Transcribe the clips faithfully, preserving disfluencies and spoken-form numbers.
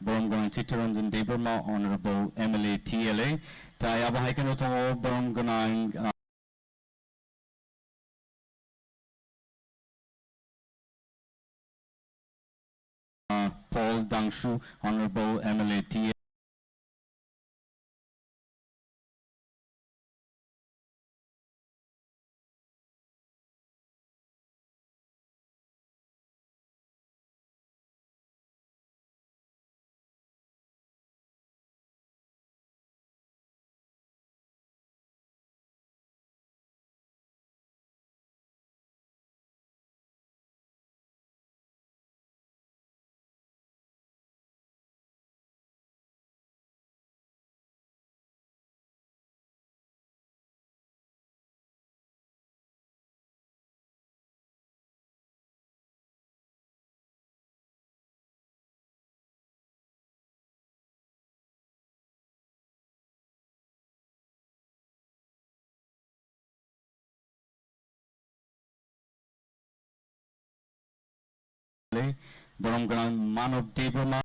Borom gwnang Chittaranjan Debbarma, Honorable M L A T L A. Tai abo hai kheno tongo borom gwnang, ah, ah, Paul Dangshu, Honorable M L A T L A. Borom gwnang Manob Debbarma,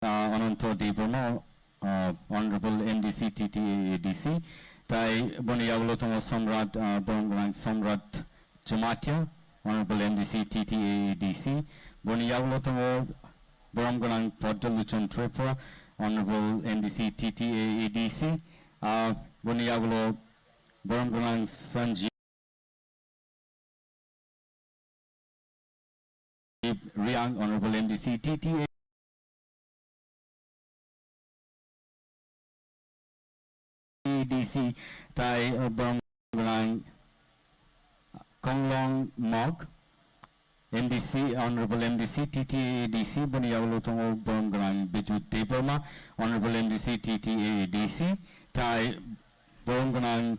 ah, Ananto Debbarma, ah, Honorable M D C T T A A D C, tai boni yagulo tongo Samrat, ah, borom gwnang Samrat Jamatia, Honorable M D C T T A A D C, boni yagulo tongo borom gwnang Padma Luchon Tripura, Honorable M D C T T A A D C, ah, boni yagulo borom gwnang Sanjeev Riang, Honorable M D C T T A A D C, tai, uh, borom gwnang Konglong Mok, M D C, Honorable M D C T T A A D C, boni yagulo tongo borom gwnang Bijut Debbarma, Honorable M D C T T A A D C, tai borom gwnang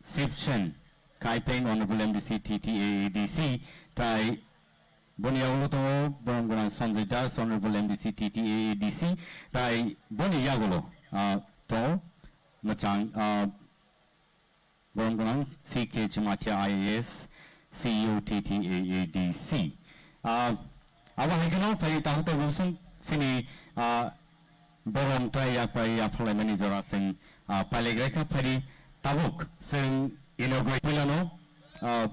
Sipsen Kaipeng, Honorable M D C T T A A D C, tai boni yagulo tongo borom gwnang Sanjay Das, Honorable M D C T T A A D C, tai boni yagulo, ah, tongo mwchang, ah, borom gwnang C K Jamatia I A S, C E O T T A A D C. Ah, abo hai kheno phai takhuk takhuk song sini, ah, borom tai yak pai ya phalai mani jora sing, ah, pailai grai kha phai tabuk sing inaugurate pilano, ah,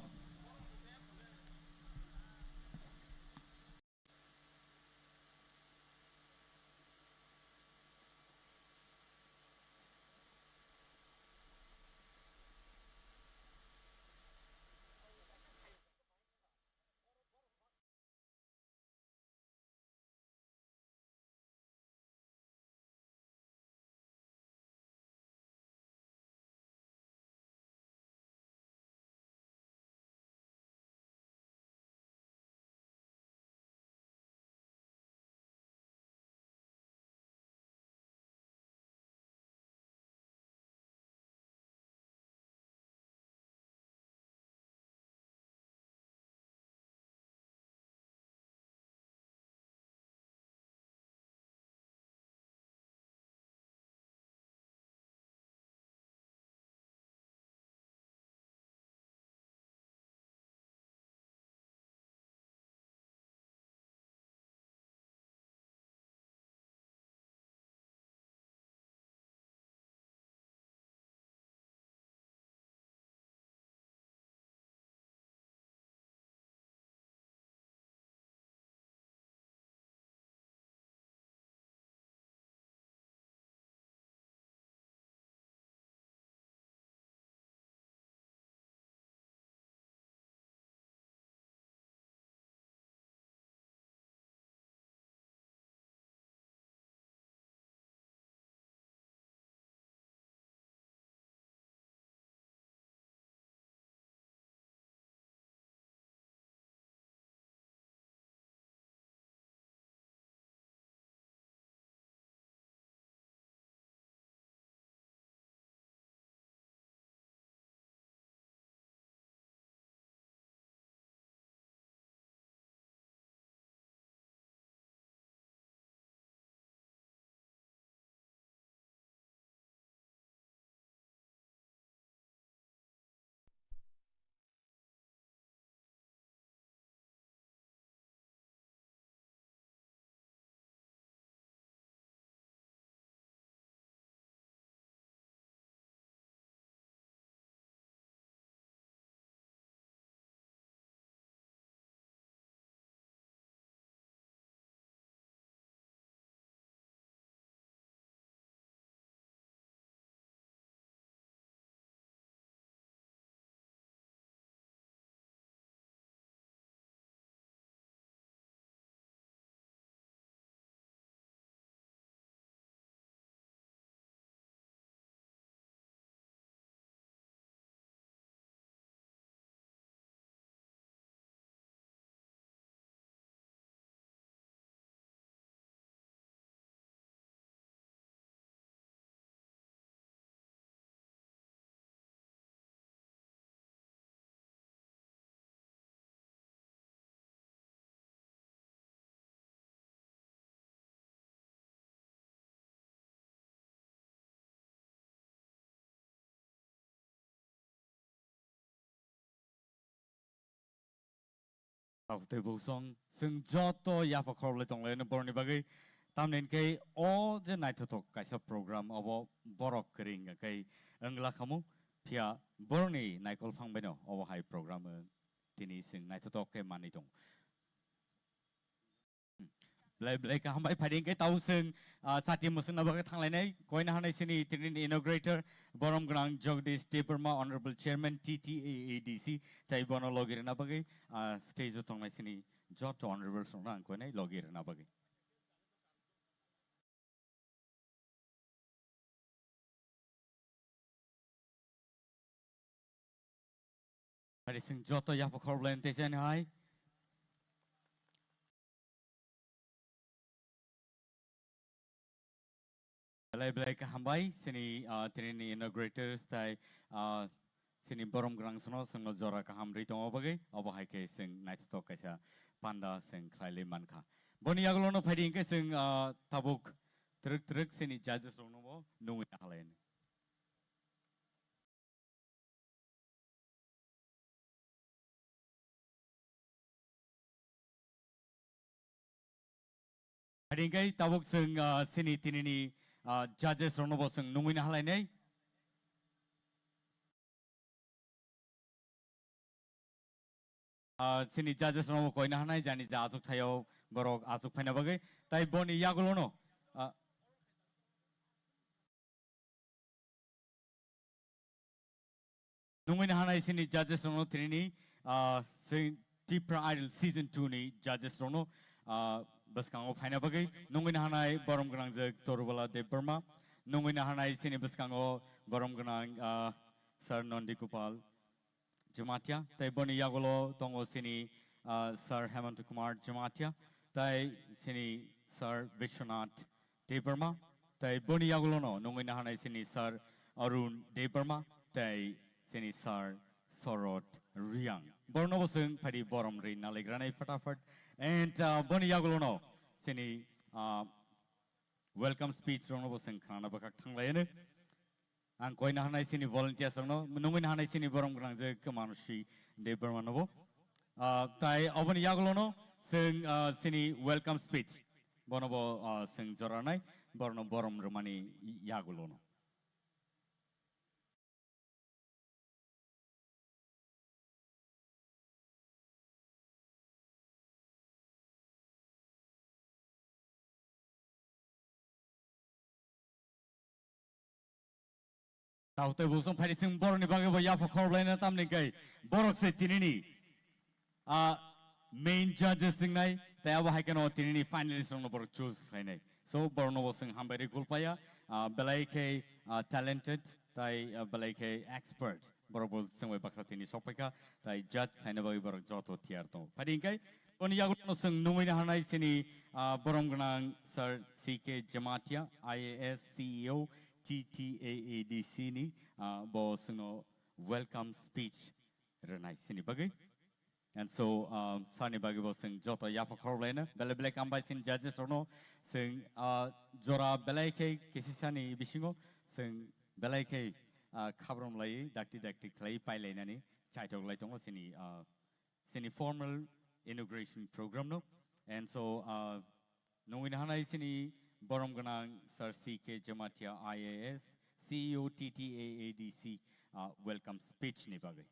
Tabuk tei buksong, chwng joto yapha khorokle tonglaino borokni bagwi. Tamni hwnkhe o je naithothok kaisa program, obo borok kwrwi hwnkhe wngla khamu, phiya borokni naikol phang baino obo hai program wng tini chwng naithothok khe manwi tongo. Belai belai kaham bai phaidi hwnkhe tabuk chwng, ah, chati mwswkna bagwi thanglainai koina hanai sini tini inaugurator borom gwnang Jagdish Debbarma, Honorable Chairman T T A A D C, tei bono logi rwna bagwi, ah, stage o tongnai sini joto honorable songno ang koinai logi rwna bagwi. Hari sing joto yapha khorokle tei jani hai. Belai belai kaham bai sini, ah, tini ni inaugurators tai, ah, sini borom gwnang sono songno jora kaham ri tongo bagwi, obo hai khe sing naithothok kaisa panda sing khlailai mankha. Boni yagulono phaidi hwnkhe sing, ah, tabuk twrwk twrwk sini judges rokno bo nungwi nahalai. Hari hwnkhe tabuk chwng, ah, sini tinini, ah, judges rokno bo chwng nungwi nahalainai. Ah, sini judges rokno bo koina hanai jani ja achuk thaio borok achuk phaina bagwi. Tai boni yagulono, ah, Nungwi nahanai sini judges rokno tini ni, ah, sing Tipra Idol season two ni judges rokno, ah, bwskango phaina bagwi nungwi nahanai borom gwnang jwk Torubala Debbarma, nungwi nahanai sini bwskango borom gwnang, ah, Sir Nondi Gopal Jamatia, tei boni yagulo tongo sini, ah, Sir Hemant Kumar Jamatia, tei sini Sir Vishwanath Debbarma, tei boni yagulono nungwi nahanai sini Sir Arun Debbarma, tei sini Sir Sorot Riang. Borno bo chwng phaidi borom ri naligranai fatafat. And, ah, boni yagulono sini, ah, welcome speech rokno bo chwng khnana bwkhak thanglaiyano. Ang koina hanai sini volunteers rokno, nungwi nahanai sini borom gwnang je Mansi Debbarma no bo. Ah, tai oboni yagulono chwng, ah, sini welcome speech. Bono bo, ah, chwng joranai, borno borom rwmani yagulono. Tao tei busong phaidi sing borokni bagwi bo yapha khorok laina tamni kai borok se tinini. Ah, main judges wngnai, tei abo hai kheno tinini finalist rokno borok choose khlainai. So, borokno bo chwng hambai rwi kulpaya, ah, belai khe, ah, talented, tai, ah, belai khe expert. Borok bo chwng bai baksa tini sokpaikha, tai judge khlaina bagwi borok joto tiyar tongo. Phaidi hwnkhe, boni yagulono chwng nungwi nahanai chini, ah, borom gwnang Sir C K Jamatia, I A S, C E O, T T A A D C ni, ah, bo chwngno welcome speech rwnai chini bagwi. And so, uh, sani bagwi bo chwng joto yapha khorok laina, belai belai kam bai chini judges rokno chwng, uh, jora belai khe kisisani bisingo chwng belai khe, uh, khabrom lai dakti dakti khlai pai lainani chaitok lai tongo chini, uh, chini formal inauguration program no. And so, uh, nungwi nahanai chini borom gwnang Sir C K Jamatia I A S, C E O T T A A D C, uh, welcome speech ni bagwi.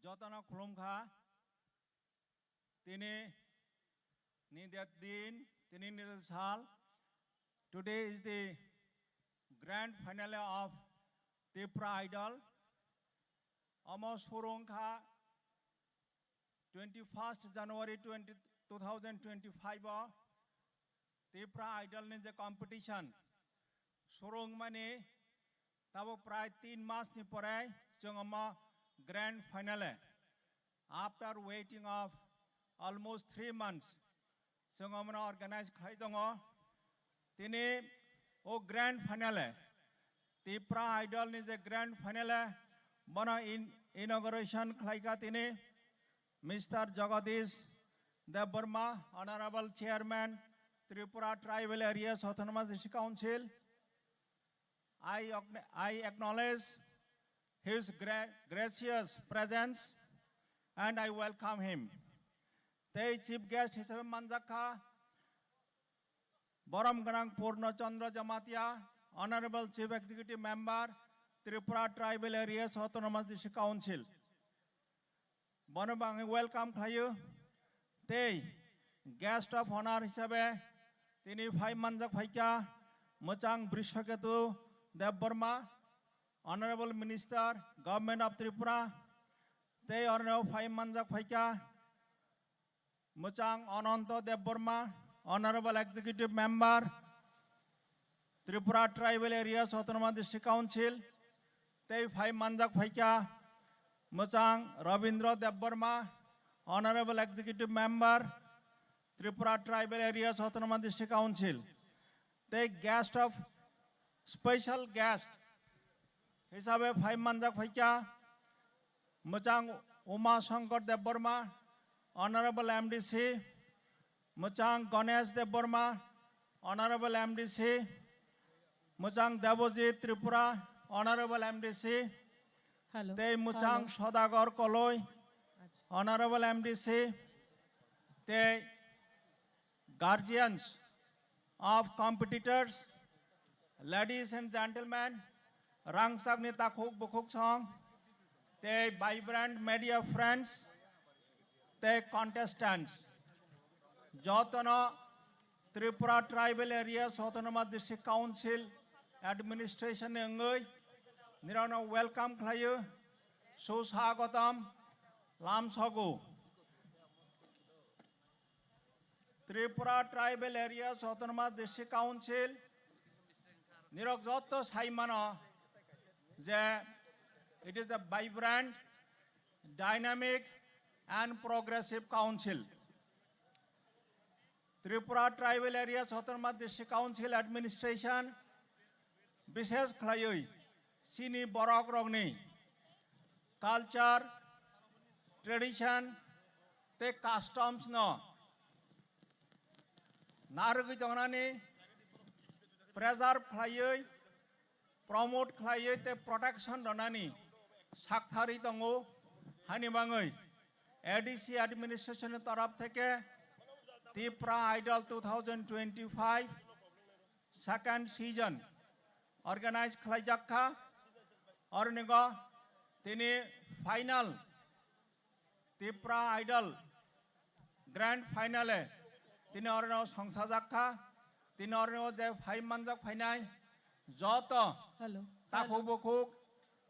Jotono khulumkha. Tini ni din, tini ni sal. Today is the grand finale of Tipra Idol. Omo surungkha twenty-first January twenty, two thousand twenty-five o Tipra Idol ni je competition surungmani tabo prai tin mas ni pore chwng omo grand finale. After waiting of almost three months, chwng omono organize khlai tongo. Tini o grand finale, Tipra Idol ni je grand finale, bono in-, inauguration khlaikha tini Mister Jagadish Debbarma, Honorable Chairman, Tripura Tribal Areas Autonomous District Council. I, acknow- I acknowledge his gra- gracious presence and I welcome him. Tei Chief Guest hisabe manjakha Borom gwnang Purno Chandra Jamatia, Honorable Chief Executive Member, Tripura Tribal Areas Autonomous District Council. Bono bo ang welcome khlaio. Tei guest of honor hisabe tini phai manjak phaikha Mwchang Brishaketu Debbarma, Honorable Minister, Government of Tripura. Tei orno phai manjak phaikha Mwchang Ananto Debbarma, Honorable Executive Member, Tripura Tribal Areas Autonomous District Council, tei phai manjak phaikha Mwchang Rabindra Debbarma, Honorable Executive Member, Tripura Tribal Areas Autonomous District Council, tei guest of special guest hisabe phai manjak phaikha Mwchang Uma Shankar Debbarma, Honorable M D C, Mwchang Ganesh Debbarma, Honorable M D C, Mwchang Debojit Tripura, Honorable M D C, Hello. Tei Mwchang Hello. Sodagar Koloi, Acha. Honorable M D C, tei guardians of competitors, ladies and gentlemen, rangchakni takhuk bukhuk song, tei vibrant media friends, tei contestants, jotono Tripura Tribal Areas Autonomous District Council Administration ni wngwi nirokno welcome khlaio, suswagotom lamsogo. Tripura Tribal Areas Autonomous District Council nirok jotto sai mano je it is a vibrant, dynamic and progressive council. Tripura Tribal Areas Autonomous District Council Administration bishesh khlaiwi chini borok rokni culture, tradition tei customs no narwgwi tongnani preserve khlaiwi, promote khlaiwi tei protection rwnani sakthari tongo. Hani bangwi A D C administration ni torop theke Tipra Idol two thousand twenty-five second season organize khlaijak kha. Ornigo tini final Tipra Idol grand finale tini orno songsajak kha. Tini orno je phai manjak phainai joto Hello. Takhuk bukhuk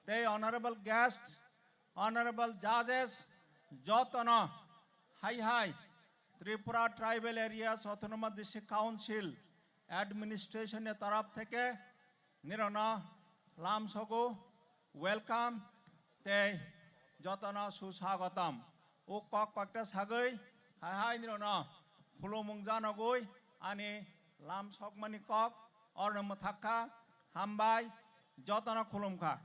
tei honorable guest, honorable judges, jotono hai hai Tripura Tribal Areas Autonomous District Council administration ni taraf theke nirokno lamsogo welcome tei jotono suswagotom. O kok kokta sagwi hai hai nirokno khulumung janogwi ani lamsokmani kok orno mwthak kha. Hambai, jotono khulum kha.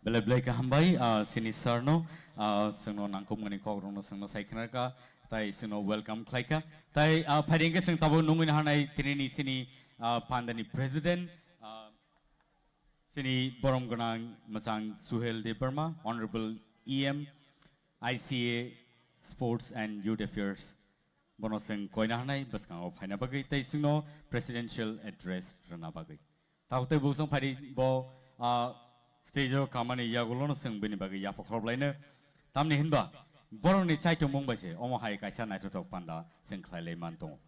Belai belai kaham bai, ah, sini sir no, ah, sengno nangkukmani kok rokno sengno sai khna kha, tai sengno welcome khlai kha. Tai, ah, phaidi hwnkhe seng tabuk nungwi naharnai tini ni sini, ah, pandani president, ah, sini borom gwnang mwchang Suhel Debbarma, Honorable E M, I C A, Sports and Youth Affairs. Bono seng koina hanai bwskango phaina bagwi tei sengno presidential address rwna bagwi. Takhuk tei buksong phaidi bo, ah, stage o kamani yagulono seng bini bagwi yapha khoroblaino. Tamni hinba borokni chaitomung bai se omo hai kaisa naithothok panda seng khlailai man tongo.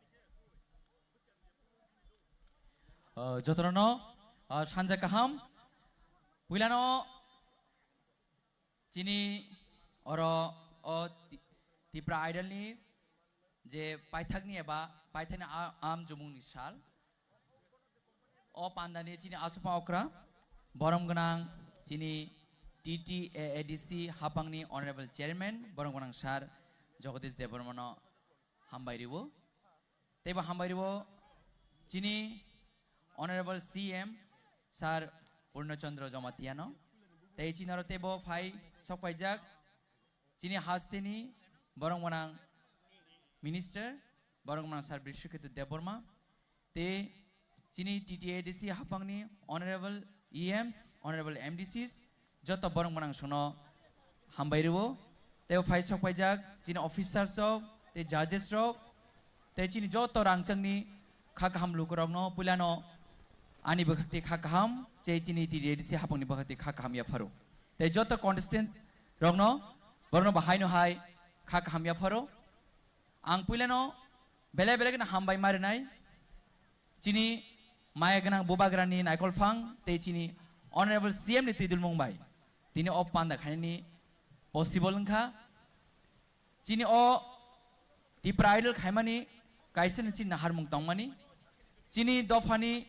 Ah, jotono, ah, sanja kaham. Puilano chini oro o Ti- Tipra Idol ni je paithakni eba paithakni a- am jumungni sal. O pandani chini asupma okra, borom gwnang chini T T A A D C hapangni Honorable Chairman, borom gwnang Sir Jagadish Debbarmano hambai riwo. Teibo hambai riwo chini Honorable C M Sir Purno Chandra Jamatia no. Tei chini oro teibo phai sokpaijak chini hasteni borok mwnang minister, borok mwnang Sir Brishaketu Debbarma. Tei chini T T A D C hapangni honorable E Ms, honorable M D Cs, joto borok mwnang songno hambai rwo. Tei phai sokpaijak chini officers rok, tei judges rok, tei chini joto rangchakni kha kaham lukurokno puilano ani bwkhak tei kha kaham, tei chini T T A D C hapangni bwkhak tei kha kaham yapharo. Tei joto contestant rokno borokno bahaino hai kha kaham yapharo. Ang puilano belai belai kheno hambai ma rwnai. Chini maya gwnang bubagrani naikol phang tei chini Honorable C M ni twidulmung bai tini o panda khainani possible wngkha. Chini o Tipra Idol khaimani kaisa ni chini naharmung tongmani. Chini dophani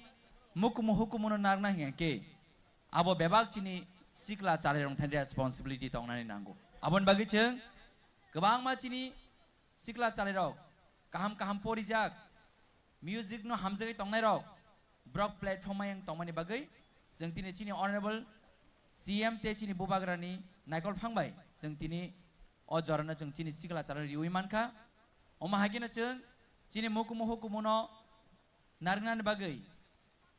mukumu hukumuno narwkna hinkhe abo bebak chini sikla chalairok thani responsibility tongnani nango. Aboni bagwi chwng kwbangma chini sikla chalairok kaham kaham porijak, music no hamjagwi tongnairok, borok platform ayang tongmani bagwi chwng tini chini honorable C M tei chini bubagrani naikol phang bai chwng tini o jorano chwng chini sikla chalairok riwi mankha. Omo hai kheno chwng chini mukumu hukumuno narwknani bagwi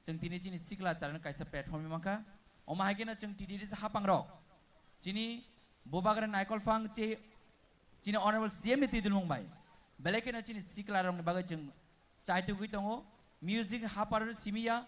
chwng tini chini sikla chalairok kaisa platform mankha. Omo hai kheno chwng T T D C hapangrok chini bubagrani naikol phang che chini honorable C M ni twidulmung bai belai kheno chini siklarokni bagwi chwng chaitugwi tongo. Music ni haparo simiya,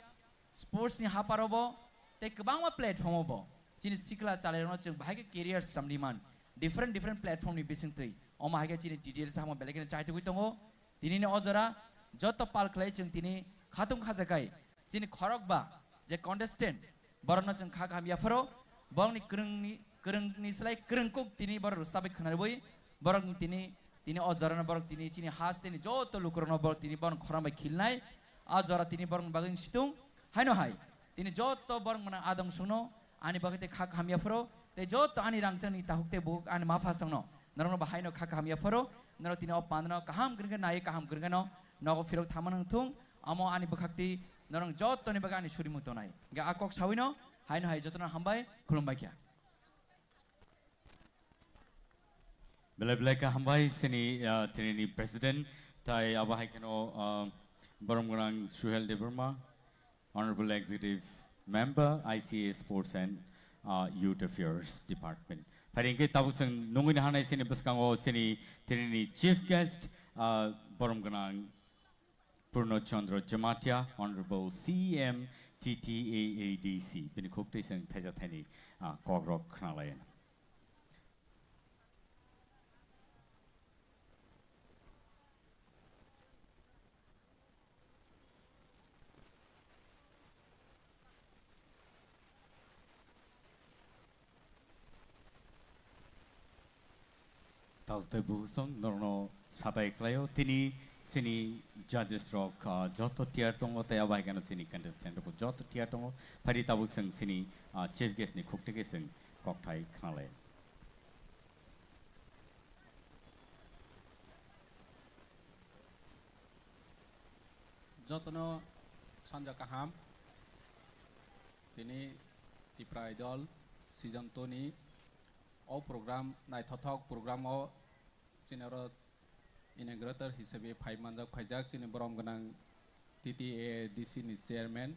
sports ni haparo bo, tei kwbangma platform o bo chini sikla chalairokno chwng bahai khe career samni man, different different platform ni bisingtwi. Omo hai khe chini T T L samung belai kheno chaitugwi tongo. Tinini o jora joto pal khlai chwng tini khatung khajakai chini khorokba je contestant, borokno chwng kha kaham yapharo, borokni kwrwngni, kwrwngni slai kwrwng kuk tini borok rwchabwi khwnarwi, borok tini, tini o jorano borok tini chini hasteni joto lukurokno borok tini borok khorang bai khilnai, a jora tini borokni bagwi situng, haino hai, tini joto borok mwnang adong songno, ani bagwi tei kha kaham yapharo, tei joto ani rangchakni tahuk tei buhuk ani mapha songno, norokno bo haino kha kaham yapharo, norok tini o pandano kaham kwrwngkhe nai kaham kwrwngkheno nogo phirok thangma nang thung, amo ani bwkhakti norok jotoni bagwi ani surimung tonai. Hingkhe a kok sawino haino hai jotono hambai khulumbai kha. Belai belai kha hambai sini, ah, tinini president tai abo hai kheno, ah, borom gwnang Suhel Debbarma, Honorable Executive Member, I C A Sports and, ah, Youth Affairs Department. Phai hingkhe tabuk chwng nungwi nahanai sini bwskango sini tinini chief guest, ah, borom gwnang Purno Chandra Jamatia, Honorable C M T T A A D C, bini khuk twi chwng thaisa thaini, ah, kokrok khnalayan. Tabuk tei bukhuk song norokno satai khlaio. Tini sini judges rok, ah, joto tiar tongo, tei abo hai kheno sini contestant rok joto tiar tongo. Phai di tabuk chwng sini, ah, chief guest ni khuk twi khe chwng kokthai khnalai. Jotono sanja kaham. Tini Tipra Idol season two ni o program, naithothok program o chini oro inaugurator hisabe phai manjak, phaijak chini borom gwnang T T A D C ni chairman,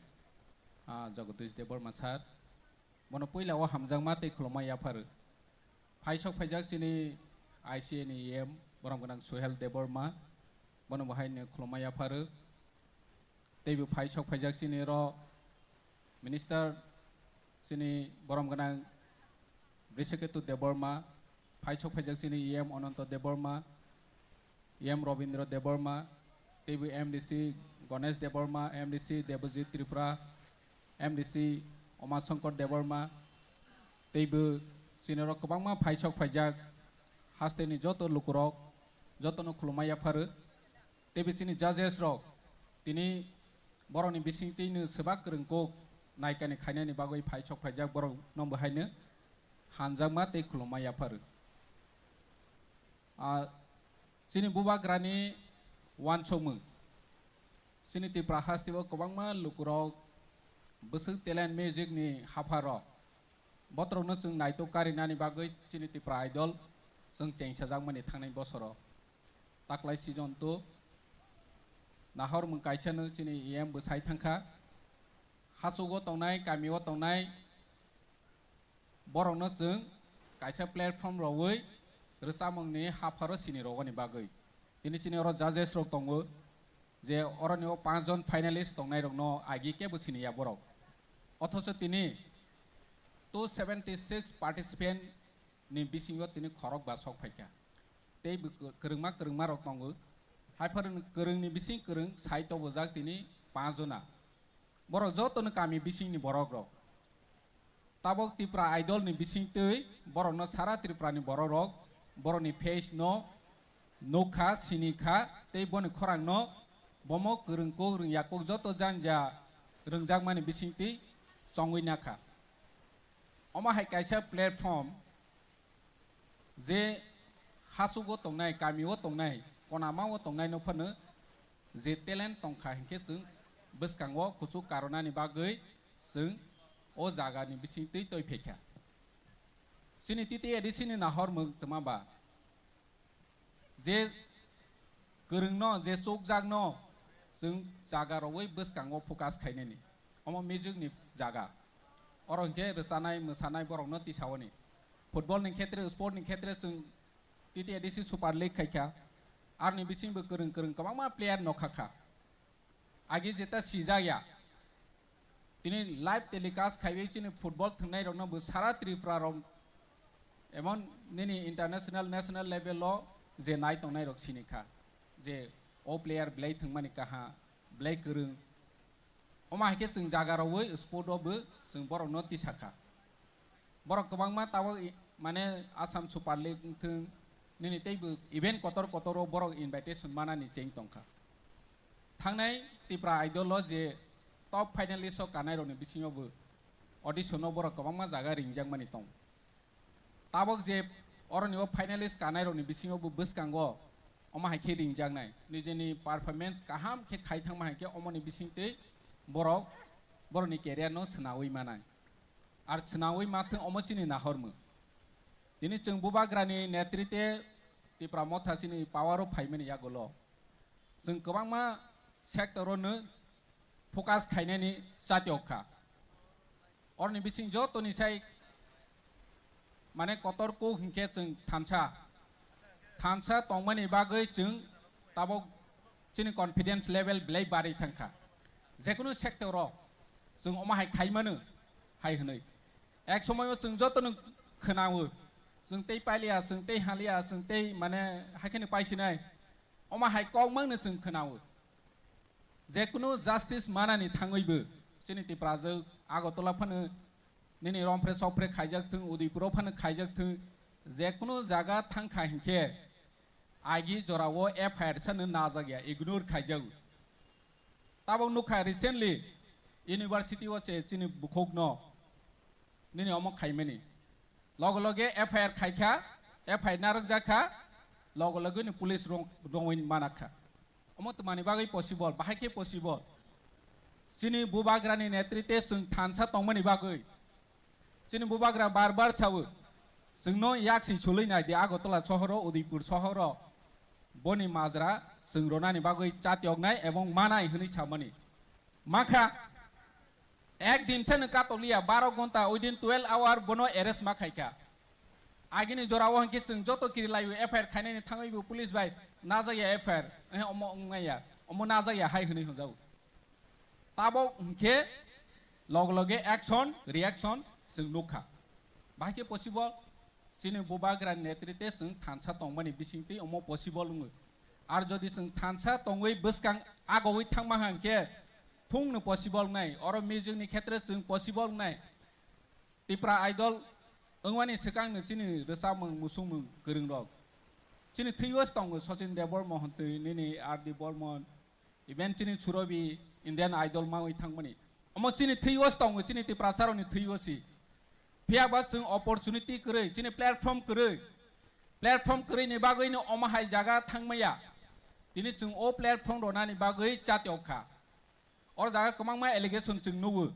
ah, Jagadish Debbarma sir. Bono puila o hamjakma tei khulumma yaphar. Phai sok phaijak chini I C A ni E M borom gwnang Suhel Debbarma, bono bo haino khulumma yaphar. Teibo phai sok phaijak chini oro minister chini borom gwnang Brishaketu Debbarma, phai sok phaijak chini E M Ananto Debbarma, E M Robindra Debbarma, teibo M D C Ganesh Debbarma, M D C Debojit Tripura, M D C Umashankar Debbarma, teibo chini oro kwbangma phai sok phaijak hasteni joto lukurok jotono khulumma yaphar. Teibo chini judges rok tini borokni bisingtwino swbak kwrwng kok naikani khainani bagwi phai sok phaijak, borokno bo haino hamjakma tei khulumma yaphar. Ah, chini bubagrani uansukmung. Chini Tripura hasteo kwbangma lukurok Bwswk talent music ni hapharo. Botrokno chwng naitok karinani bagwi chini Tipra Idol chwng chengsajakmani thangnai bosoro. Taklai season two nahor mwng kaisano chini E M bwsai thangkha. Hachugo tongnai, kamio tongnai borokno chwng kaisa platform rogwi rwchapmungni hapharo sini rogoni bagwi. Tini chini oro judges rok tongo, je oroni o panch jon finalist tongnairokno agi kebo siniya borok. Othocho tini two seventy six participant ni bisingo tini khorok ba sok phaikha. Tei bo kwrwngma kwrwngma rok tongo. Haiphano kwrwngni bising kwrwng sai tobojak tini panch jona. Borok jotono kami bisingni borok rok. Tabok Tipra Idol ni bisingtwi borokno sara Tripura ni borok rok borokni face no nukha, sinikha, tei boni khorang no bomo kwrwng kuk rwngya kuk joto janja rwngjakmani bisingtwi chongwi nakha. Omo hai kaisa platform, je hachugo tongnai, kamio tongnai, konamao tongnai no phano je talent tongkha hinkhe chwng bwskango kuchuk karonani bagwi chwng o jagani bisingtwi toi phaikha. Chini T T A D C ni nahor mwng twma ba je kwrwngno, je chukjakno chwng jaga rogwi bwskango focus khainani. Omo music ni jaga. Oro hinkhe rwchanai, mwsanai borokno tisaoni. Football ni khetre, sport ni khetre chwng T T A D C Super League khaikha. Aroni bisingbo kwrwng kwrwng kwbangma player nokha kha. Agi jeta sijak ya. Tini live telecast khaiwi chini football thwngnairokno bo sara Tripura rok emon nini international, national level o je nai tongnairok sinikha je o player belai thwngmani kaha, belai kwrwng. Omo hai khe chwng jaga rogwi sport o bo chwng borokno tisakha. Borok kwbangma tabok i-, mane Assam Super League wngthwng, nini teibo event kotor kotor o borok invitation manani cheng tongkha. Thangnai Tipra Idol o je top finalist o kanairokni bisingo bo audition o borok kwbangma jaga ringjakmani tong. Tabok je oroni o finalist kanairokni bisingo bo bwskango omo hai khe ringjaknai. Nijeni performance kaham khe khai thangma hai khe omoni bisingtwi borok borokni career no swnawi manai. Ar swnawi mathwng omo chini nahormung. Tini chwng Bubagrani netrite Tipra Motha chini power o phaimani yagulo. Chwng kwbangma sector o no focus khainani chatiok kha. Oroni bising jotoni sai mane kotor kuk hinkhe chwng thansa. Thansa tongmani bagwi chwng tabok chini confidence level belai barwi thangkha. Jekunu sector o chwng omo hai khaimano hai hwnwi. Ek somoyo chwng jotono khwnao, chwng tei pailiya, chwng tei haliya, chwng tei mane haikhe no paisinai. Omo hai kokmangno chwng khwnao. Jekunu justice manani thangwibo chini Tiprajwk Agartala phano nini romphre sokphre khaijak thung, Udaipuro phano khaijak thung, jekunu jaga thangkha hinkhe agi jorao F I R sano najak ya, ignore khaijago. Tabok nukha recently university o se chini bukhukno nini omo khaimani. Loge loge F I R khaikha, F I R narwkjakha, loge loge ni police rong-, rongwi manakha. Omo twmani bagwi possible, bahai khe possible. Chini Bubagrani netrite chwng thansa tongmani bagwi. Chini Bubagra bar bar sawo, chwngno yaksi sulwi nai di Agartala sohoro, Udaipur sohoro. Boni majra chwng ronani bagwi chatioknai ebong manai hwnwi samani. Makha, ek din seno katokliya, baro gonta, within twelve hour bono arrest ma khaikha. Agini jorao hwnkhe chwng joto kirilaio F I R khainani thangwibo police bai najak ya F I R, eh, omo wngmaya, omo najak ya hai hwnwi hwnjago. Tabok hwnkhe loge loge action, reaction chwng nukha. Bahai khe possible, chini Bubagrani netrite chwng thansa tongmani bisingtwi omo possible wngo. Ar jodi chwng thansa tongwi bwskang agowi thangma hwnkhe thungno possible wngnai, oro music ni khetre chwng possible wngnai. Tipra Idol wngmani swkangno chini rwchapmung, musungmung kwrwngrok. Chini thwibo tongo Sachin Debbarma hontwi, nini R D Burman, even chini Surobi Indian Idol mawi thangmani. Omo chini thwibo tongo, chini Tiprasarokni thwibo si. Phiya ba chwng opportunity kwrwi, chini platform kwrwi. Platform kwrwini bagwino omo hai jaga thangmaya. Tini chwng o platform ronani bagwi chatiok kha. Oro jaga kwbangma allegation chwng nugo.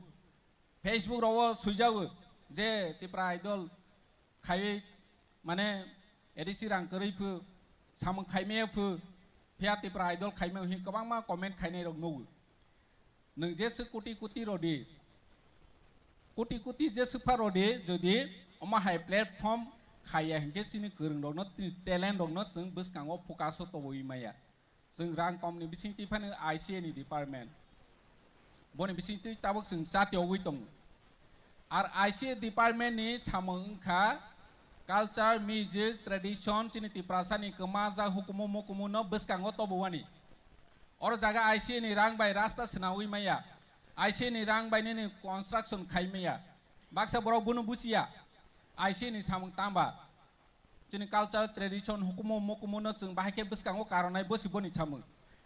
Facebook rogo swijago je Tipra Idol khaiwi mane A D C rang kwrwi phu, samung khaimaya phu, phiya Tipra Idol khaimaya hi kwbangma comment khainai rok nugo. Nwng jeswk koti koti rodi, koti koti jeswk pha rodi, jodi omo hai platform khaiya hinkhe chini kwrwng rokno, chini talent rokno chwng bwskango focus o tobwi maya. Chwng rang kom ni bising twi phano I C A ni department, boni bising twi tabuk chwng chati ogwi tongo. Ar I C A department ni samung wngkha culture, music, tradition, chini Tiprasa ni kwma jak hukumu mukumu no bwskango tobwani. Oro jaga I C A ni rang bai rasta swnawi maya, I C A ni rang bai nini construction khai maya. Baksa borok bono buchiya, I C A ni samung tamba. Chini culture, tradition, hukumu mukumu no chwng bahai khe bwskango karonai bosi boni samung.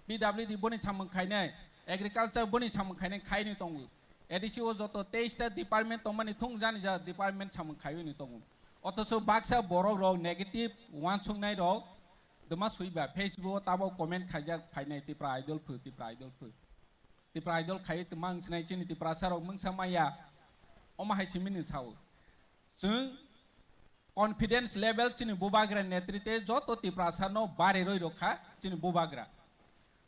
P W D boni samung khainai, agriculture boni samung khainai khaini tongo. A D C o joto teis ta department tongmani thung jani ja department samung khaiwi ni tongo. Othocho baksa borok rok negative uansuknai rok dwma swiba Facebook o tabok comment khaijak phainai Tipra Idol phu, Tipra Idol phu. Tipra Idol khaiwi twma wngsinai chini Tiprasa rok mungsa maya. Omo hai simi ni sao. Chwng confidence level chini bubagra netrite joto Tiprasa no bari roi rokha chini bubagra.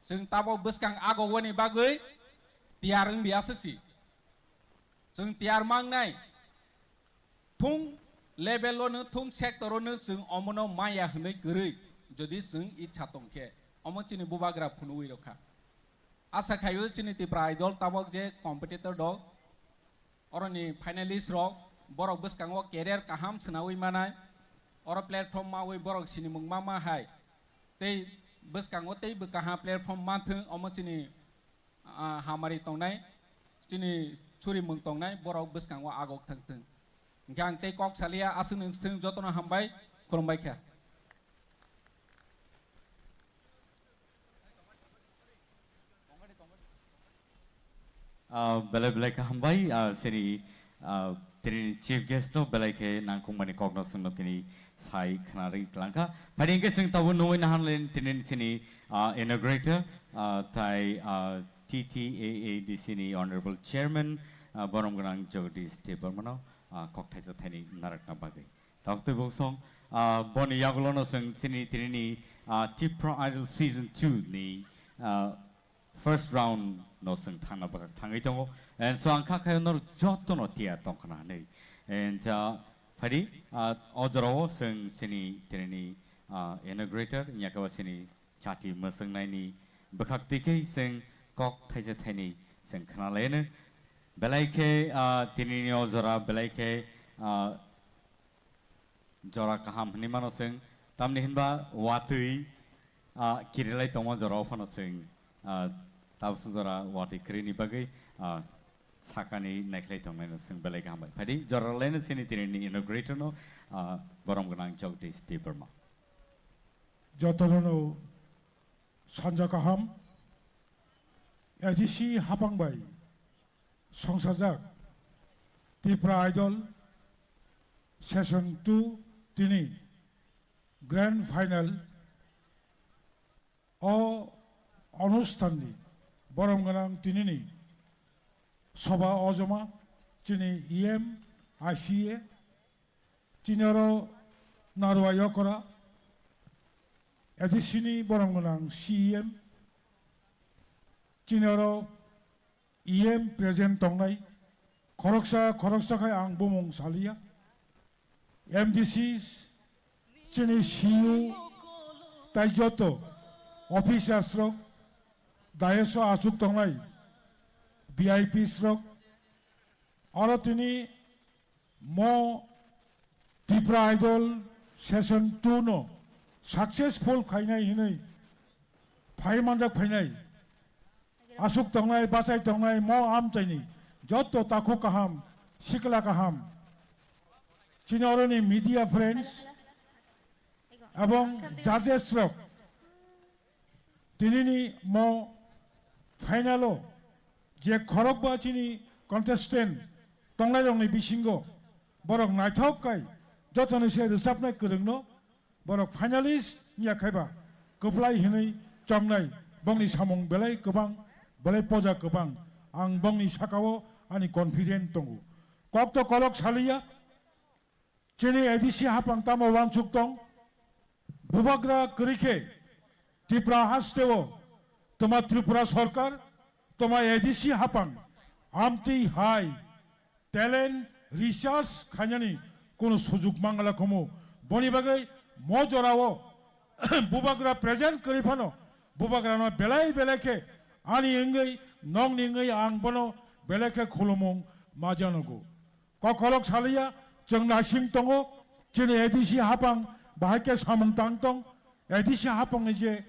Chwng tabok bwskang agogoni bagwi tiyar wngdi aswk si. Chwng tiyar mangnai thung level o no thung sector o no chwng omono maya hwnwi kwrwi jodi chwng icha tongkhe omo chini bubagra phunugwi rokha. Asa khaio chini Tipra Idol tabok je competitor dok, oroni finalist rok, borok bwskango career kaham swnawi manai, oro platform mawi borok sinimung ma ma hai, tei bwskango tei bwkaha platform manthwng omo chini, ah, hamari tongnai, chini churimung tongnai borok bwskango agok thangthwng. Hingkhe ang tei kok salia, aswk nwng swthwng jotono hambai, khulumbai kha. Ah, belai belai khe hambai, ah, sini, ah, tini chief guest no belai khe nangkukmani kokno chwngno tini sai khwnarwi twlangkha. Phaidi hwnkhe chwng tabuk nugwi naharlen tini sini, ah, inaugurator, ah, tai, ah, T T A A D C ni honorable chairman, ah, borom gwnang Jagadish Debbarma no, ah, kok thaisa thaini narwkna bagwi. Tabuk tei bosong, ah, boni yagulono chwng chini tinini, ah, Tipra Idol Season two ni, ah, first round no chwng thangna bwkhak thangwi tongo. And so ang kha khayo norok jotono tiyar tongkhana hinwi. And, ah, phaidi, ah, o jorao chwng chini tinini, ah, inaugurator, wngya khe bo chini chati mwswngnaini bwkhak twi khe chwng kok thaisa thaini chwng khwnalaino. Belai khe, ah, tinini o jora belai khe, ah, jora kaham hinwi mano chwng, tamni hinba watwi, ah, kirilai tongma jorao phano chwng, ah, tabuk jora watwi kwrwini bagwi, ah, sakani naikhlai tongnaino chwng belai kaham bai. Phaidi jora laino chini tinini inaugurator no, ah, borom gwnang Jagdish Debbarma. Jotono sanja kaham, A D C hapang bai songsajak Tipra Idol Season two tini Grand Final o onusthan ni borom gwnang tinini soba ojoma chini E M, I C A, chini oro Narwa Yokora, A D C ni borom gwnang C E M, chini oro E M present tongnai, khoroksa khoroksa khai ang bumung saliya, M D C, chini C U, tai joto officers rok, dais o achuk tongnai V I Ps rok, oro tini mo Tipra Idol Season two no successful khainai hinwi phai manjak phainai, asuk tongnai, bachai tongnai, mo amchaini joto takhuk kaham, sikla kaham, chini oroni media friends, ebong judges rok, tinini mo final o je khorokba chini contestant tongnairokni bisingo borok naithok kai jotoni se rwchapnai kwrwngno borok finalist wngya khaiba kwplai hinwi chongnai bongni samung belai kwbang, belai poja kwbang. Ang bongni sakao ani confident tongo. Kok to kolok saliya, chini A D C hapang tamo wansuk tong, bubagra kwrwi khe Tripura hasteo toma Tripura sorkar, toma A D C hapang amtwi hai talent research khainani kunu sujuk mangla khomo. Boni bagwi mo jorao bubagra present kwrwi phano bubagrano belai belai khe ani wngwi nongni wngwi ang bono belai khe khulumung ma janogo. Kokolok saliya chwng naising tongo, chini A D C hapang bahai khe samung tang tong, A D C hapangni je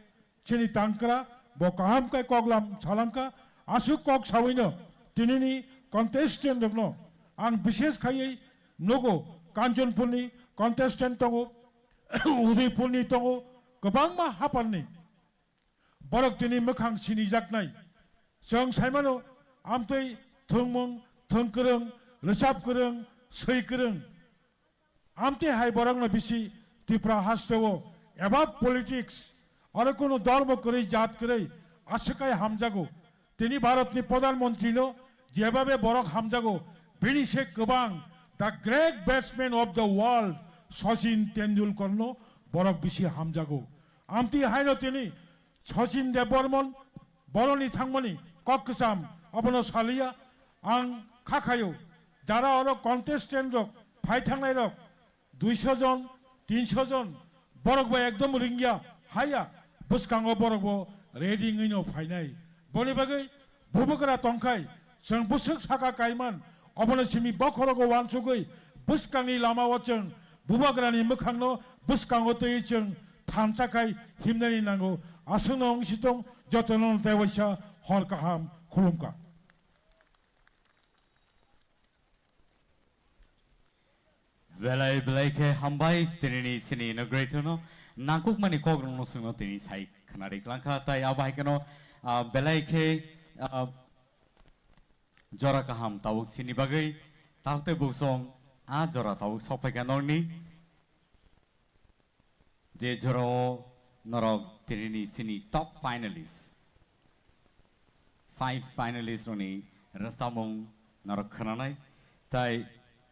chini tangkra, bo kaham khe koklam salangkha. Aswk kok sawino tinini contestant rokno ang bishes khaiwi nugo, Kanchanpurni contestant tongo, Udaipurni tongo, kwbangma haparni borok tini mwkhang sinijaknai. Chwng saimano amtwi thwngmung, thwng kwrwng, rwchap kwrwng, swi kwrwng. Amtwi hai borokno bisi Tripura hasteo above politics, aro kunu dhormo kwrwi, jat kwrwi, aswk hai hamjago. Tini Bharatni Pradhan Mantrino jebabe borok hamjago, bini se kwbang, the great batsman of the world, Sachin Tendulkarno borok bisi hamjago. Amtwi haino tini Sachin Debbarman boroni thangmani kok kwcham abono saliya. Ang kha khayo, jara oro contestant rok phai thangnai rok, duiso jon, tinso jon, borok bo ekdom ringya, haya, bwskango borok bo ready wngwino phainai. Boni bagwi bubagra tongkhai, chwng bwswk saka kaiman, obono simi bokhorogo wansugwi bwskangni lamao chwng bubagrani mwkhangno bwskango twiwi chwng thansa khai himnani nango. Aswkno wngsitong, jotono tei waisa hor kaham khulumkha. Belai belai khe hambai tinini sini inaugurator no nangkukmani kokrokno chwngno tini sai khwnari klangkha, tai abo hai kheno, ah, belai khe, ah, jora kaham tabuk sini bagwi, tabuk tei buksong a jora tabuk sokphaikha norni. Je jorao norok tinini sini top finalist, five finalist rokni rwchapmung norok khwnanai, tai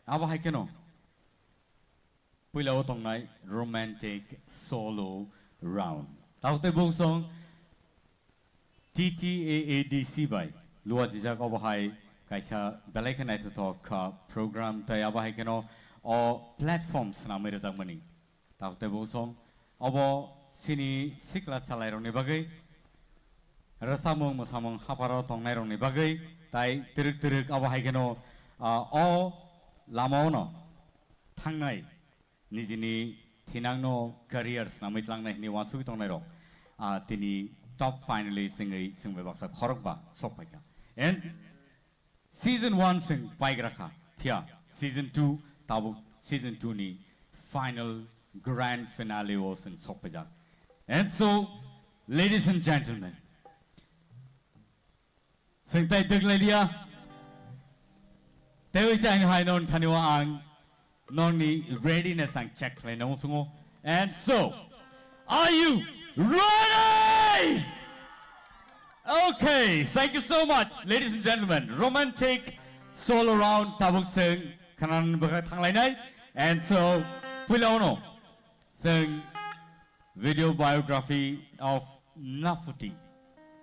abo hai kheno puilao tongnai romantic solo round. Tabuk tei buksong T T A A D C bai luajijak, obo hai kaisa belai khe naithothok kha program, tei abo hai kheno o platform swnamwi rwjakmani. Tabuk tei buksong obo sini sikla chalairokni bagwi, rwchapmung mwsamung hapharo tongnairokni bagwi, tai twrwk twrwk abo hai kheno, ah, o lamaono thangnai nijini thinangno career swnamwi tlangnai hwnwi uansugwi tongnairok, ah, tini top finalist wngwi chwng bai baksa khorokba sokphaikha. And season one chwng paigra kha, phiya season two, tabuk season two ni final grand finale o chwng sokphaijak. And so, ladies and gentlemen, Chwng tai twk lai liya. Tei chai hai non thani o ang nongni readiness ang check khlai nang sungo. And so, are you ready? Okay, thank you so much, ladies and gentlemen. Romantic solo round tabuk chwng khanan bwkha thanglainai. And so, puila ono chwng Video biography of Nafuti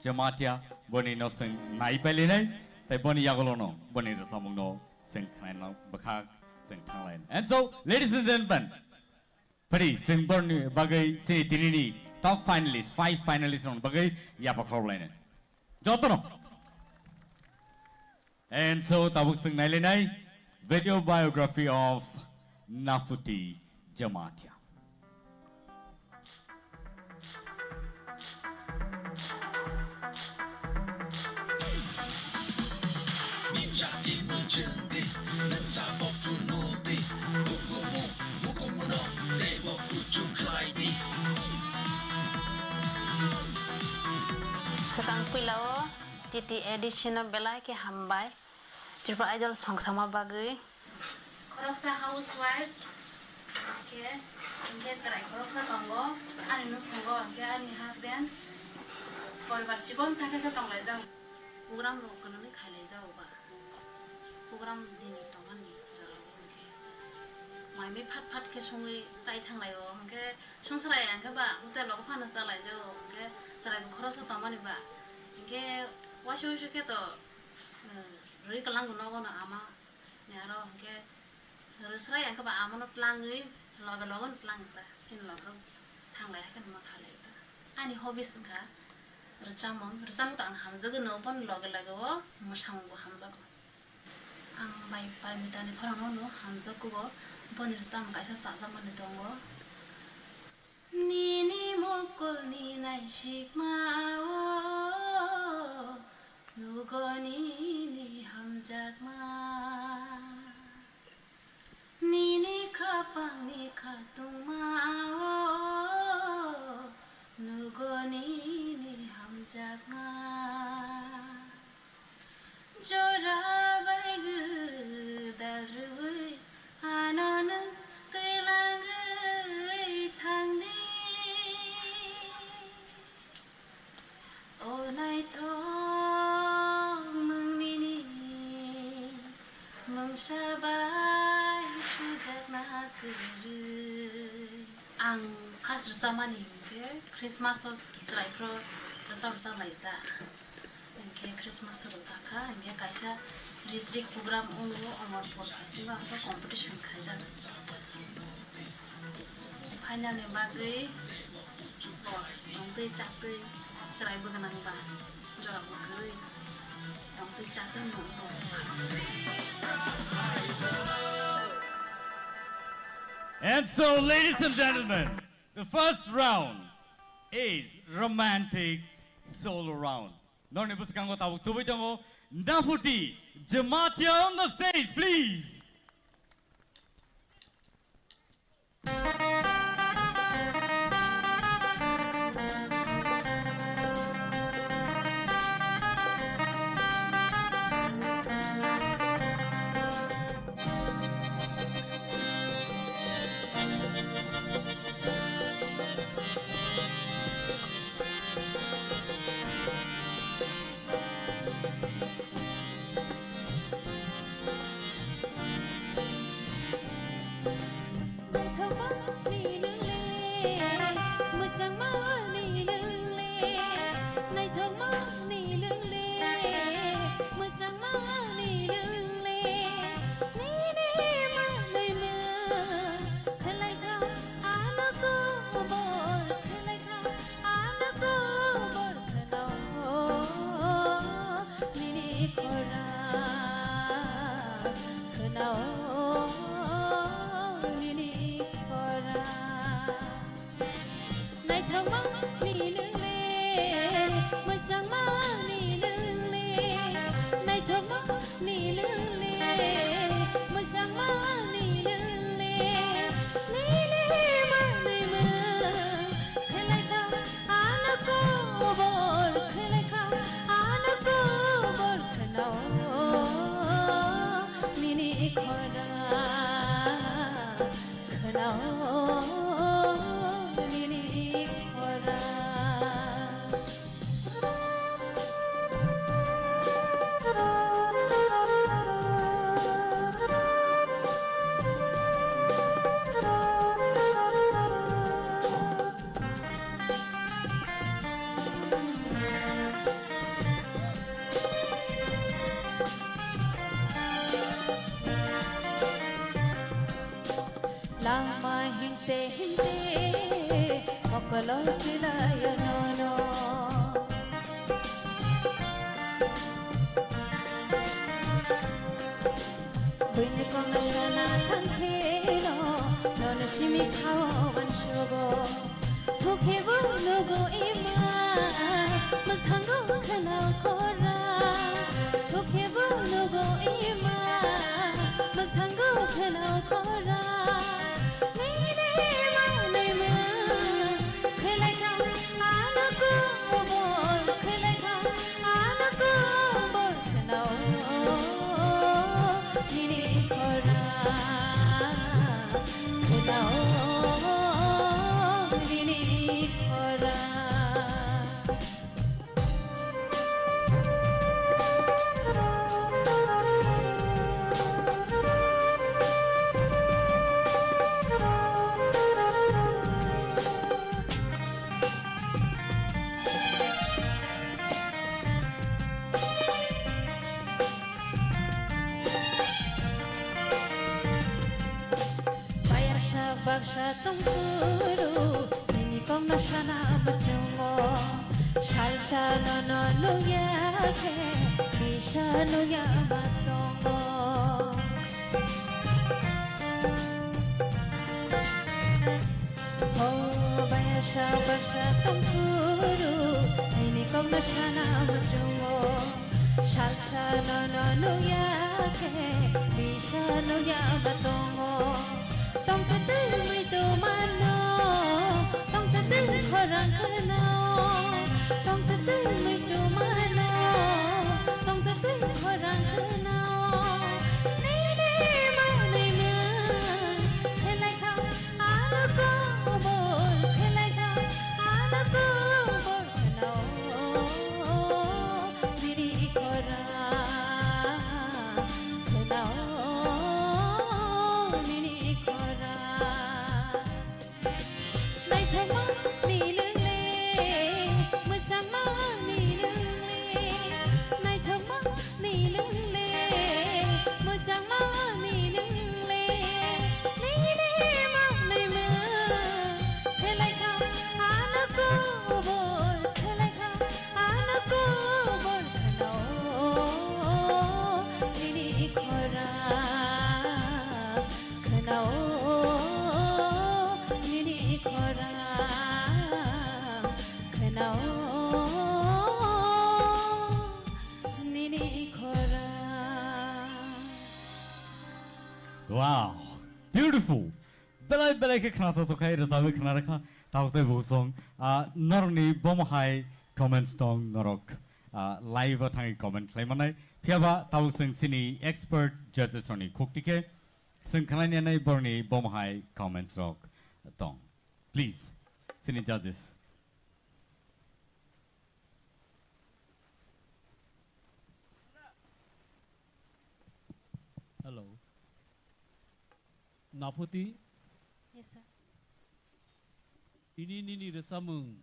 Jamatia, boni no chwng nai pailinai, tei boni yagulono boni rwchapmungno chwng khnaina bwkha chwng thanglaina. And so, ladies and gentlemen, pari chwng borni bagwi chini tinini top finalist, five finalist rokni bagwi yapha khorlaina. Jotono. And so, tabuk chwng nailainai video biography of Nafuti Jamatia. Swkang puila o T T A D C no belai khe hambai, Tripura Idol song sama bagwi. Khoroksa housewife khe, hinkhe chwrai khoroksa tongo, ani nukhungo, hinkhe ani husband, poribar chibon sakhe khe tonglaijak. Program rok kwnwi khailaijago ba. Program dini tongmani jorao hwnkhe mai mui phat phat khe songwi chai thanglaio, hwnkhe songchrai hwnkhe ba hotel rogo phano chalaijao, hwnkhe chwraibo khoroksa tongmani ba, hwnkhe waisa waisa khe to, eh, rwi kwlangbo nogono ama ni aro hwnkhe rwsrai hwnkhe ba amano tlangwi loge loge no tlang ta, chini loge rok thanglai hakhe no ma khalai ta. Ani hobbies wngkha rwchapmung, rwchapmung to ang hamjagwi no, boni loge loge o mwsamung bo hamjago. Ang bai Parmita ni khorang no hamjak kugo, boni rwchapmung kaisa chajakmani tongo. Nini mokol ni naisikma o nugo nini hamjakma. Nini khapang ni khatungma o nugo nini hamjakma. Jora bai gwdal rwui ano nwng twilangwi thangdi. O naithok nwng nini mungsa bai sujakna kwrwi. Ang first rwchapmani hwnkhe Christmas o chwraiphru rwchap rwchap lai ta. Hwnkhe Christmas o rwchapkha, hwnkhe kaisa ritrik program wngo Amarpur Phasingo, ang competition khaijak. Final ni bagwi bo tongtwi chaktwi chwrai bwgwnang ba jora bo kwrwi tongtwi chaktwi nukha. And so, ladies and gentlemen, the first round is romantic solo round. Norni bwskango tabuk tubui tongo Nafuti Jamatia on the stage, please. Naithokma ni nwng le, mwchangma ni nwng le, naithokma ni nwng le, mwchangma ni nwng le, nini manwi mwng khlai kha ano kubur khlai kha. Ano kubur khwnao nini khorang, khwnao nini khorang. Naithokma ni nwng le, mwchangma ni nwng le, naithokma ni nwng le, mwchangma ni nwng le, nini manwi mwng khlai kha, ano kubur khlai kha, ano kubur khwnao nini khorang, khwnao nini khorang. Lama himte himte mokolo chilaya nono. Buini kono sana thangkheno, nono simi khao wansugo. Thukhe bo nugo ima, mwkhango khwnao khora. Thukhe bo nugo ima, mwkhango khwnao khora. Nini manwi mwng khlai kha, ano kubur khlai kha, ano kubur khwnao nini khora, khwnao nini khora. Baksa tongphuru, nini kokno sana muchungo. Salsa nono nukya khe, bisa nukya ma tongo. O bayasa baksa tongphuru, nini kokno sana muchungo. Salsa nono nukya khe, bisa nukya ma tongo. Tongtwtwng muitu mano, tongtwtwng khorang kheno, tongtwtwng muitu mano, tongtwtwng khorang kheno. Nini manwi mung khelai kha, ano kobor khelai kha, ano kobor kheno. Nini khorang kheno, nini khorang. Naithokma ni lwngle, mwchangma ni lwngle, naithokma ni lwngle, mwchangma ni lwngle, nini manwi mung khelai kha, ano kobor khelai kha, ano kobor kheno, nini khorang kheno, nini khorang kheno, nini khorang. Wow, beautiful. Belai belai khe khna tongthok khai rwchapwi khna rwkha. Tabuk tei buksong, ah, norokni bomo hai comments tong norok, ah, live o thangwi comment khlai manai. Phiyaba tabuk chwng chini expert judges rokni khuk tikhe chwng khnani anai borokni bomo hai comments rok tong. Please, chini judges. Hello. Naphuti? Yes, sir. Tini nini rwchapmung.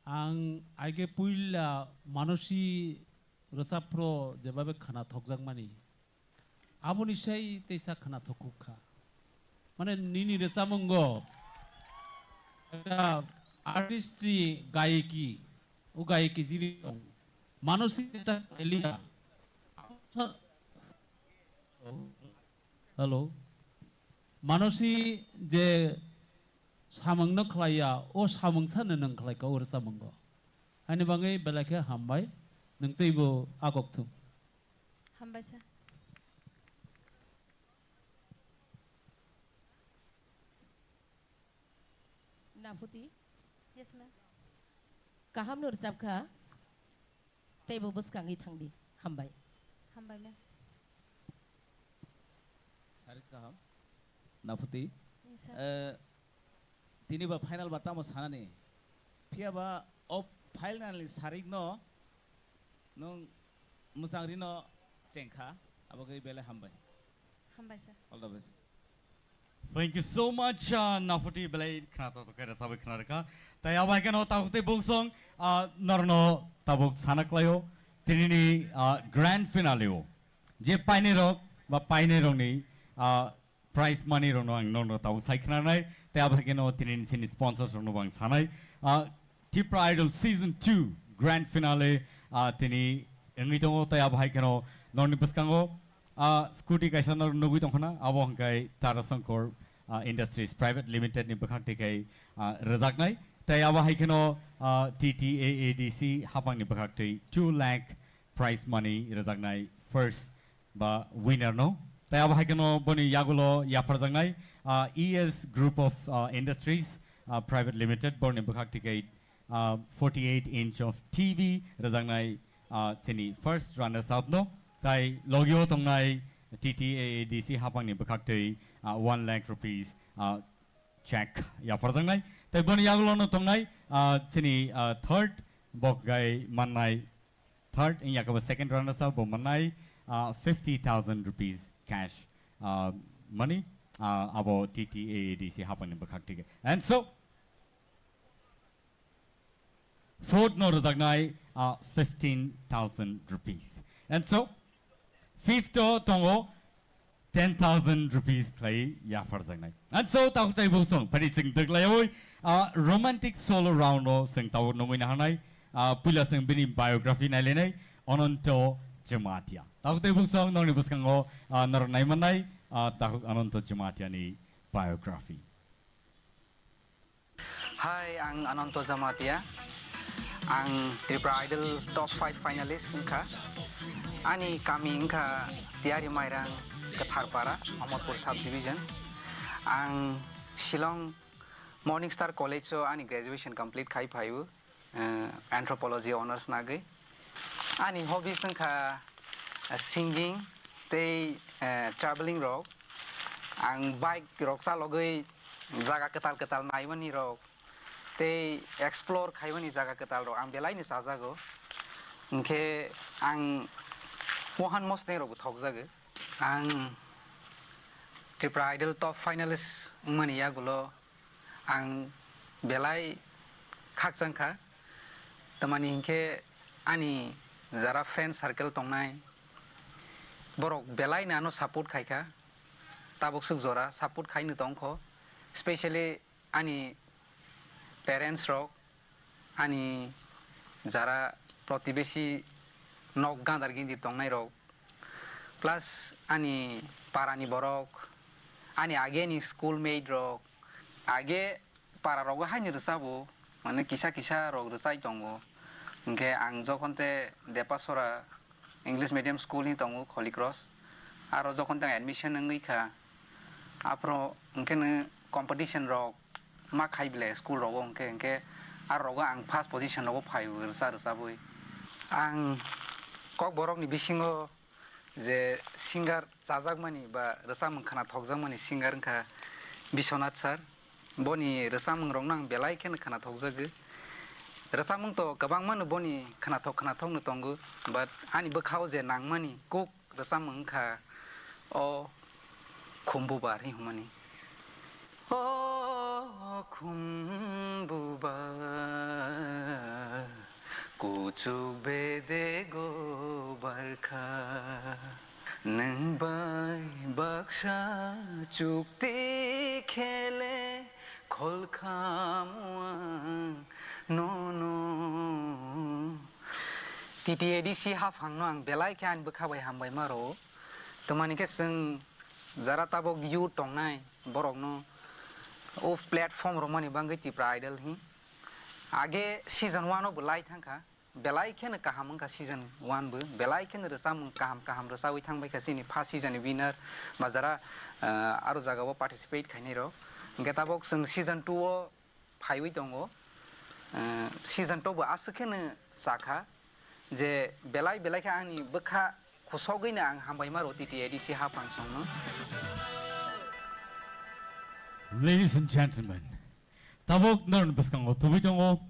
Ang aige puila Manosi rwchapphro jebabe khna thokjakmani. Aboni sai teisa khna thokuk kha. Mane nini rwchapmungo ekta artistry gayiki, o gayiki jili tong. Manosi ekta khailiya. Hello. Manosi je samungno khlaiya, o samung sano nwng khlaikha o rwchapmungo. Ani bagwi belai khe hambai, nwng teibo agok thung. Hambai sir. Naphuti? Yes, ma'am. Kaham no rwchapkha. Teibo bwskangwi thangdi. Hambai. Hambai, ma'am. Sarik kaham. Naphuti. Yes, sir. Eh, tini ba final ba tamo sanani. Phiya ba o final ni sarik no nwng mwchang rino chengkha. Abo khe belai hambai. Hambai, sir. All the best. Thank you so much, uh, Naphuti belai khna tongthok khe rwchapwi khna rwkha. Tai abo hai kheno tabuk tei buksong, uh, norno tabuk sana khlaio. Tinini, uh, grand finale o je painai rok ba painai rokni, uh, prize money rokno ang norno tabuk sai khna nai. Tai abo hai kheno tinini chini sponsors rokno bo ang sanai. Uh, Tipra Idol Season two Grand Finale, ah, tini wngwi tongo, tei abo hai kheno norni bwskango, ah, scooty kaisa nor-, nugwi tongkhana, abo hwnkhe Tara Sankor, ah, Industries Private Limited ni bwkhak twi khai, ah, rwjaknai. Tei abo hai kheno, ah, T T A A D C hapangni bwkhak twi two lakh prize money rwjaknai first ba winner no. Tai abo hai kheno boni yagulo yapharjaknai, ah, E S Group of, ah, Industries, ah, Private Limited, borni bwkhak twi khai, ah, forty-eight inch of T V rwjaknai, ah, chini first runners up no. Tai logio tongnai T T A A D C hapangni bwkhak twi, ah, one lakh rupees, ah, check yapharjaknai. Tai boni yagulo no tongnai, ah, chini, ah, third bok gai mannai, third wngya khe bo second runners up bo mannai, ah, fifty thousand rupees cash, ah, money, ah, abo T T A A D C hapangni bwkhak twi. And so, fourth no rwjaknai, ah, fifteen thousand rupees. And so, fifth o tongo ten thousand rupees khlai yapharjaknai. And so, takhuk tai buksong, phani chwng dwklaiwi, ah, romantic solo round o chwng tabuk nungwi nahanai, ah, puila chwng bini biography nailainai, Ananto Jamatia. Takhuk tai buksong, nokni bwskango, ah, norok naimannai, ah, takhuk Ananto Jamatia ni biography. Hi, ang Ananto Jamatia. Ang Tripura Idol top five finalist wngkha. Ani kami wngkha Tiari Mairang, Katharpara, Amarpur Subdivision. Ang Shillong Morning Star College o ani graduation complete khai phaio, eh, Anthropology honours nagwi. Ani hobbies wngkha, eh, singing tei, eh, travelling rok. Ang bike rok chalogwi jaga kwtal kwtal naimani rok tei explore khaimani jaga kwtal rok ang belai no chajago. Hinkhe ang wahan mosneng rokbo thokjago. Ang Tripura Idol top finalist wngmani yagulo ang belai khakchang kha. Tamani hinkhe ani jara friend circle tongnai, borok belai no ano support khai kha. Tabuk swk jora support khai no tong kho. Specially ani parents rok, ani jara protibesi nok gandar gindi tongnai rok, plus ani parani borok, ani age ni schoolmate rok, age para rogo haini rwchabo, mane kisa kisa rok rwchai tongo. Hinkhe ang jokhon te Depasora English medium school hi tongo Holy Cross. Aro jokhon tang admission wngwi kha, aphro hinkhe no competition rok ma khai bile school rogo hinkhe, hinkhe aro rogo ang first position rogo phaio rwcha rwchabwi. Ang Kokborok ni bisingo je singer chajakmani ba rwchapmung khwnathokjakmani singer wngkha Biswanath sir. Boni rwchapmungrokno ang belai kheno khwnathokjago. Rwchapmung to kwbangmano boni khwnathok khwnathokno tongo, but ani bwkhao je nangmani kuk rwchapmung wngkha o Khumbubar hinwi hwnmani. O Khumbubar, kuchuk bedego barkha, nwng bai baksa chukti khele kholkhamu ang nono. T T A D C haphangno ang belai khe ani bwkha bai hambai ma rwo. Tamani khe chwng jara tabok youth tongnai borokno o platform rwmani bagwi Tipra Idol hi. Age season one o bo lai thangkha. Belai kheno kaham wngkha season one bo, belai kheno rwchapmung kaham kaham rwchawi thangbaikha chini first season ni winner ba jara, ah, aro jagao participate khainai rok. Hinkhe tabok chwng season two o phaiwi tongo. Ah, season two bo aswk kheno chakha je belai belai khe ani bwkha khusogwino ang hambai ma rwo T T A D C haphang songno. Ladies and gentlemen, tabok norokni bwskango tubui tongo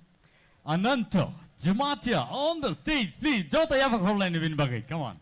Ananto Jamatia on the stage, please. Joto yapha khorlaini bini bagwi. Come on.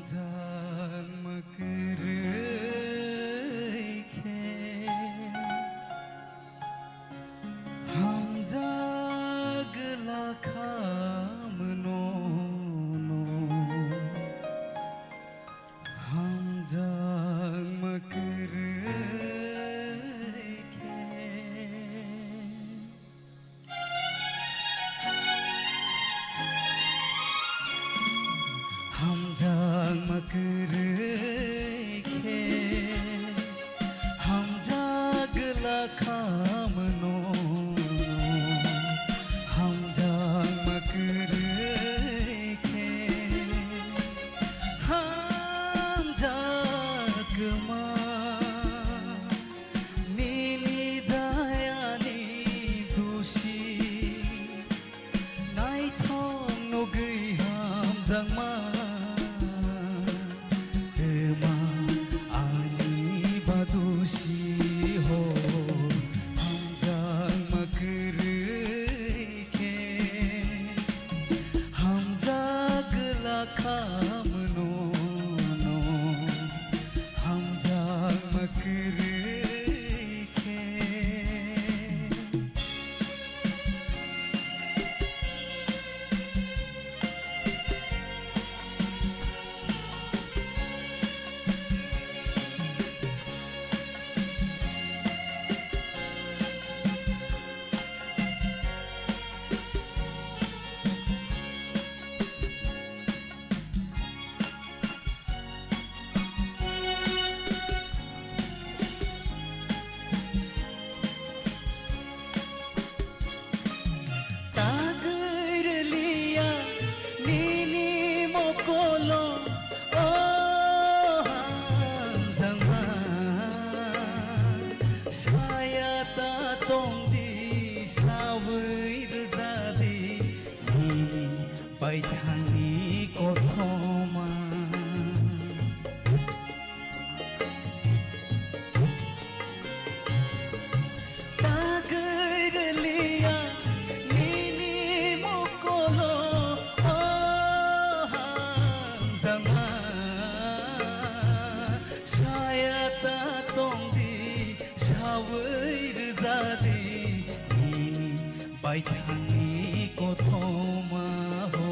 Hamjakma kwrwi khe hamjak glakha mano no. Hamjakma kwrwi khe. Hamjakma kwrwi khe. Hamjak glakha mano. Hamjakma Thani kothoma. Tagwi rwliya nini mokolo, o hamjakma. Saya ta tongdi, sawi rwjadi nini baithangni kothoma ho.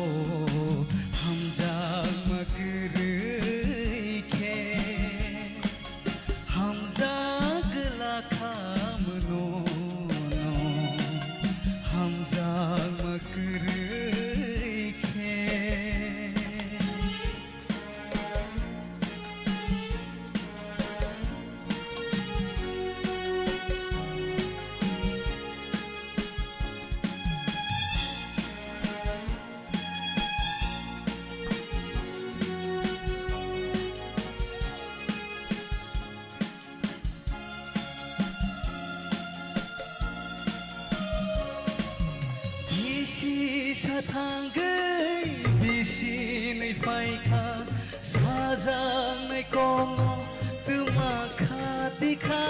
Hamjakma kwrwi khe hamjak lakhamno, hamjakma kwrwi khe. Bisi sathangwi bisi nwi phaikha, sajaknai kokno twma kha tikha.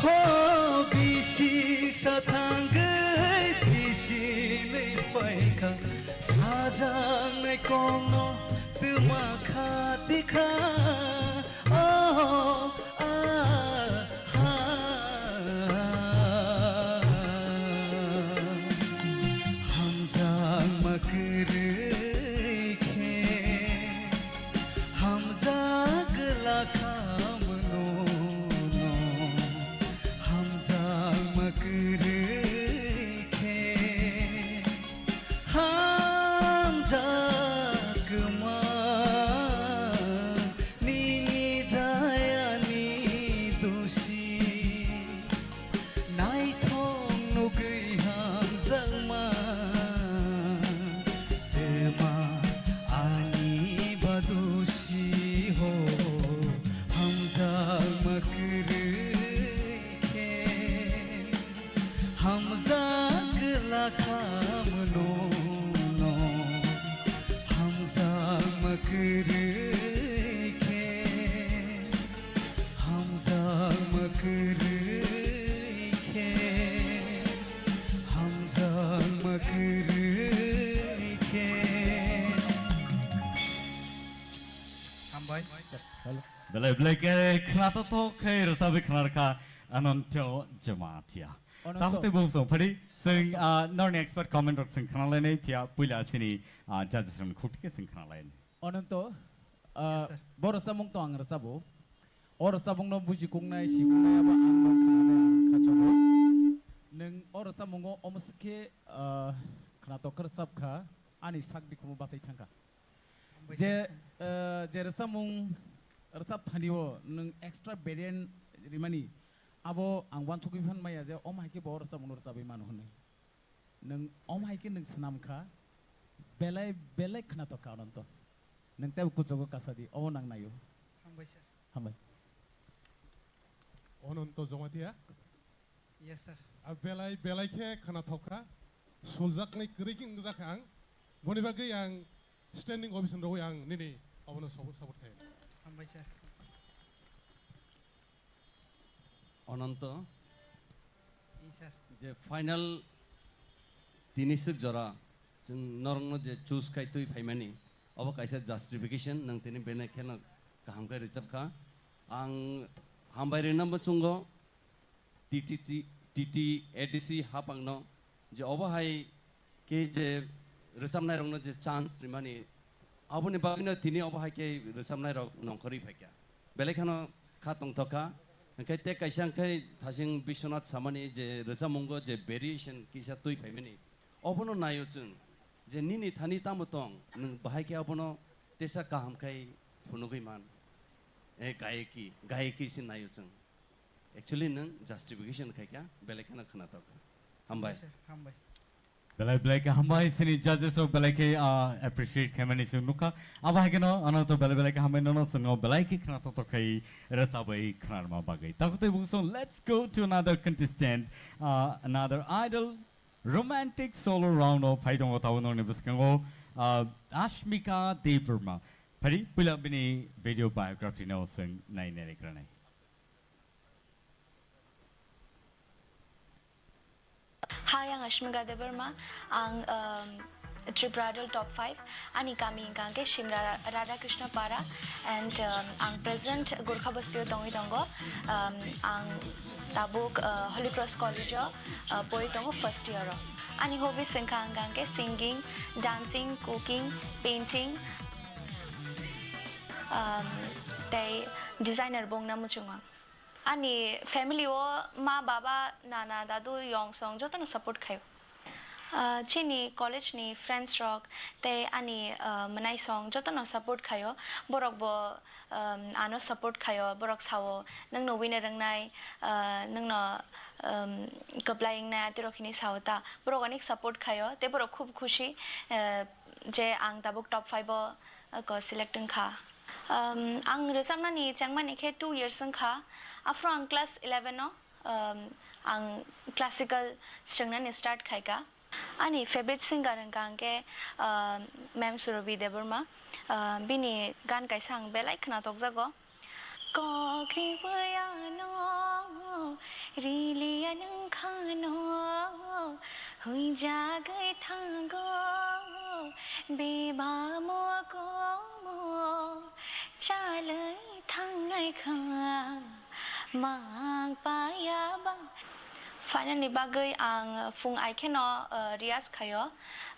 Ho bisi sathangwi bisi nwi phaikha, sajaknai kokno twma kha tikha. Oh, ah, ha. Hamjakma kwrwi khe hamjak lakhamno, hamjakma kwrwi khe hamjakma nini dayani dosi. Naithok nugwi hamjakma, ema ani badosi ho, hamjakma kwrwi khe, hamjak lakhamno, hamjakma kwrwi khe. Hamjakma kwrwi khe, hamjakma kwrwi khe. Hambai. Belai belai khe khwnathok khe rwchabwi khwnarwkha Ananto Jamatia. Ananto. Tamo tei bung song phadi chwng, ah, norni expert comment rok chwng khwnalainai phiya puila chini, ah, judges rokni khukti khe chwng khwnalainai. Ananto, ah, Yes, sir. Bo rwchapmung to ang rwchabo. O rwchapmung no buji kuknai, si kuknai abo ang no khwnanai ang khachogo. Nwng o rwchapmungo omo swk khe, ah, khwnatok khe rwchap kha, ani sak bikhumu bachai thang kha. Hambai Je, sir. Ah, je rwchapmung rwchap thani o nwng extra variant rimani, abo ang uansugwi phan maya je omo hai khe bo o rwchapmung no rwchapwi mano hwnwi. Nwng omo hai khe nwng swnam kha, belai belai khwnatok kha Ananto. Nwng teibo kuchugo kasa di, omo nang naio. Hambai sir. Hambai. Ananto Jamatia. Yes, sir. A belai belai khe khwnathok kha, suljaknai kwrwi khe wngjak kha ang. Boni bagwi ang standing ovation rwui ang nini obono support, support khainai. Hambai sir. Ananto, Yes, sir. Je final tini swk jora chwng norokno je choose khai twi phaimani, obo kaisa justification, nwng tini bene kheno kaham khe rwchap kha. Ang hambai rwna muchungo T T T, T T A D C haphangno je obo hai khe je rwchapnairokno je chance rimani, aboni bagwino tini obo hai khe rwchapnairok nongkhorwi phaikha. Belai kheno kha tongthok kha. Hwnkhe tei kaisa hwnkhe Thasing Biswanath samani je rwchapmungo je variation kisa twi phaimani, obono naio chwng je nini thani tamo tong, nwng bahai khe abono tesa kaham khai phunugwi man, e, gayeki, gayeki se naio chwng. Actually nwng justification khaikha, belai kheno khwnathok kha. Hambai. Hambai sir, hambai. Belai belai khe hambai sini judges rok belai khe, ah, appreciate khaimani chwng nukha. Abo hai kheno ano to belai belai khe hambai nono chwngno belai khe khna tok tok khai rwchabwi khnarma bagwi. Takhutai bukung song, let's go to another contestant, ah, another idol romantic solo round o phai tongo tabuk nokni bwskango, ah, Ashmika Debbarma. Phari puila bini video biography no chwng nai nai rikranai. Hi, ang Ashmika Debbarma. Ang, um, Tripura Idol top five. Ani kami hingka hingke Simra Radhakrishna Para and, um, ang present Gorkha Basti o tongwi tongo. Um, ang tabuk, uh, Holy Cross College o, uh, pori tongo first year o. Ani hobbies hingka hingka hingke singing, dancing, cooking, painting, um, tei designer bo wngna muchungo. Ani family o ma, baba, nana, dadu, yong song jotono support khaio. Ah, chini college ni friends rok tei ani, ah, mwnai song jotono support khaio. Borok bo, um, ano support khaio. Borok sao, "Nwng no wina rwngnai, ah, nwng no, um, kwplai wngnai," atirok hini sao ta. Borok onek support khaio. Tei borok khub khushi, ah, je ang tabuk top five o, ah, ko select wngkha. Um, ang rwchapnani chengmani khe two years wngkha. Aphuru ang class eleven o, um, ang classical swngnani start khaika. Ani favorite singer hwnkha hwnkhe, um, Ma'am Surabhi Debbarma. Um, bini gan kaisa ang belai khwnatokjago. Kok riwi ano, rili anwng khano, huijagwi thango, beba mokomo, chalwi thangnai kha, mang paya ba. Final ni bagwi ang phung ai kheno, uh, riyaz khaio,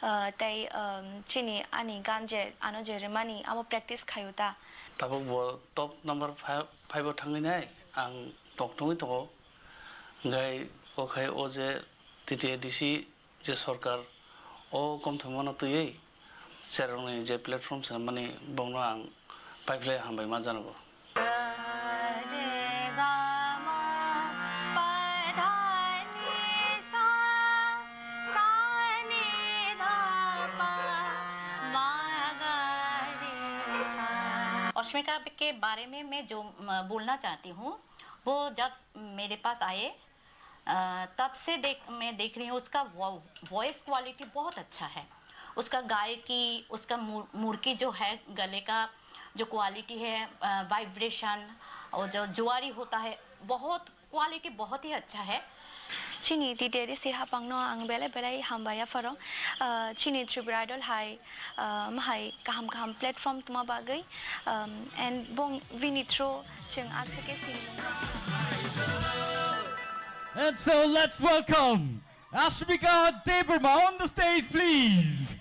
uh, tei, um, chini ani gan je ano je rimani abo practice khaio ta. Tabuk bo top number five, five o thangwi nai ang tok thangwi tongo. Hwnkhe o khai o je T T A D C je sorkar o komthomano twiwi cherokni je platform swnamani bongno ang paiphlai hambai ma janogo. अश्मिका के बारे में मैं जो, म, बोलना चाहती हूँ, वो जब मेरे पास आए, अ, तब से देख, मैं देख रही हूँ, उसका वॉ-, वॉइस क्वालिटी बहुत अच्छा है। उसका गायकी, उसका मुर-, मुरकी जो है, गले का जो क्वालिटी है, अ, वाइब्रेशन और जो जुआरी होता है, बहुत क्वालिटी बहुत ही अच्छा है। Chini T T A D C hapangno ang belai belai hambai yapharo. Ah, chini Tripura Idol hai, ah, mahai kaham kaham platform tuma bagwi, um, and bong bini through chwng aswk khe sinimung. And so let's welcome Ashmika Debbarma on the stage, please.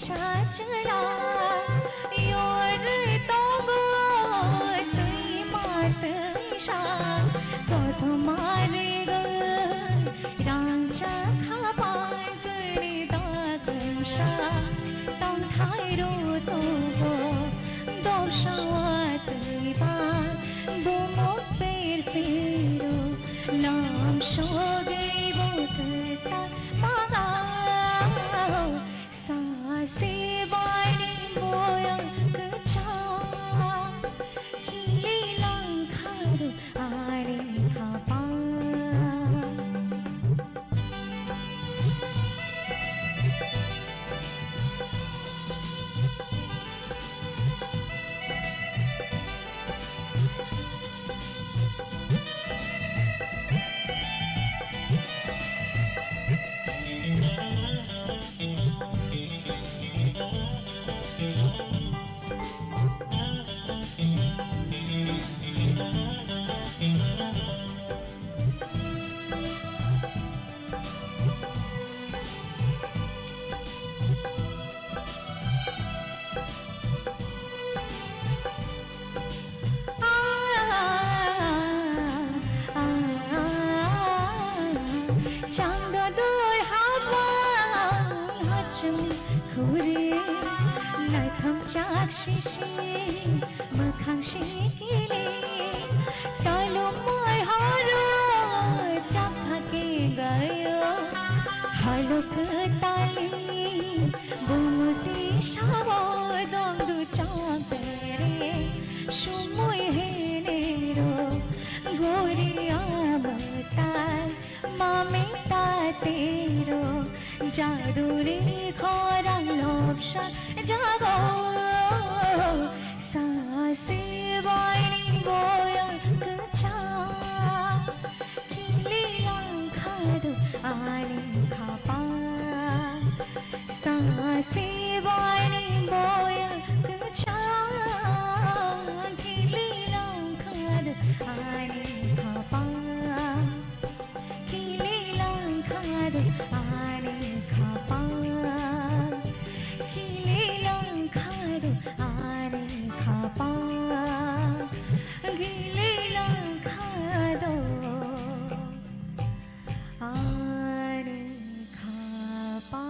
Chachra, yor tobo twi matwi sa, kothoma rega, rangcha khapan twi dagsa, tongthai ro tobo, dosha twi ba, bumuk per piro, lam sogei bo twi ta maga. Sasi bani boya kecha, kili langkharu ani khapa. Changdodoi haba hachmi khuri, naitham chak shishi, mwkhang sikili, tolomoi horo chakha ke gayo, halok tali, bumuti sawo dongdu chakere, sumui henero, gori amatai, mami tatero, jaduri khorang lobsa jago, sasi bani boya kecha, kili langkhadu ani khapa. Sasi bani boya kecha, kili langkhadu ani khapa. Kili langkhadu ani khapa. Kili langkhadu ani khapa. Kili langkhadu ani khapa.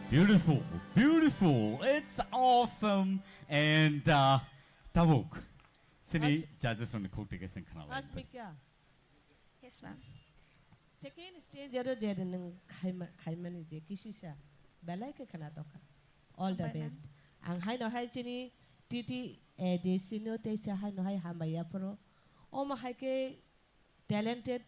Beautiful, beautiful. It's awesome. And uh, Tabuk, sini As- judges rokni khuk tike sing khna lai. Asmika. Yes, ma'am. Second stage aro je nwng khaima-, khaimani je kisisa belai khe khna tongkha. All the Hambai, ma'am. Best. Ang haino hai chini T T A D C no teisa haino hai hambai yaphuru. Omo hai khe talented,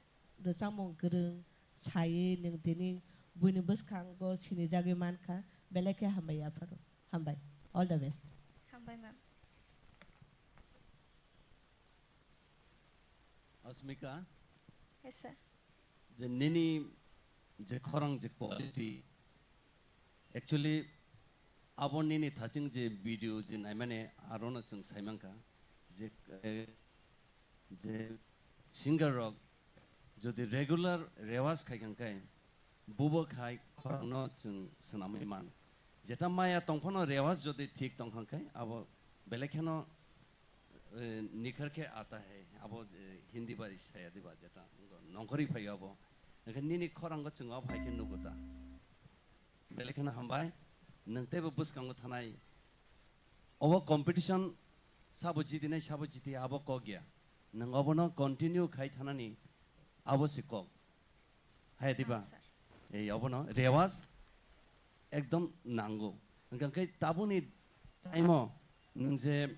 rwchapmung kwrwng, sai nwng tini buini bwskango sinijagwi mankha, belai khe hambai yaphuru. Hambai. All the best. Hambai, ma'am. Asmika, Yes, sir. Je nini je khorang je quality, actually abo nini thaching je video je naimani arono chwng saimankha je, eh, je singer rok jodi regular rewaj khai kha khe, bubo khai khorangno chwng swnamwi man. Jeta maya tongphano rewaj jodi thik tongkha khe abo belai kheno, eh, nikhar ke aata hai, abo, eh, Hindi bai saya diba jeta nongkhorwi phaio abo. Hwnkhe nini khorango chwng abo hai khe nugo ta. Belai kheno hambai, nwng teibo bwskango thanai. Obo competition sabo jidinai sabo jiti abo kok ya. Nwng obono continue khai thanani abo se kok. Hai diba? Ah, sir. Ei obono rewaj ekdom nango. Hwnkhe tabukni time o nwng je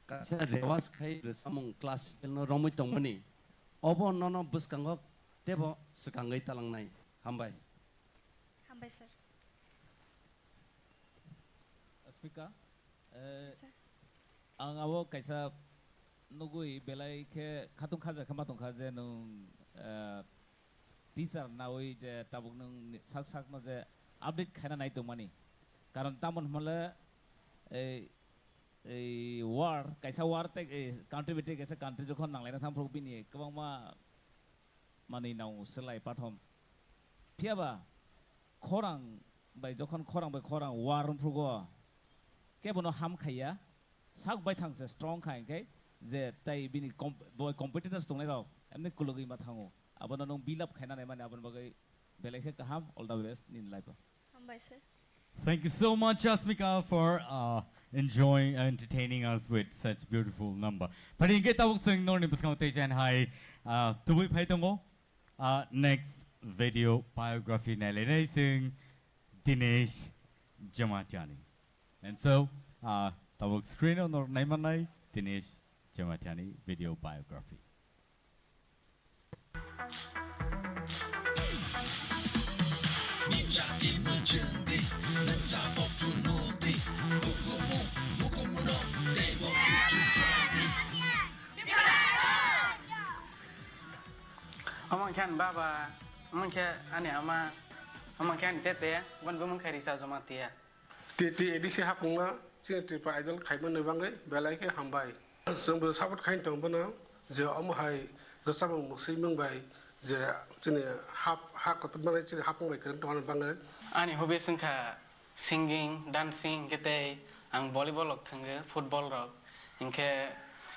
kaisa rewaj khai rwchapmung classical no romwi tongmani, obo nono bwskango teibo swkangwi talangnai. Hambai. Hambai, sir. Asmika, eh, Sir. Ang abo kaisa nugwi belai khe khatung khaja khe ma tongkha je nwng, eh, teacher nawi je tabuk nwng ni sak sakno je update khaina nai tongmani. Karon tamoni hwnle ei, ei war, kaisa war tei, ei country bai tei kaisa country jokhon nanglaina thangphuru bini kwbangma manwi nang swlai pathom. Phiyaba khorang bai, jokhon khorang bai khorang war wngphrugo, kebono ham khaiya, sak baithang se strong kha, hinkhe je tai bini com-, bo competitors tongnai rok emni kulugwi ma thango, abono nwng build up khaina naimani, aboni bagwi belai khe kaham, all the best nini life o. Hambai se. Thank you so much, Asmika, for, uh, enjoying and entertaining us with such beautiful number. Phari hinkhe tabuk chwng norni bwskango tei chen hai, uh, tubui phai tongo. Uh, next video biography nailainai chwng Dinesh Jamatiani. And so, uh, tabuk screen o nor naimannai Dinesh Jamatiani video biography. Omo khe ani baba, omo khe ani ama, omo khe ani tete, boni bumung khe Risa Jamatia. T T A D C hapungma chini Tripura Idol khaimani bagwi belai khe hambai. Chwngbo support khaina tongo bono je omo hai rwchapmung mwswimung bai je chini hap, ha kotor mani chini hapung bai kwrwng tongna bagwi. Ani hobbies wngkha singing, dancing, hwnkhe tei ang volleyball rok thwngwi, football rok. Hinkhe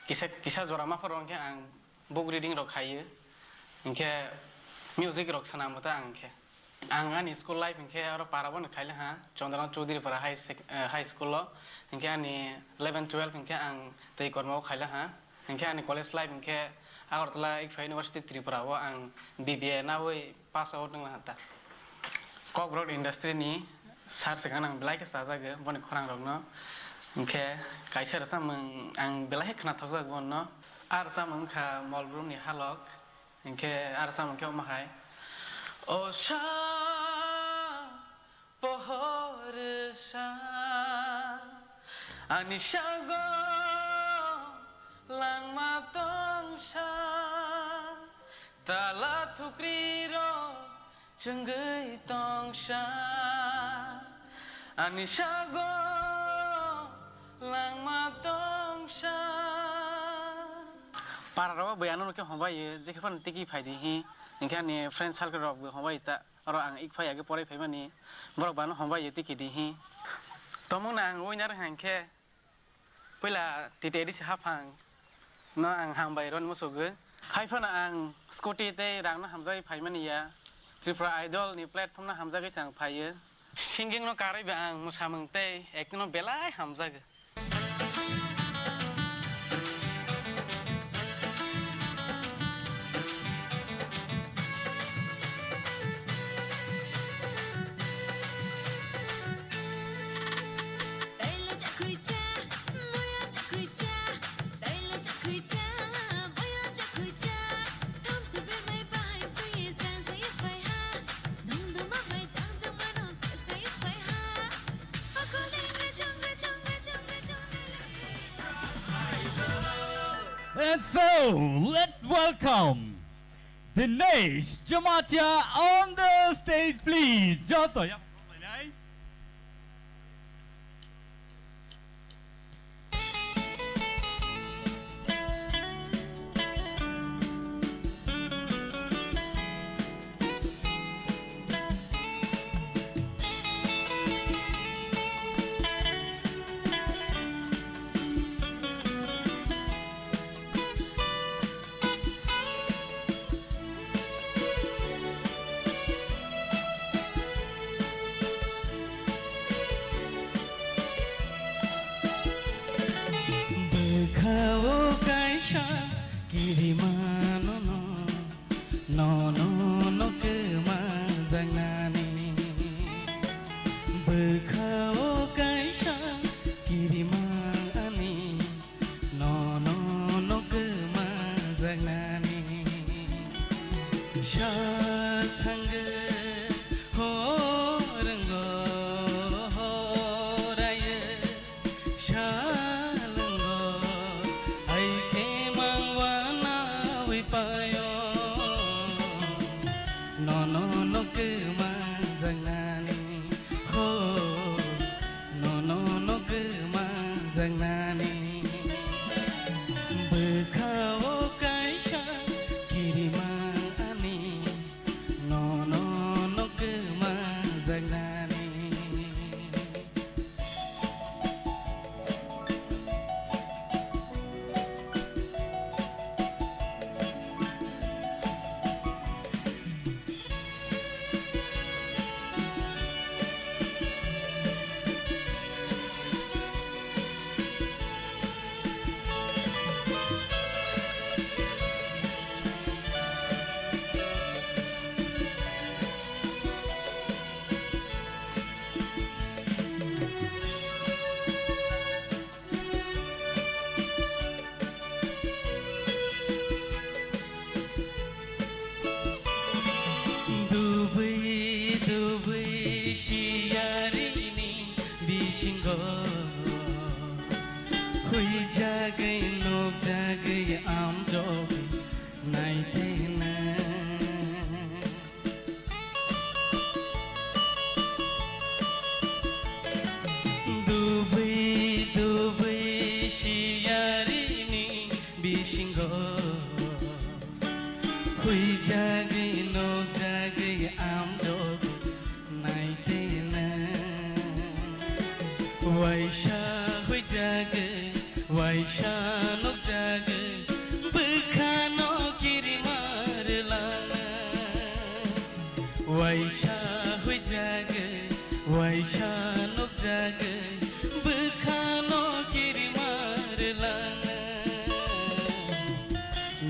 kisa, kisa jora ma phoro hinkhe ang book reading rok khaio, hinkhe music rok swnambo ta ang khe. Ang ani school life hinkhe oro para bono khaila ha, Chandranath Chaudhary para high sec-, eh, high school o, hinkhe ani eleven twelve hinkhe ang tei kormo o khaila ha, hinkhe ani college life hinkhe Agartala Ikpha University Tripura o ang B B A nawi pass out wngna ha ta. Kokborok industry ni sir se gana ang belai khe chajago boni khorang rok no, hinkhe kaisa rwchapmung ang belai khe khwnathokjak bono. A rwchapmung wngkha Molbrum ni Halok, hinkhe a rwchapmung khe omo hai. O sa pohor sa, ani sago langma tongsa, tala thukri rok chwngwi tongsa, ani sago langma tongsa. Para rok bai ano khe hombai, jekhe phano tiki phai di hi, hinkhe ani friend circle rok bo hombai ta, oro ang ik phai age porai phaimani, borok bano hombai tiki di hi. Tomung na ang winner hinkhe, Puila T T A D C haphang no ang hambai rwna muchugwi. Hai phano ang scooty tei rang no hamjagwi phaimani ya. Tripura Idol ni platform no hamjagwi se ang phaiyo. Singing no karwi ba ang mwsamung tei acting no belai hamjago. And so, let's welcome Dinesh Jamatia on the stage, please. Joto, ya. Bwkha-o kaisa kirima nono, nono no kwmajaknani. Bwkha-o kaisa kirima ani, nono no kwmajaknani. Sa thangwi horwngo horaiwi salwngo, hai khe mangwanawi paio, nono no kwmajaknani. Ho, nono no kwmajaknani. Bwkha-o kaisa kirima ani, nono no kwmajaknani. Singo huijagwi nukjagwi amjok naitena. Dubui dubui siyarini bisingo huijagwi nukjagwi amjok naitena. Waisa huijagwi, waisa nukjagwi, bwkhano kirima rwlana. Waisa huijagwi, waisa nukjagwi, bwkhano kirima rwlana.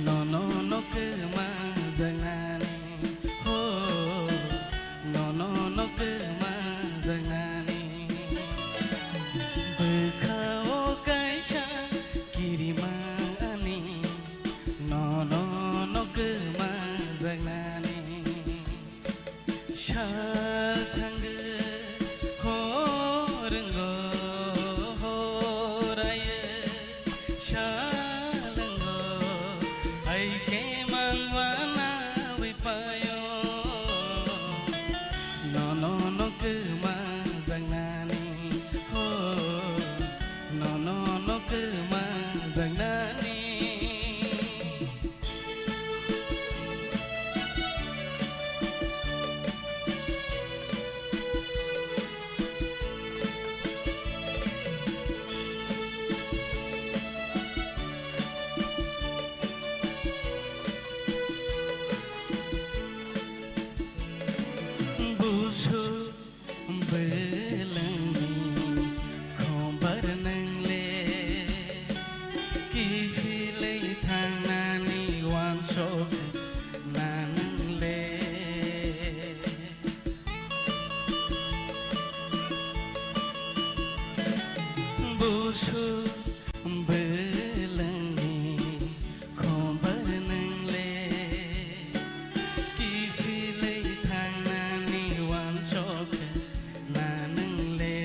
Nono no kwma jangnani, ho, nono no kwma jangnani. Bwkha o kaisa kirima ani, nono no kwma jangnani. Sal thangwi horwngo horaye salwngo, hai khe mangwana wi payo. Nono no kwma jangnani ho, nono no kwma jangnani. Busu belengni khombar nangle, kiphilwi thangnani wansok na nangle. Busu belengni khombar nangle, kiphilwi thangnani wansok na nangle.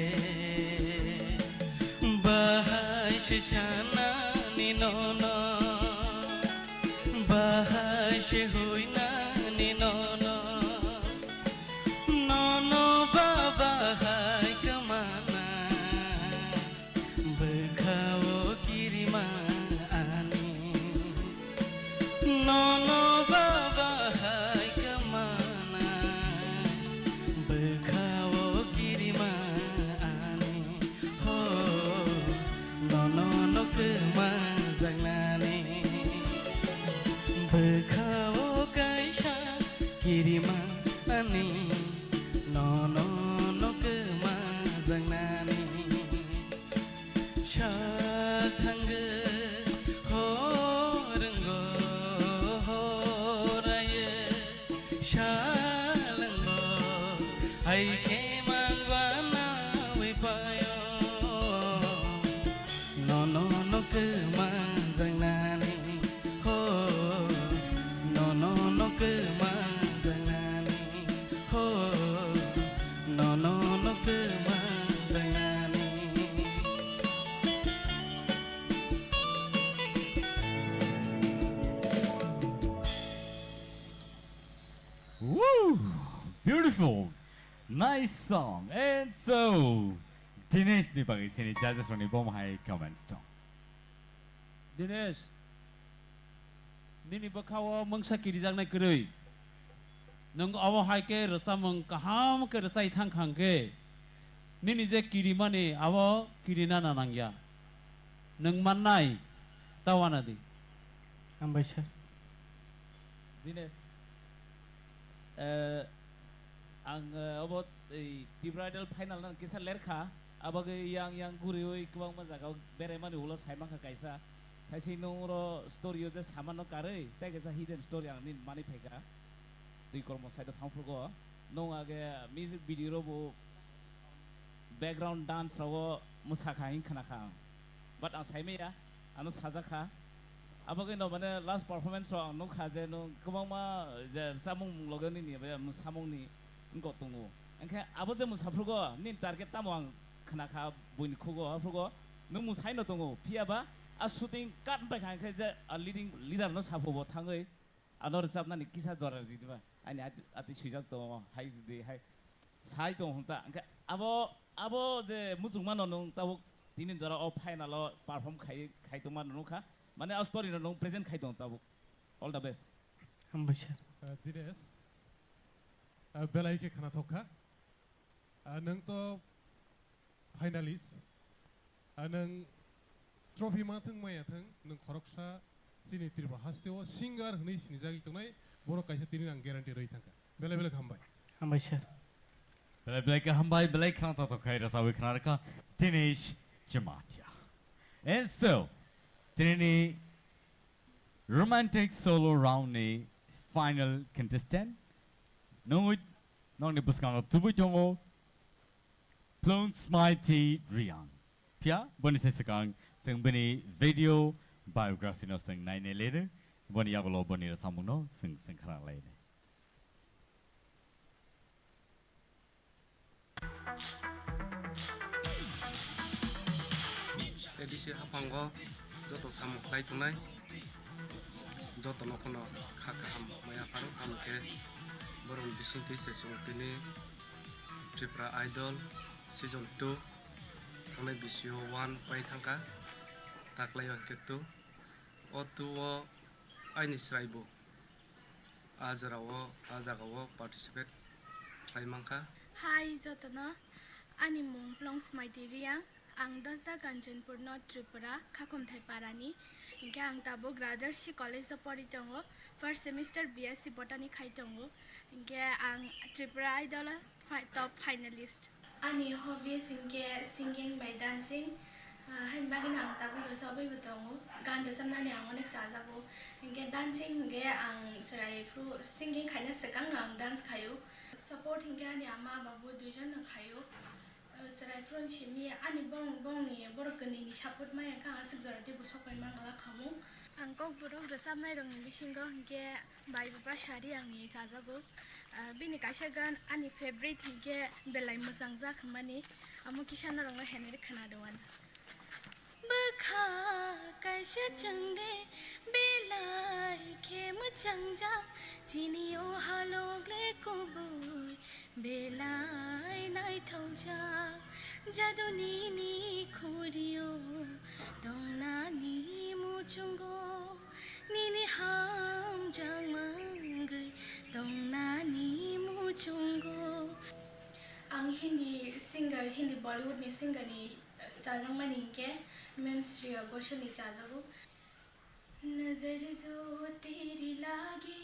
Bahai se sanani nono, bahai se huinani nono, nono baba hai kwmana. Bwkha o kirima ani, nono baba hai kwmana. Bwkha o kirima ani, ho, nono no kwma jangnani. Bwkha o kaisa kirima ani, nono no kwma jangnani. Sal thangwi horwngo horaye salwngo, hai khe mangwana wi payo. Nono no kwma jangnani ho, nono no kwma jangnani. Ho, nono no kwma jangnani. Woo! Beautiful! Nice song! And so, Dinesh ni bagwi sini judges rokni bomo hai comments tong. Dinesh, nini bwkha-o mungsa kirijaknai kwrwi. Nwng obo hai khe rwchapmung kaham khe rwchai thang kha hwnkhe, nini je kirimani abo kirina na nangya. Nwng mannai ta uanadi. Hambai sir. Dinesh, eh, ang, eh, obo, ei, Tipra Idol final no kisa lerkha. Abagwi yang yang guriwi kwbangma jagao beraimani ulo saimankha kaisa. Thaising nwng oro story o je samano karwi, tei kaisa hidden story ang nini manwi phaikha. Twi kormo side o thangphrugo. Nwng age music video ro bo background dance rogo mwsakha hing khnakha ang. But ang saimaya, ano sajakha. Abagwi no mane last performance ro ang nukha je nwng kwbangma je rwchapmung loge nini samungni wngkok tongo. Hwnkhe abo je mwsaphrugo nini target tamo ang khna kha buini khugo, aphrugo nwng mwsai no tongo, phiya ba a shooting cut bai kha, hwnkhe je a leading leader no saphubo thangwi ano rwchapnani kisa jora ridi ba, ani ati, ati swijak tongo, hai ridi, hai sai tongo hwn ta. Hwnkhe abo, abo je muchungma no nwng tabuk tini jora o final o perform khai, khai tongma no nukha, mane a story no nwng present khai tongo tabuk. All the best. Hambai sir. Uh, Dinesh, uh, belai khe khnathok kha. Ah, nwng to finalist. Ah, nwng trophy ma thwng maya thwng, nwng khoroksa chini Tripura hasteo singer hwnwi sinijagwi tongnai, borok kaisa tini ang guarantee rwi thangkha. Belai belai hambai. Hambai sir. Belai belai khe hambai, belai khna to to khai rasa wi khna rwkha Dinesh Jamatia. And so, tini romantic solo round ni final contestant, nungwi nokni bwskango tubui tongo, Plung Smaiti Riang. Phiya boni se swkang chwng bini video biography no chwng nainai lainai, boni yagulo boni rwchapmung no chwng, chwng khna lainai. A D C haphango joto samung khlai tongnai, joto no phano kha kaham maya pharo, tamo khe borokni bisingtwi se chwng tini Tripura Idol season two thangnai bisio one pai thangkha, taklai o hwnkhe two, o two o aini chwraibo a jorao, a jagao participate khlai mankha. Hi jotono, ani mung Plung Smaiti Riang, ang Dosda Kanchanpur no Tripura, Khakhumthai Parani. Hinkhe ang tabuk Rajarshi College o pori tongo, first semester B S C Botany khai tongo. Hinkhe ang Tripura Idol o fi-, top finalist. Ani hobbies hinkhe singing bai dancing, ah, haini bagwino ang tabuk rwchapwi bo tongo. Gan rwchapnani ang onek chajago. Hinkhe dancing hinkhe ang chwrai phuru singing khaina swkangno ang dance khaio. Support hinkhe ani ama babu duijon no khaio. Ah, chwrai phuru simi ani bong-, bongni borok kwnwini support maya wngkha ang aswk jora teibo sokpai mangala khamung. Ang kokborok rwchapnairokni bisingo hinkhe Bai Baba Sari angni chajago. Ah, bini kaisa gan ani favorite hinkhe belai mwchangjak hwnmani. Amo kisa norokno henwi khna rwmani. Bwkha kaisa chwngde belai khe mwchangjak, chini o halok le kubui belai naithokjak. Jadu nini khurio tongnani muchungo, nini hamjakma wngwi tongnani muchungo. Ang Hindi singer, Hindi Bollywood ni singer ni chajakmani hinkhe Ma'am Shreya Ghoshal ni chajago. नजर जो तेरी लागे,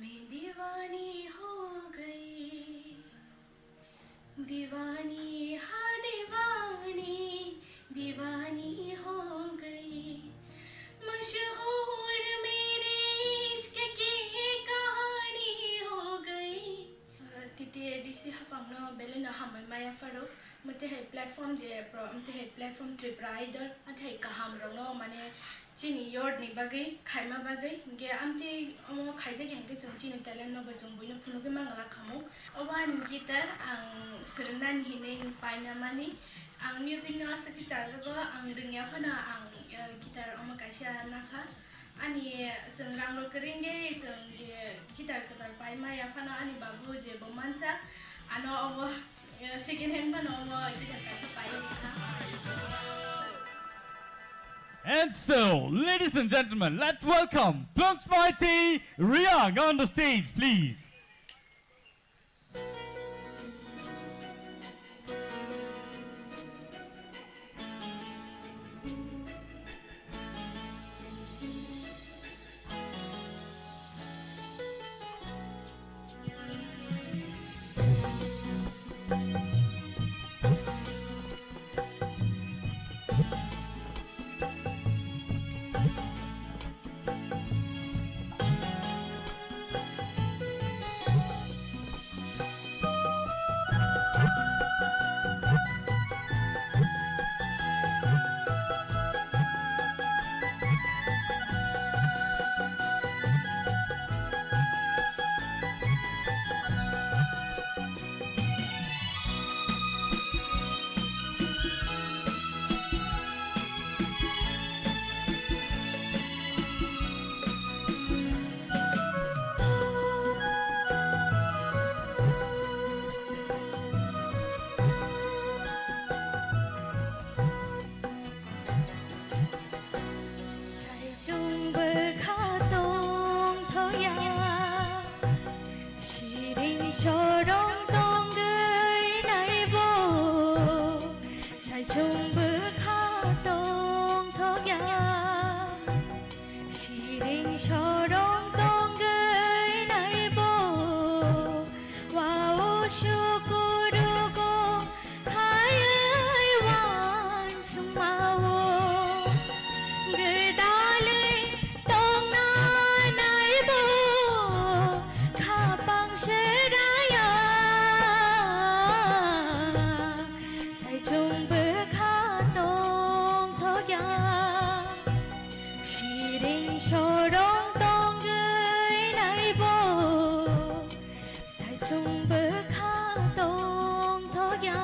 मैं दीवानी हो गई। दीवानी, हाँ दीवानी, दीवानी हो गई। मशहूर मेरे इश्क की कहानी हो गई। Titi A D C hapangno belai no hambai maya pharo, mothe hai platform je pro, mothe hai platform Tripura Idol, athai kaham rokno mane chini yard ni bagwi, khaima bagwi, hinkhe amtwi omo khaijak ya hinkhe chwng chini talent no bo chwng buino phunugwi mangala khamu. Obo ani guitar ang swrwngnani hinwi paina mani. Ang music no aswk khe chajago, ang rwngya phano ang, eh, guitar omo kaisa nakha. Ani chwng rang rok kwrwngwi chwng je guitar kwtal paima ya phano ani babu je bo mansa, ano obo, eh, second hand phano omo guitar kaisa pai rwkha. And so, ladies and gentlemen, let's welcome Plungsmaiti Riang on the stage, please. Sorong tongwi naibo, saichung bwkha tongthokya. Siring sorong tongwi naibo, wao sukurugo khaiwi wansukmao. Gwdalwi tongna naibo, khapang sraya. Saichung bwkha tongthokya, siring sorong tongwi naibo, saichung bwkha tongthokya.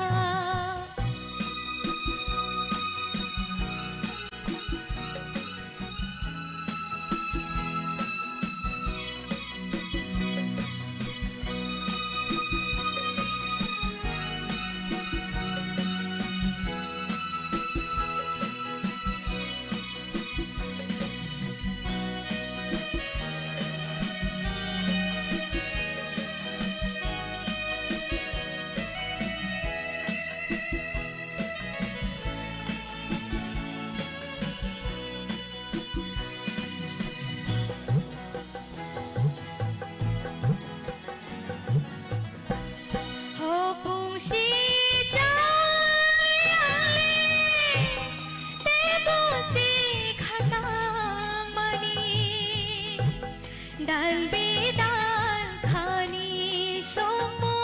Hopung si chayali, tebo si khatang mani, dal bidal khani somo,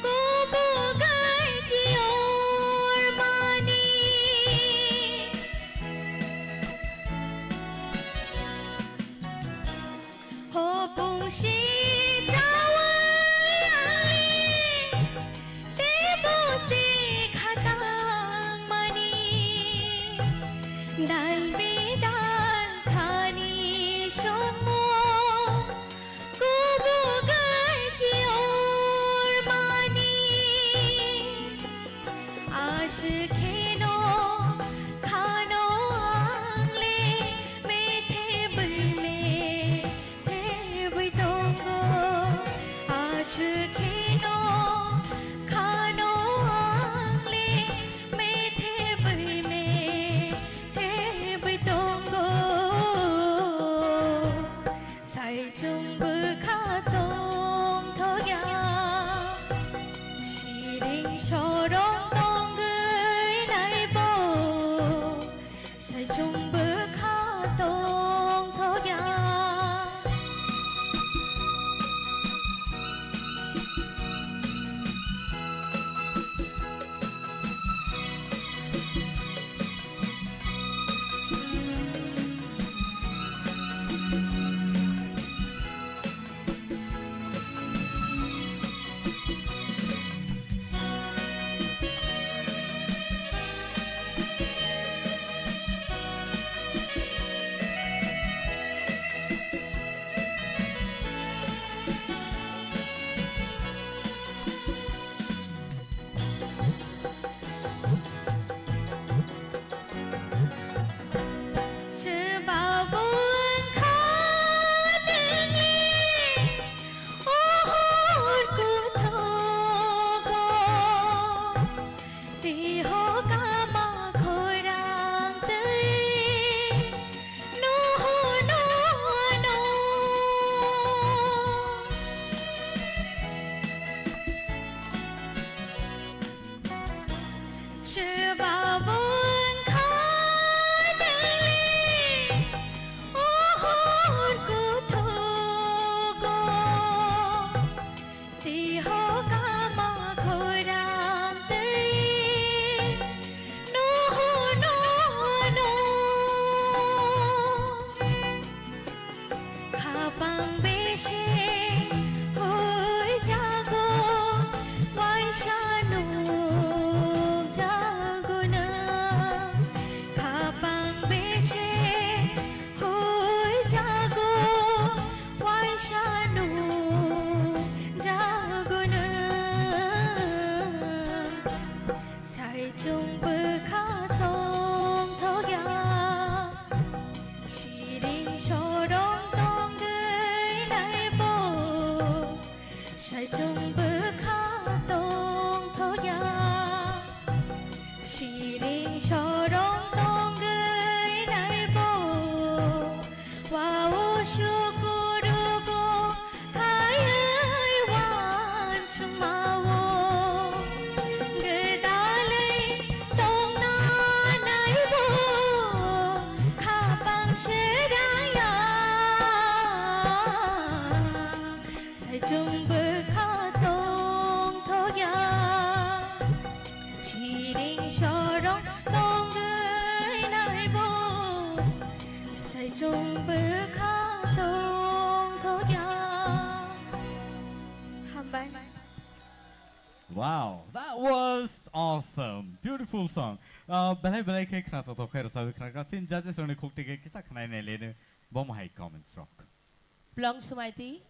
kubugai kior mani. Hopung si chawai ali, tebo si khatang mani, dal bidal khani somo, kubugai kior mani. Aswk kheno khano ang le methe bui methe bui tongo. Aswk kheno khano ang le methe bui methe bui tongo. Saichung bwkha tongthokya, siring sorong tongwi naibo, saichung bwkha tongthokya. Chwng bwkha tongthokya, siring sorong tongwi naibo, wa-o sukurugo khaiwi wansukma-o. Gwdalwi tongna naibo, khapang sirangya. Saichung bwkha tongthokya, chiring sorong tongwi naibo. Saichung bwkha tongthokya. Hambai. Wow, that was awesome. Beautiful song. Uh, belai belai khe khna tongthok khe rwchapwi khna kha. Sin judges rokni khuk tike kisa khna nai lene. Bo hai comments rok. Plong Smaiti,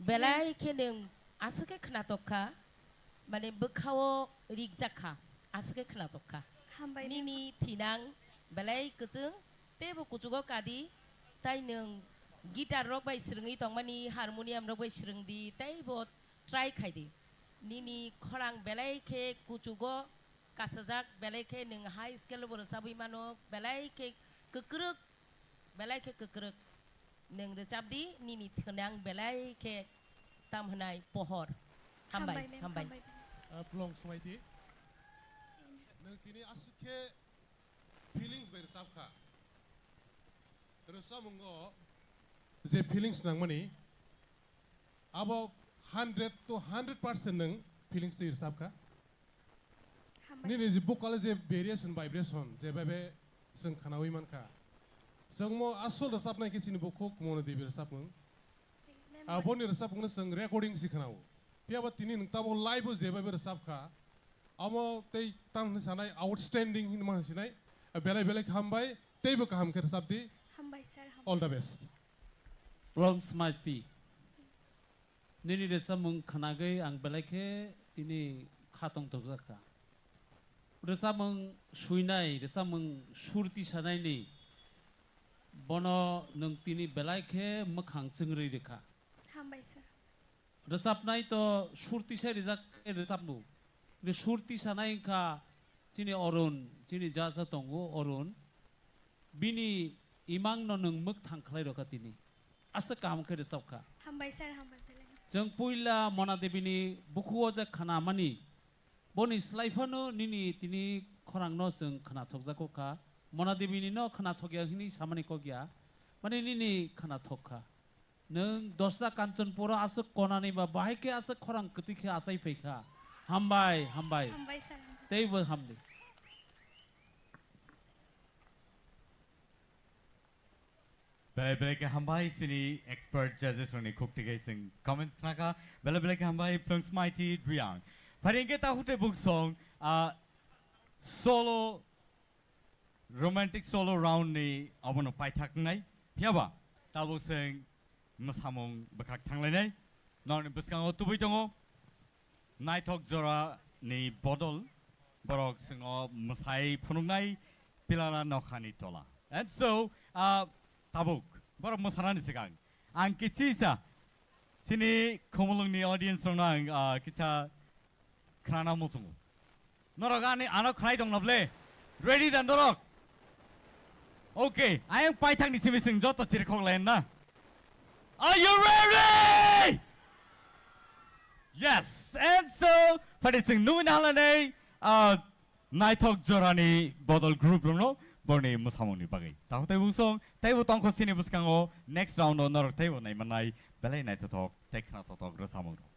belai khe nwng aswk khe khna tongkha, mane bwkhao rikjak kha, aswk khe khna tongkha. Hambai. Nini thinang belai kwchwng, teibo kuchugo kadi, tai nwng guitar rok bai swrwngwi tongmani, harmonium rok bai swrwngdi, teibo try khaidi. Nini khorang belai khe kuchugo kasajak, belai khe nwng high scale bo rwchabwi mano, belai khe kwkrwk, belai khe kwkrwk. Nwng rwchapdi, nini thwnang belai khe tam hwnai pohor. Hambai, hambai, ma'am, hambai. Hambai. Ah, Plong Smaiti. Nwng tini aswk khe feelings bai rwchap kha. Rwchapmungo je feelings nangmani, abo hundred to hundred percent nwng feelings twi rwchap kha. Hambai. Nini je vocal je variation, vibration, je bhabe chwng khnaui mankha. Chwngmo asol rwchapnai khe chini bukhuk Mona Devi rwchapmung. Member. Aboni rwchapmungno chwng recording si khnao. Phiyaba tini nwng tabuk live o je bhabe rwchapkha, amo tei tamo hinwi sanai outstanding hinwi ma sinai. Belai belai khe hambai, teibo kaham khe rwchapdi. Hambai sir, hambai. All the best. Long smile pi. Nini rwchapmung khnagwi ang belai khe tini kha tongthokjak kha. Rwchapmung swinai, rwchapmung sur tisanaini bono nwng tini belai khe mwkhang chwngrwi rwkha. Hambai sir. Rwchapnai to sur tisai rijak khe rwchapmung. Sur tisanai wngkha chini Arun, chini judge o tongo Arun. Bini imang no nwng mwkthang khlai rwkha tini. Aswk kaham khe rwchapkha. Hambai sir, hambai belai. Chwng puila Mona Devi ni bukhugo je khnamani, boni slai phano nini tini khorang no chwng khnathokjago kha. Mona Devi ni no khnathokya hinwi samani kok ya. Mani nini khnathok kha. Nwng dosta Kanchanpur o aswk konani ba bahai khe aswk khorang kwtwi khe achai phai kha. Hambai, hambai. Hambai sir, hambai. Teibo hamdi. Belai belai khe hambai chini expert judges rokni khuk twi khe chwng comments khnakha. Belai belai khe hambai Plungsmaiti Riyang. Phari hwnkhe ta hute buk song, ah, solo, romantic solo round ni obono paithak wngnai. Phiyaba tabuk chwng mwsamung bwkhak thanglainai. Norokni bwskango tubui tongo. Naithok jora ni bodol borok chwngno mwsai phunuknai Pilala Nokhani Tola. And so, ah, tabuk borok mwsanani swkang ang kichisa chini Khumulwngni audience rokno ang, ah, kicha khnana muchungo. Norok ani ano khnai tong na ble? Ready da norok? Okay, ayang paithakni simi chwng joto chirikhok lai na. Are you ready? Yes, and so, phari chwng nugwi nahalanai, ah, naithok jorani bodol group rokno borni mwsamungni bagwi. Takhuk tei bungsong, teibo tongkho chini bwskango next round o norok teibo naimannai belai naithothok tei khnathothok rwchapmung rok.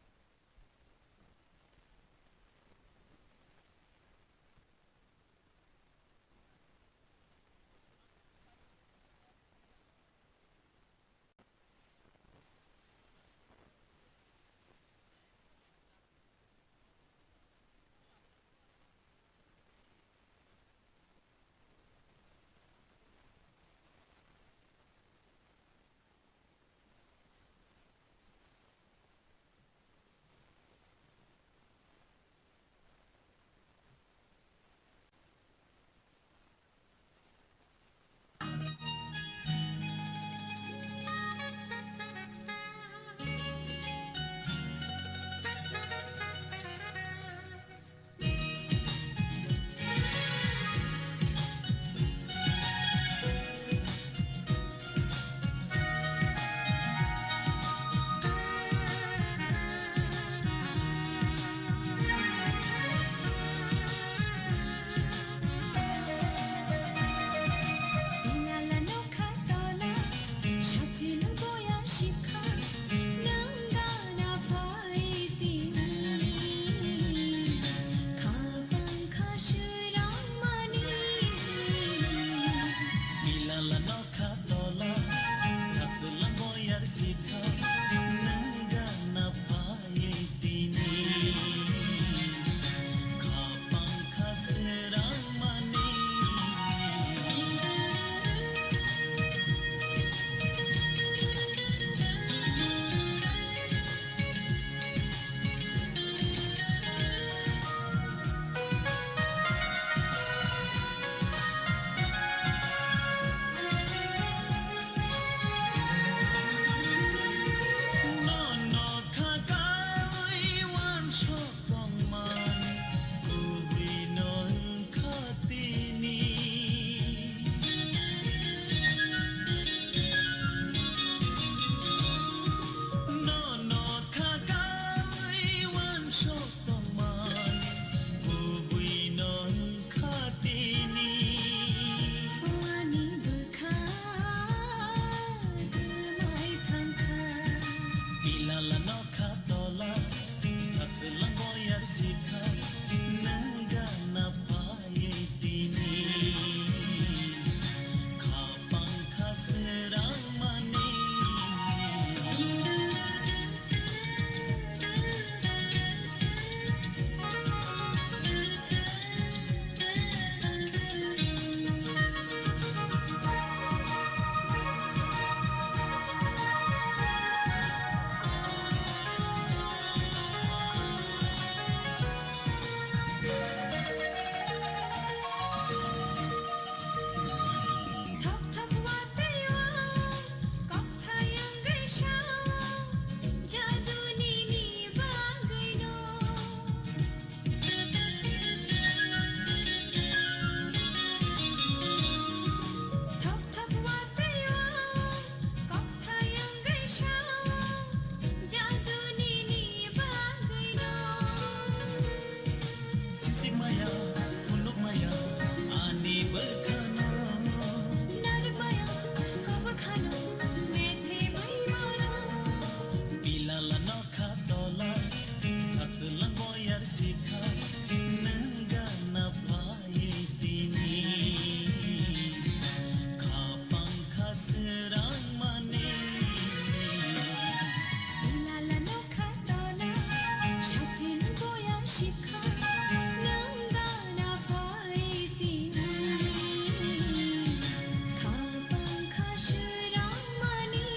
Nokha tola, chaslang boyar sikha, nang gana phaye tini. Khapang kha srang mani. Thok thok watwi o, kok thayang gwi sa o, jaduni ni bagwi no. Thok thok watwi o, kok thayang gwi sa o, jaduni ni bagwi no. Sisik maya, phunuk maya, ani bwkhano. Narwk maya, kobor khano, methi bai mano. Pilala nokha tola, chaslang boyar sikha, nang gana phaye tini. Khapang kha srang mani. Pilala nokha tola, sachin boyar sikha, nang gana phaye tini. Khapang kha srang mani.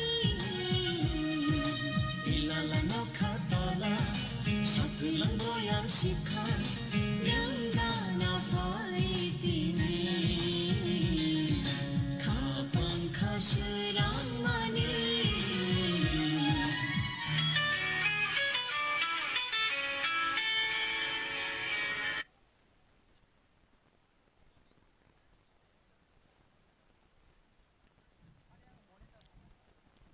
Pilala nokha tola, sachin boyar sikha, nang gana phaye tini. Khapang kha srang mani.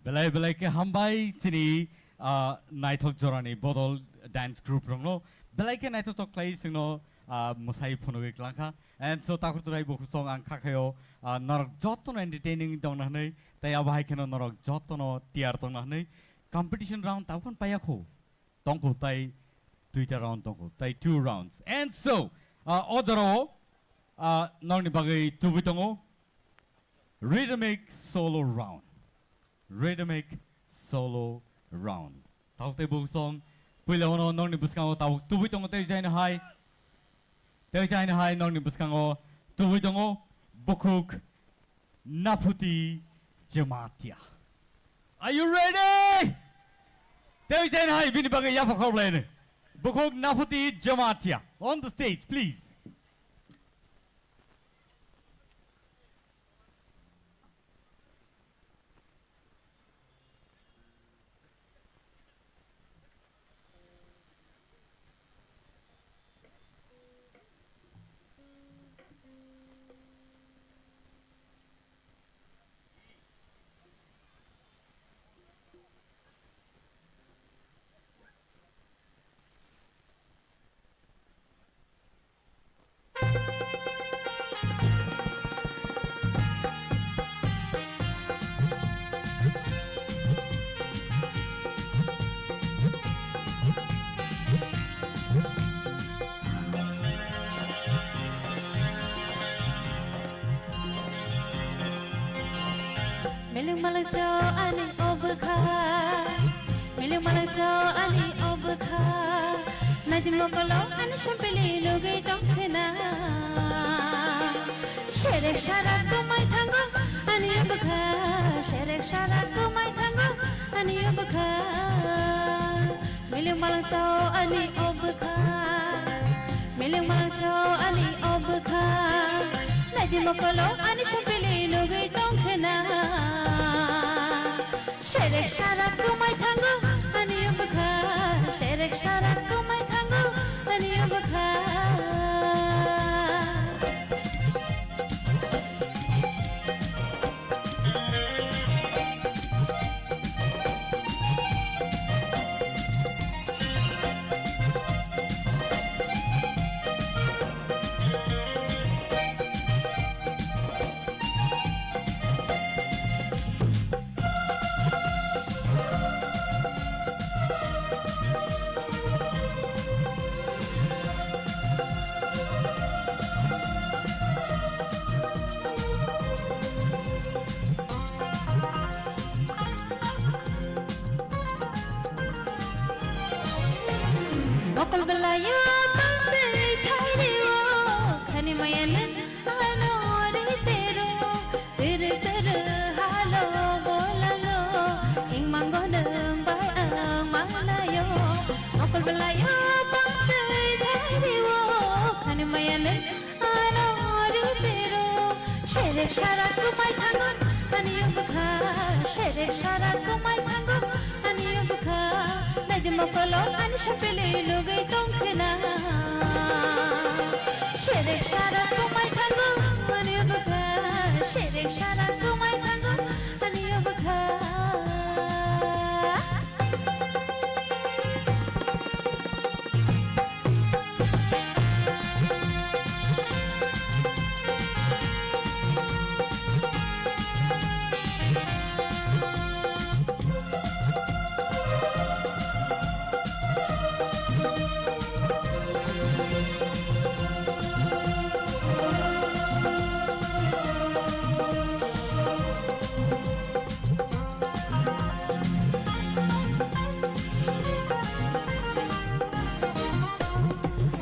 Belai belai khe hambai chini, ah, naithok jorani Bodol dance group rokno. Belai khe naithotok khlai chwngno, ah, mwsai phunugwi klangkha. And so takhuk turai bukhuk song ang khakhaio, ah, norok jotono entertaining tongna hwnwi, tei abo hai kheno norok jotono tiyar tongna hwnwi competition round tabukhan paiya kho. Tongkho tai duita round tongkho, tai two rounds. And so, ah, o jorao, ah, norokni bagwi tubui tongo rhythmic solo round. Rhythmic solo round. Tabuk tei bukhuk song, puila uno norokni bwskango tabuk tubui tongo tei jaino hai. Tei jaino hai norokni bwskango tubui tongo bukhuk Naphuti Jamatia. Are you ready? Tei jaino hai bini bagwi yapha khorok laino. Bukhuk Naphuti Jamatia. On the stage, please. Milik malak chao ani obwkha, milik malak chao ani obwkha. Naidi mokolo ani sampili nugwi tongkhena. Serek sarak tumai thango ani obwkha, serek sarak tumai thango ani obwkha. Milik malak chao ani obwkha, milik malak chao ani obwkha. Naidi mokolo ani sampili nugwi tongkhena. Serek sarak tumai thango ani obwkha, serek sarak tumai thango ani obwkha. Mokol belayo tongtwi thario, khani maya len ano ri tero, tere tere halo bolango, ing mango nung bai ang manayo. Mokol belayo tongtwi thario, khani maya len ano ri tero, serek sara kumai thango, ani bwkha, serek sara kumai thango, ani bwkha, naidi mokolo, ani sapele nugui tongkhna. Serek sara kumai thango, ani bwkha, serek sara kumai thango, ani bwkha.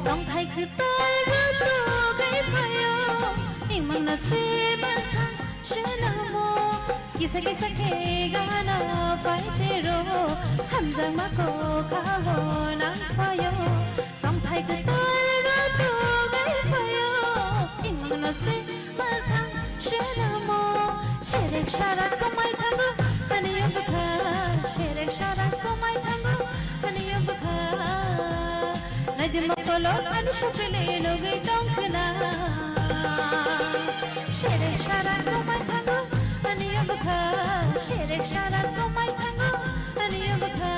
Tongthai kwtal rwtugwi phaio, ingmangno se bwthang swnamo. Kisa kisa khe gana paitero, hamjakma kokhao nang phaio. Tongthai kwtal rwtugwi phaio, ingmangno se Mwthang swnamo, serek sara kwmai thango, ani o bwkha, serek sara kwmai thango, ani o bwkha. Naidi mokolo ani sopili nugwi tongkhna. Serek sara kwmai thango, ani o bwkha, serek sara kwmai thango, ani o bwkha.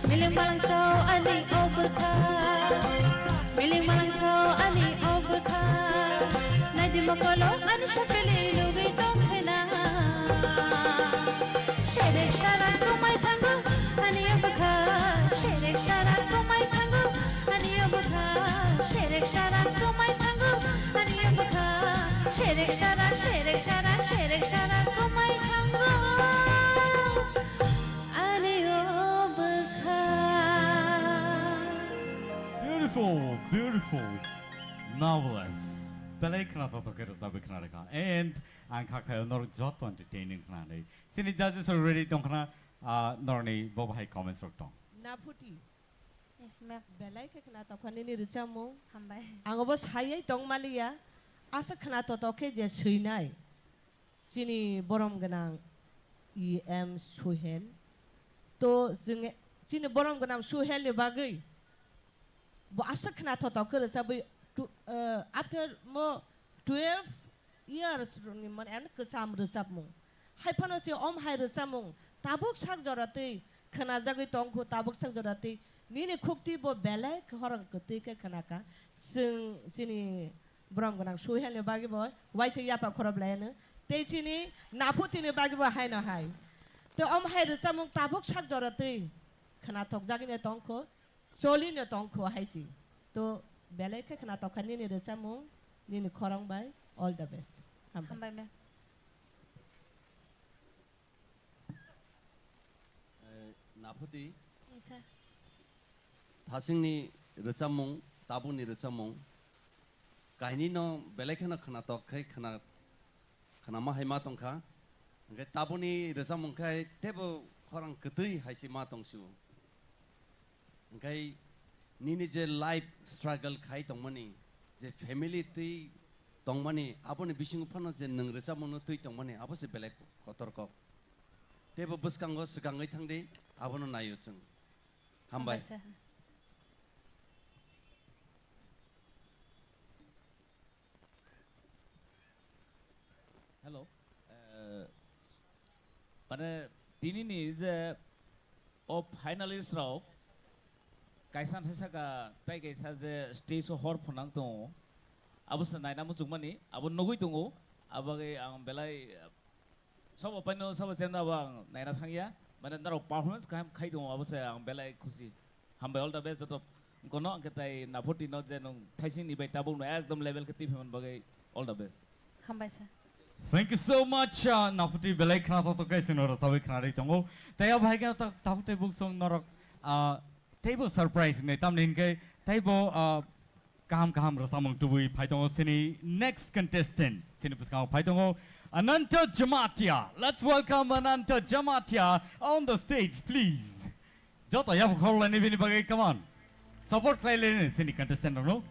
Miling malangso ani o bwkha. Miling malangso ani o bwkha. Naidi mokolo ani sopili nugwi tongkhna. Serek sara kwmai thango ani o bwkha. Serek sara kwmai thango ani o bwkha. Serek sara kwmai thango ani o bwkha. Serek sara, serek sara, serek sara kwmai thango. Ani o bwkha. Beautiful, beautiful, marvelous. Belai khwnathok thok khe rwchapwi khwnarwkha. And ang kha khaio norok joto entertaining khwnanai. Chini judges rok ready tongkhna, ah, norokni bo bahai comments rok tong. Naphuti. Yes, ma'am. Belai khe khwnathok kha nini rwchapmung. Hambai. Ang obo sayai tongmaliya. Aswk khwnathok thok khe je swinai. Chini borom gwnang E M Suhel. To chwng chini borom gwnang Suhel ni bagwi bo aswk khwnathok thok khe rwchabwi tu-, eh, after mo twelve years ni mane ano kwcham rwchapmung. Hai phano chini om hai rwchapmung tabuk sak jora twi khwnajagwi tongkhu, tabuk sak jora twi nini khukti bo belai khorang kwtwi khe khwnakha. Chwng chini Borom gwnang Suhelni bagwi bo waisa yapha khorop laiano. Tei chini Naphutini bagwi bo haino hai. Tei omo hai rwchapmung tabuk sak jora twi khwnathokjagwino tongkho, cholino tongkho hai si. To belai khe khwnathok kha nini rwchapmung, nini khorang bai. All the best. Hambai. Hambai, ma'am. Eh, Naphuti. Yes, sir. Thasingni rwchapmung, tabukni rwchapmung, kainwino belai kheno khwnathok khai khwna-, khwnama hai ma tongkha. Hwnkhe tabukni rwchapmung khai teibo khorang kwtwi hai se ma tongsiwo. Hwnkhe nini je life struggle khai tongmani, je family twi tongmani, aboni bisingo phano je nwng rwchapmungno twi tongmani, abo se belai kotor kok. Teibo bwskango swkangwi thangdi, abono naio chwng. Hambai. Hambai sir. Hello. Eh, mane, tinini je o finalist rok kaisa thai saka tai kaisa je stage o hor phunang tongo, abo se naina muchungmani, abo nugui tongo, abagwi ang belai, eh, sobo paino sobo chemno abo ang naina thangya, mane norok performance kaham khai tongo, abo se ang belai khusi. Hambai, all the best joto kono, hwnkhe tai Naphuti no je nwng thaising ni bai tabuk no ekdom level khe twi phaimani bagwi all the best. Hambai sir. Thank you so much, uh, Naphuti, belai khwnathok thok khe chwngno rwchabwi khwnarwi tongo. Tei abo hai khe ta-, tabuk tei buk song norok, uh, Teibo surprise hinwi tamni hinkhe teibo, ah, kaham kaham rwchapmung tubui phai tongo chini next contestant, chini bwskango phai tongo Ananta Jamatia. Let's welcome Ananta Jamatia on the stage, please. Joto yapha khorlaini bini bagwi, come on. Support khlai laini chini contestant rokno.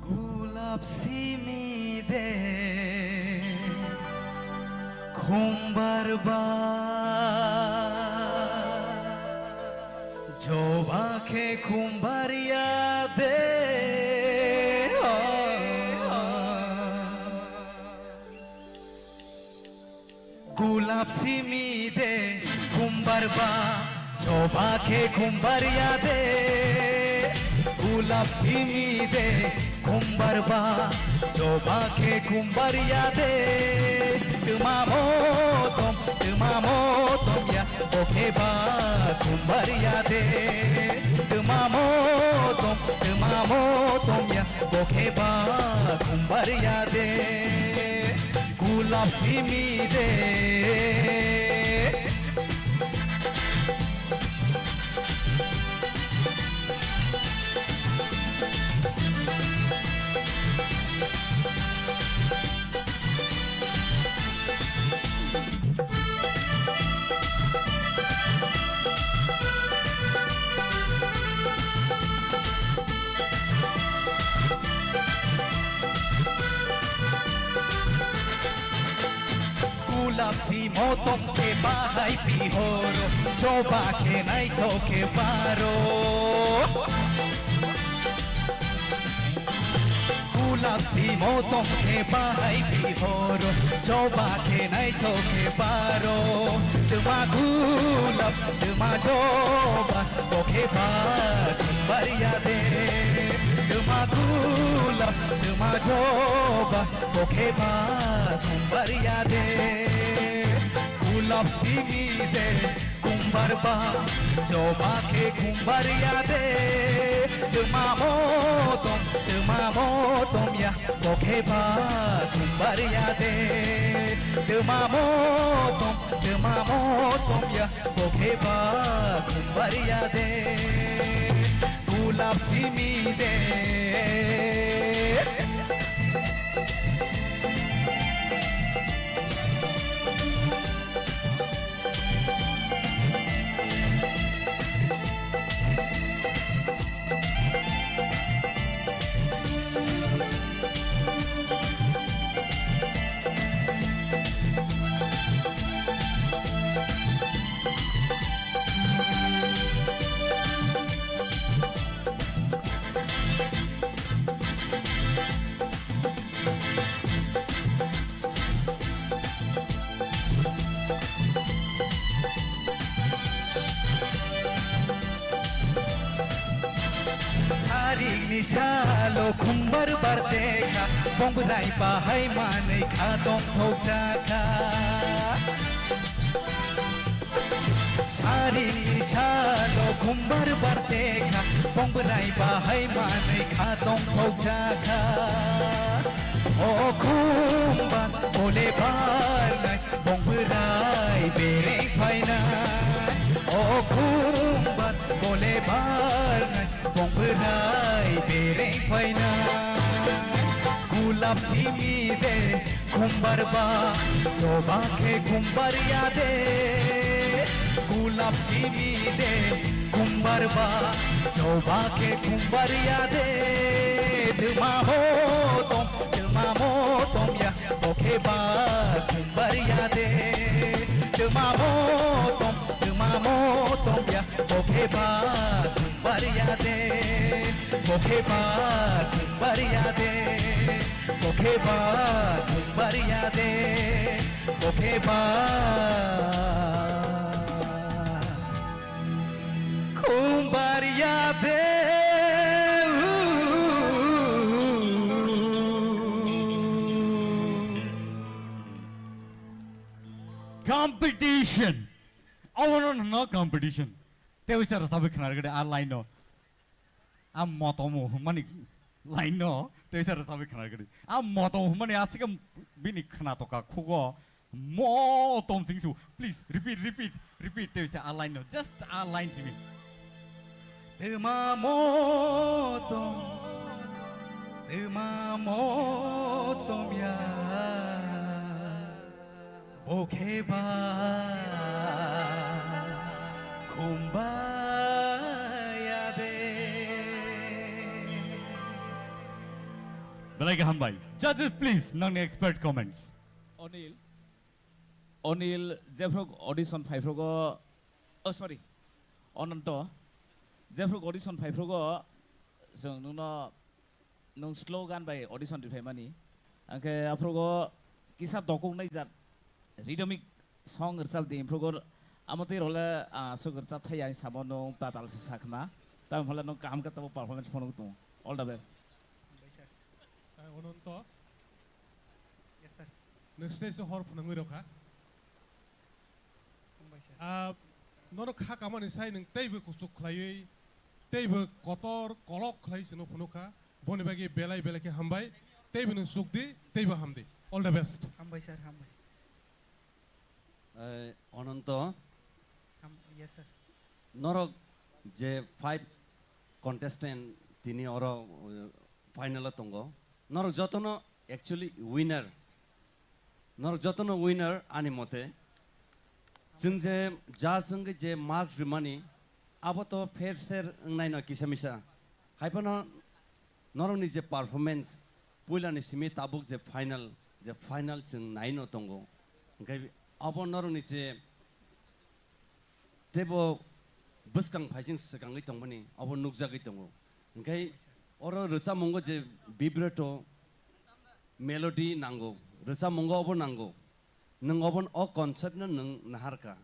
Gulap simi de khumbar ba, joba khe khumbar ya de. Gulap simi de khumbar ba, joba khe khumbar ya de. Gulap simi de khumbar ba, joba khe khumbar ya de. Twma motom, twma motom ya, bo khe ba khumbar ya de. Twma motom, twma motom ya, bo khe ba khumbar ya de. Gulap simi de. Gulap simo tong khe bahai pihoro, choba khe naithok khe baro. Gulap simo tong khe bahai pihoro, choba khe naithok khe baro. Twma gulap, twma choba, bo khe ba khumbar ya de. Twma gulap, twma choba, bo khe ba khumbar ya de. Gulap simi de khumbar ba, choba khe khumbar ya de. Twma motom, twma motom ya, bo khe ba khumbar ya de. Twma motom, twma motom ya, bo khe ba khumbar ya de. Gulap simi de. Tarikni salo khumbar bar tekha, bongrai bahai manwi kha tongthok jakha. Sari salo khumbar bar tekha, bongrai bahai manwi kha tongthok jakha. O khumbar bole barnai, bongrai bereng phaina. O khumbar bole barnai, bongrai bereng phaina. Gulap simi de khumbar ba, choba khe khumbar ya de. Gulap simi de khumbar ba, choba khe khumbar ya de. Twma motom, twma motom ya, bo khe ba khumbar ya de. Twma motom, twma motom ya, bo khe ba khumbar ya de. Bo khe ba khumbar ya de, bo khe ba khumbar ya de, bo khe ba khumbar ya de. Competition. Obono no competition. Tei uisa rwchapwi khna rwgwdi a line no. A motom hwnmani line no tei uisa rwchapwi khna rwgwdi. A motom hwnmani aswk bini khna toka khugo. Mo tom sing su. Please repeat, repeat, repeat. Tei se a line no, just a line simi. Twma mo tom, twma mo tom ya. Bo khe ba khumba ya de. Belai khe hambai. Judges, please, nangni expert comments. Onil, Onil, jephru audition phaiphrugo, oh, sorry, Ononto, jephru audition phaiphrugo, chwng nwngno nwng slow gan bai audition riphaimani. Hwnkhe aphrugo kisa dokoknai jat rhythmic song rwchapdi, aphrugo amotwi role, ah, aswk rwchapthai ang samo nwng tatal se sakhna. Tamoni hwnle nwng kaham khe tamo performance phunuk tongo. All the best. Hambai sir. Ah, Ononto. Yes, sir. Nwng stage o hor phunugwi rwkha. Hambai sir. Ah, nono kha kamani sai nwng teibo kuchuk khlaiwi, teibo kotor kolok khlai chwngno phunukha. Boni bagwi belai belai khe hambai. Teibo nwng chukdi, teibo hamdi. All the best. Hambai sir, hambai. Eh, Ononto. Ham-, yes, sir. Norok je five contestant tini oro, eh, final o tongo. Norok jotono actually winner. Norok jotono winner ani mote. Chwng je judge wngwi je mark rimani, abo to fair share wngnaino kisa misa. Haiphano norokni je performance, puilani simi tabuk je final, je final chwng naino tongo. Hwnkhe abo norokni je teibo bwskang phaising swkangwi tongmani abo nukjagwi tongo. Hwnkhe oro rwchapmungo je vibrato, melody nango, rwchapmungo obo nango. Nwng obo, o concept no nwng naharkha.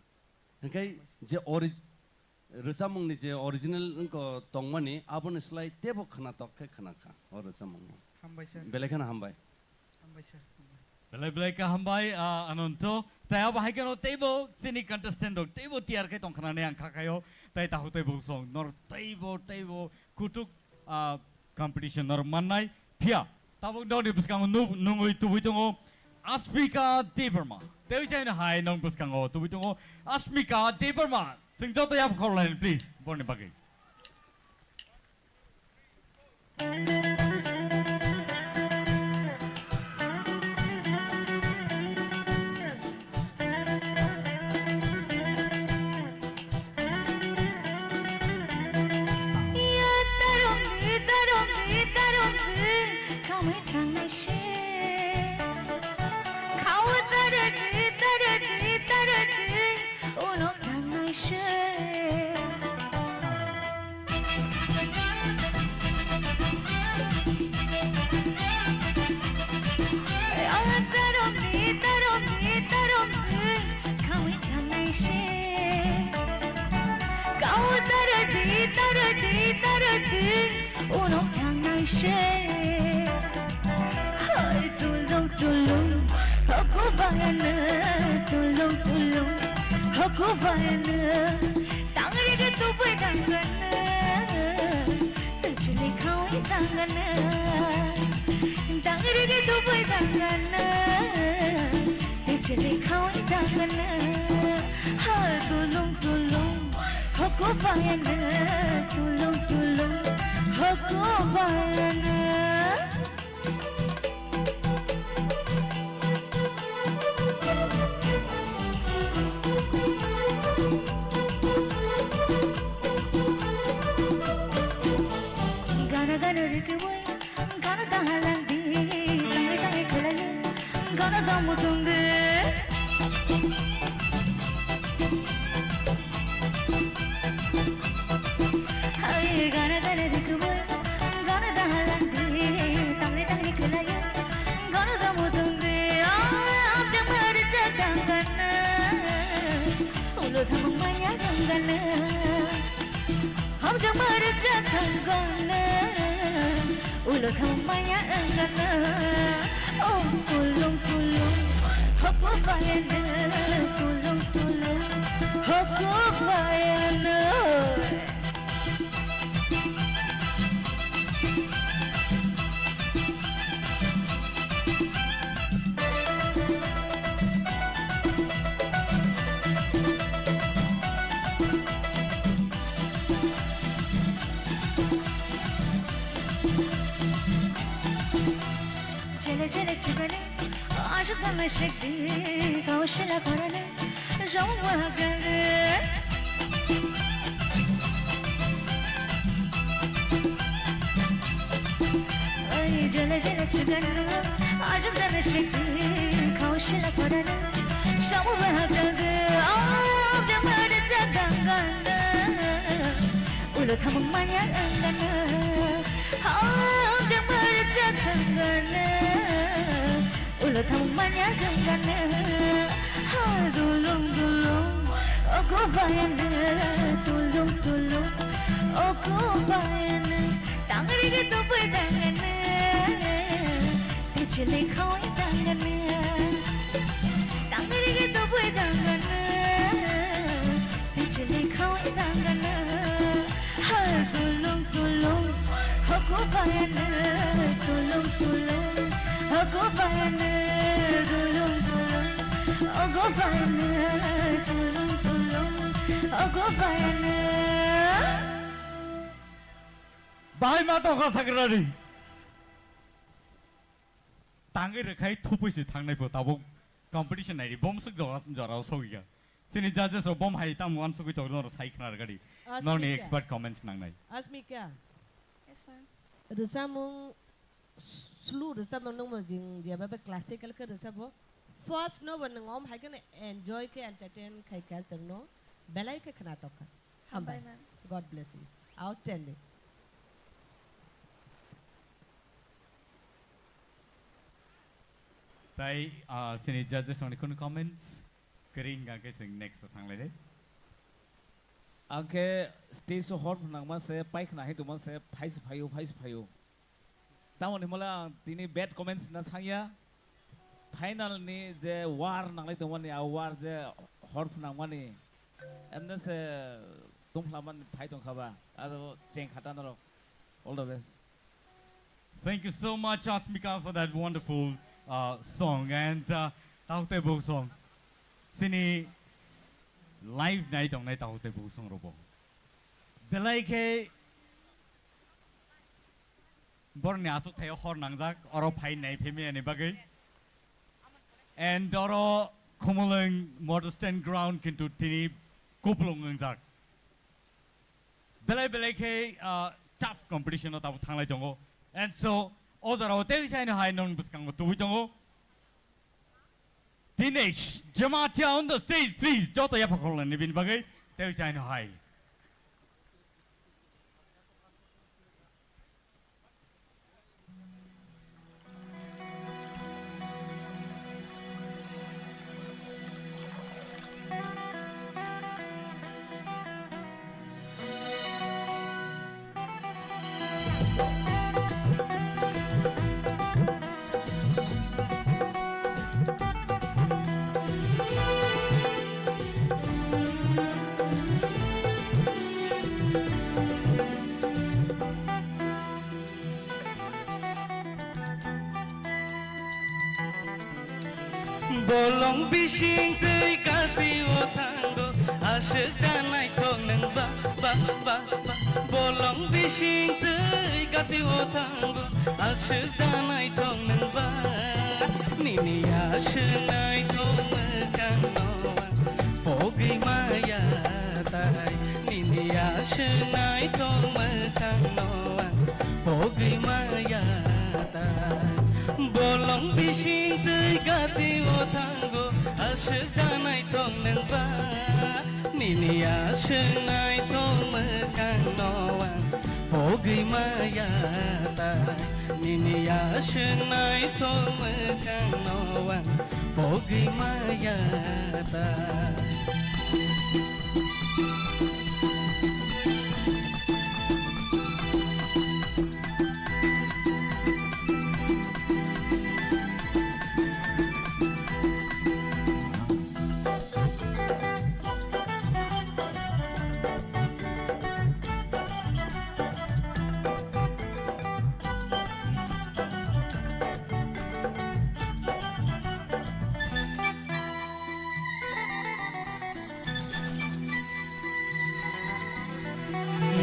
Hwnkhe je ori-, rwchapmungni je original wngkha tongmani, aboni slai teibo khwnatok khe khwnakha o rwchapmungno. Hambai sir. Belai kheno hambai. Hambai sir, hambai. Belai belai khe hambai, ah, Ananto. Tai abo hai kheno teibo chini contestant rok teibo tiyar khe tongkha nani ang kha khaio. Tai takhuk tei bukhuk song nor teibo teibo kutuk, ah, competition nor mannai. Phiya tabuk nokni bwskango nu-, nungwi tubui tongo Asmika Debbarma. Tei chaino hai nong bwskango tubui tongo Asmika Debbarma. Chwng joto yap khorlaini please borni bagwi. Ulo thangnai se. Ang tarong ni, tarong ni, tarong ni, khawi thangnai se. Kau tarati, tarati, tarati. Ulo thangnai se. Hai tulung tulung, hoko bayana. Tulung tulung, hoko bayana. Tangri ke tubui tangana. Tuchuli khawi tangana. Tangri ke tubui tangana. Tuchuli khawi tangana. Hai tulung tulung, hoko bayana, tulung tulung, hoko bayana. Gana gana rikui, gana tahalang di, tangi tangi khulai. Gana damu tungde. Hai gana gana rikubui, gana dahalang di, tangri tangri khulai. Gana damu tungde, ah, amjak marja kangana. Ulo thamung maya kangana. Hamjak marja kangana, ulo thang maya wngana. Oh, tulung tulung, hoko bayana, tulung tulung, hoko bayana. Shakti kausila korana jawagana. Ai jala jala chigana ajam jana shakti kausila korana jawagana. Ajam jana chagana ulo thamung manya gana. Ajam jana chagana. Ulo thangmanya gangana, ha dulung dulung, ogo bayana, dulung dulung, ogo bayana, tangri ge tubui dangana, pichili khawi dangana, tangri ge tubui dangana, pichili khawi dangana. Hai tulung tulung, hoku bayana, tulung tulung, hoku bayana, tulung tulung, ogo bayana, tulung tulung, ogo bayana. Bahai ma tongkha sakrari. Tangwi rwkhai thupui se thangnai pho tabuk competition naidi bom swk jora jorao sogwikha. Chini judges rok bom hai tamo uansugwi tongo norok sai khna rwgadi. Norni Asmika. Expert comments nangnai. Asmika. Yes, ma'am. Rwchapmung s-, slu rwchapmung nungmo jing jeba be classical khe rwchabo. First no bo nwng om hai kheno enjoy khe entertain khai kha chwngno belai khe khna tokha. Hambai, hambai, ma'am. God bless you. Outstanding. Tai, ah, sini judges rokni kunu comments? Kering hingka khe chwng next o thanglainai. Ang khe stage o hor phnangma se, paikhna hai tongma se, phai se phaio, phai se phaio. Tamoni hwnmale ang tini bad comments na thangya. Final ni je war nanglai tongmani, a war je hor phnangmani, emne se tongphlamani phai tongkha ba, aro cheng khata norok. All the best. Thank you so much, Asmika, for that wonderful, uh, song. And, uh, Tahuktei Buhuk song. Sini live nai tongnai Tahuktei Buhuk song robo. Belai khe borni achuk thaio hor nangjak, oro phai nai phai maya ni bagwi. And oro Khumulwng model stand ground kintu tini kuplung wngjak. Belai belai khe, ah, tough competition o tabuk thanglai tongo. And so, o jorao tei chaino hai non bwskango tubui tongo. Dinesh Jamatia on the stage, please. Joto yapha khorlani bini bagwi tei chaino hai. Bolong bising twi kati o thango, aswk da naithok nwng ba, ba, ba, ba. Bolong bising twi kati o thango, aswk da naithok nwng ba. Nini aswk naithok mwkhang no ang pogwi maya tai. Nini aswk naithok mwkhang no ang pogwi maya tai. Bolong bising twi gati o thango, aswk da naithok nwng ba. Nini aswk naithok mwkhang no ang pogwi maya tai. Nini aswk naithok mwkhang no ang pogwi maya ta.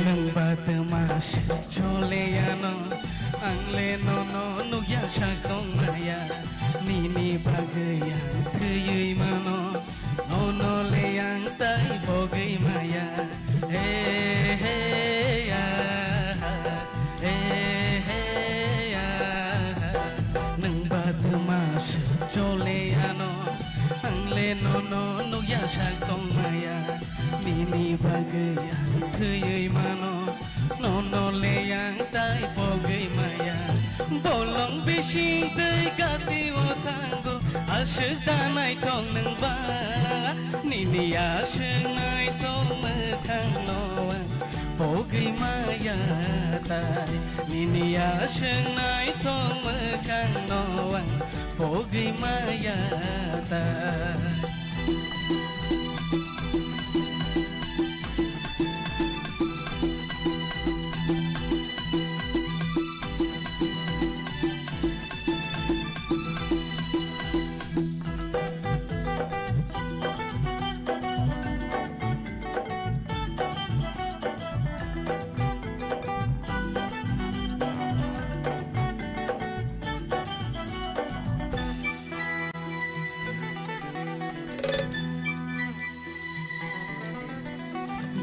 Nwng ba twma se chole yano, ang le nono nukya sak tong maya. Nini bagwi Le nono nukya sak tongmaya, nini bagwi ang thwiwi mano. Nono le ang tai pogwi maya, bolong bising twi gati o thango, aswk da naithok nwng ba. Nini aswk naithok mwkhang no ang pogwi maya tai. Nini aswk naithok mwkhang no ang pogwi maya ta.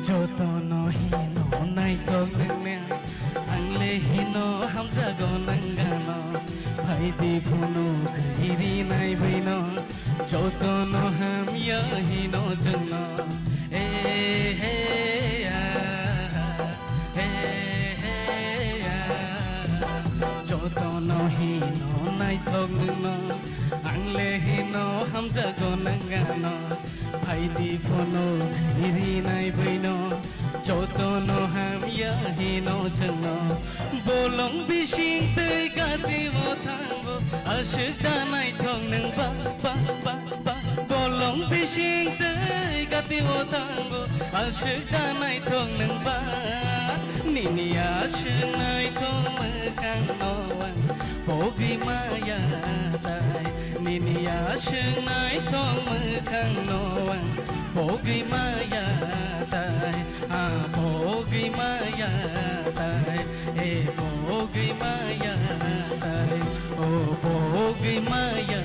Jotono hino naithok nangna, ang le hino hamjago nangano. Phaidi phunuk iri nai bwino, jotono hamya hino chwngno. Eh, he, ah, eh, he, ah. Jotono hino naithok nwngno, ang le hino hamjago nangano. Phaidi phunuk iri nai bwino, jotono hamya hino chwngno. Bolong bising twi gati o thango, aswk da naithok nwng ba, ba, ba, ba. Bolong bising twi gati o thango, aswk da naithok nwng ba. Nini aswk naithok mwkhang no ang pogwi maya tai. Nini aswk naithok mwkhang no ang pogwi maya tai. Ah, pogwi maya tai. Eh, pogwi maya tai. Oh, pogwi maya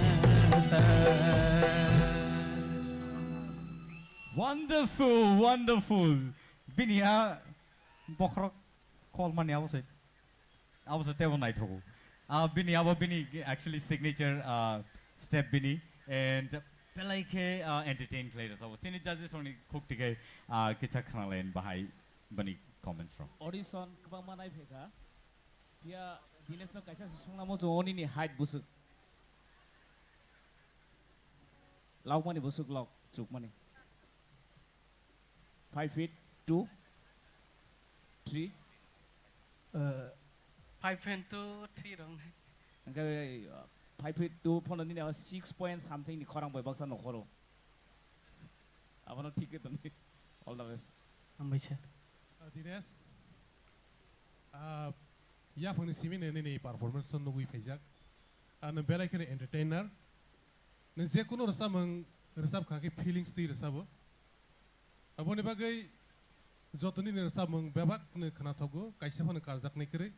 tai. Wonderful, wonderful. Bini a bokhorok kolmani abo se, abo se tebo naithogo. Ah, bini abo bini actually signature, ah, step bini and belai khe, ah, entertain khlai rw sabo. Chini judges rokni khuk tikhe, ah, kisa khna lain bahai bani comments rok. Audition kwbangma nai phaikha. Phiya Dinesh no kaisa se swnglamo chwng oni ni height bwswk. Lokmani bwswk lok chukmani. Five feet two, three. Uh, five feet two, three rong. Hwnkhe, uh, five feet two phano nini abo six point something ni khorang bai baksa nokhoro. Abono thik khe tongdi. All the best. Hambai sir. Uh, Dinesh, uh, yaphangni simi nini performance no nugwi phaijak. Ano belai kheno entertainer. Nwng je kunu rwchapmung rwchap kha khe feelings twi rwchabo. Aboni bagwi joto nini rwchapmung bebak no khwnathogo, kaisa phano karjaknai kwrwi.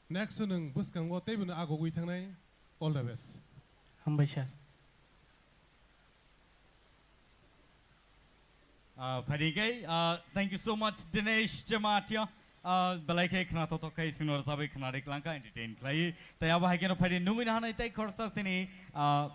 Next nwng bwskango teibo no agogwi thangnai. All the best. Hambai sir. Ah, phaidi khe, ah, thank you so much, Dinesh Jamatia. Ah, belai khe khna totok khai singno rwchapwi khna ri klangkha, entertain khlai. Tai abo hai kheno phaidi nungwi nahanai tai khorsa sini, ah,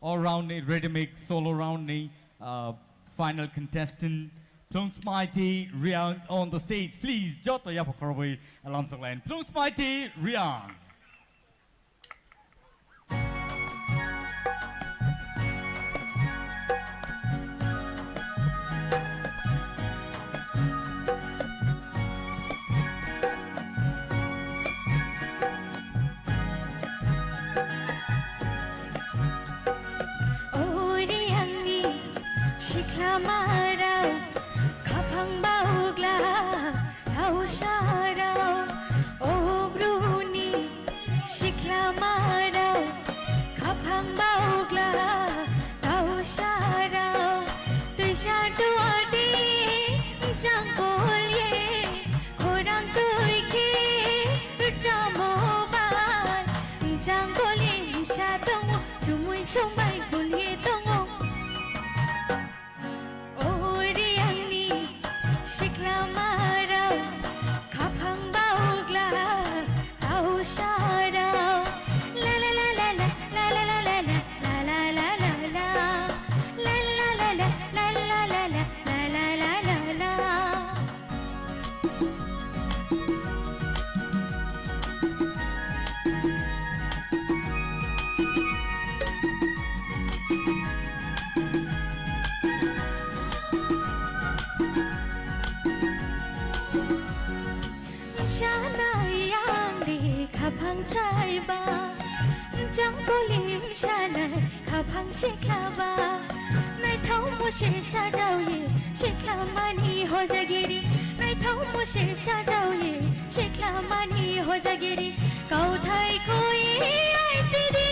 all round ni, rhythmic solo round ni, ah, final contestant, Plungsmaiti Riang on the stage. Please, joto yapha khorobwi lamsok lain. Plungsmaiti Riang. Ori angni sikhlamarao, khaphang baogla Thausarao, o bruni sikhlamarao, Saiba, jang kolim shanai, khaphang sikhlaba. Naithok mose sajaoye, sikhlamani hojagiri. Naithok mose sajaoye, sikhlamani hojagiri. Kauthai koi aisidi.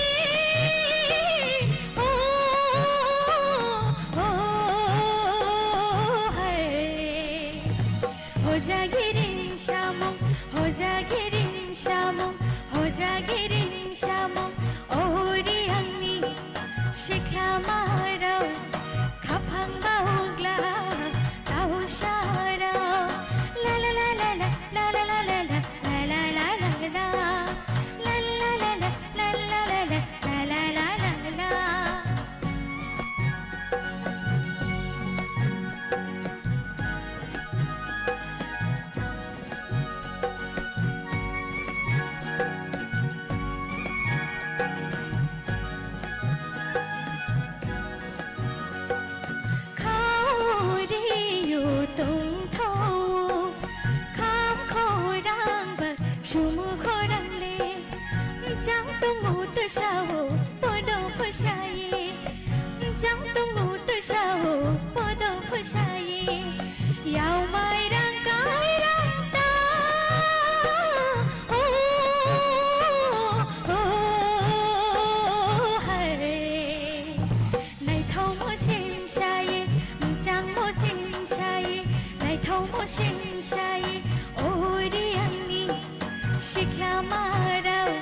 Oh, oh, oh, hai. Hojagiring samung, hojagiring samung, hojagiring samung, ori angni sikhlamarao, khaphang baogla, tausarao, la la la la la, la la la la la, la la la la la, la la la la la, la la la la la, la la la la la. Khauriyo tongthao, kham khorang ba sumu khorang le. Jang tongo twsao podo phwsai, jang tongo twsao podo phwsai. Yao mai rang kai rang ta, oh, oh, oh, hai. Naithok mo sim sai, jang mo sim sai, naithok mo sim sai, ori angni sikhlamarao,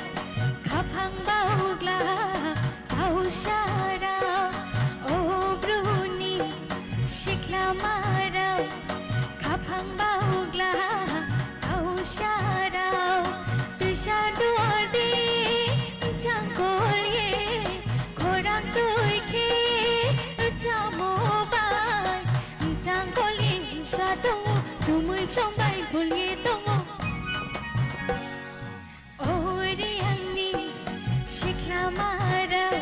khaphang baogla, tausarao, o bruni sikhlamarao, khaphang baogla, tausarao, twisa duar di, changkol ye, khorang twi khe, chamo bai, changkol ye, sa tongo, chumui chongbai, bul ye tongo. Ori angni sikhlamarao,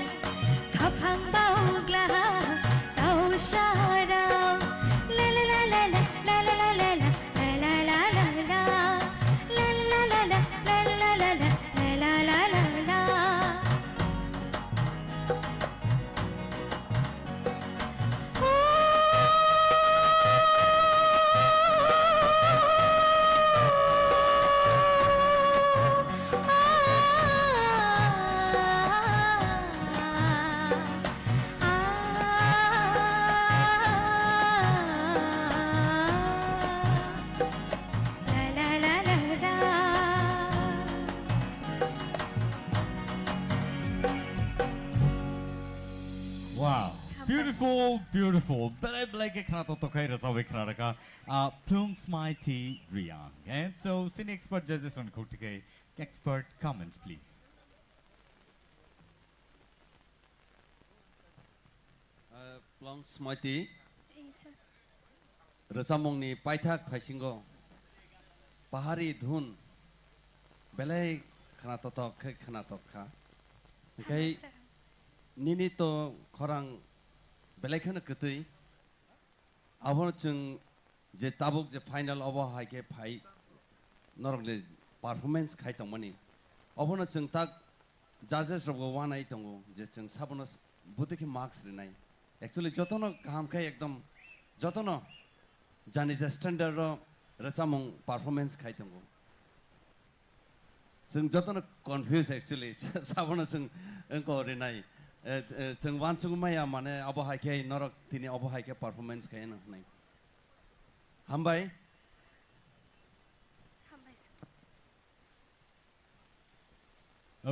khaphang baogla, tausarao. La la la la la, la la la la la, la la la la la. La la la la, la la la la la, la la la la la. Wow, beautiful, beautiful. Belai belai khe khna tok tok khai rwchabwi khna rwkha. Ah, Plung Smaiti Riang. And so, sini expert judges on khuk tike expert comments, please. Ah, Plung Smaiti. Ei, sir. Rwchapmungni paithak phaisingo pahari dhun belai khna totok khe khna tok kha. Hwnkhai nini to khorang belai kheno kwtwi. Abono chwng je tabuk je final obo hai khe phai norokni performance khai tongmani. Obono chwng tak judges rokbo uanai tongo je chwng sabono s-, bwtwi khe marks rinai. Actually, jotono kaham khe ekdom jotono jani je standard o rwchapmung performance khai tongo. Chwng jotono confuse actually. Sabono chwng wngko rinai. Eh, eh, chwng uansugwi maya mane abo hai khe norok tini abo hai khe performance khai no hwnwi. Hambai. Hambai, sir.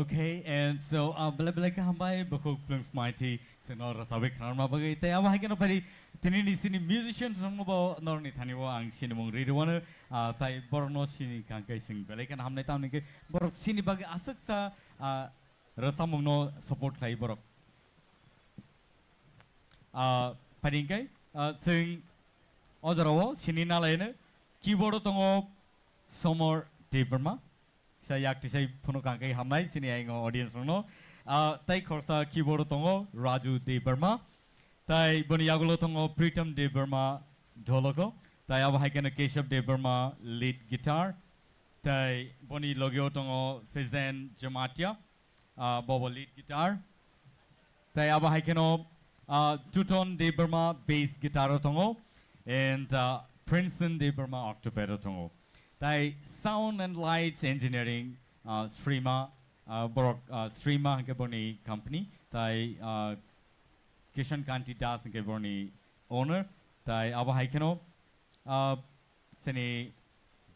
Okay, and so, uh, belai belai khe hambai, bukhuk Plung Smaiti, chwngno rwchabwi khna rwna bagwi. Tei abo hai kheno phari, tini ni sini musicians rokno bo norokni thani o ang sinimung ri rwano, uh, tai borokno sini kangkhe chwng belai kheno hamnai, tamni khe borok sini bagwi aswksa, uh, rwchapmungno support khlai borok. Uh, phari hwnkhe, uh, chwng o jorao sini nalaino keyboard o tongo Somor Debbarma. Kisa yak tisai phunuk ang khe hamnai chini ayang audience rokno. Ah, tai khoroksa keyboard o tongo Raju Debbarma. Tai boni yagulo tongo Pritam Debbarma dholoko. Tai abo hai kheno Keshav Debbarma lead guitar. Tai boni logio tongo Fizen Jamatia, ah, bobo lead guitar. Tai abo hai kheno, ah, Tuton Debbarma bass guitar o tongo, and, ah, Princeton Debbarma octopad o tongo. Tai sound and lights engineering, ah, Srima, ah, borok, ah, Srima hwnkhe boni company, tai, ah, Kishan Kanti Das hwnkhe boni owner, tai abo hai kheno, ah, sini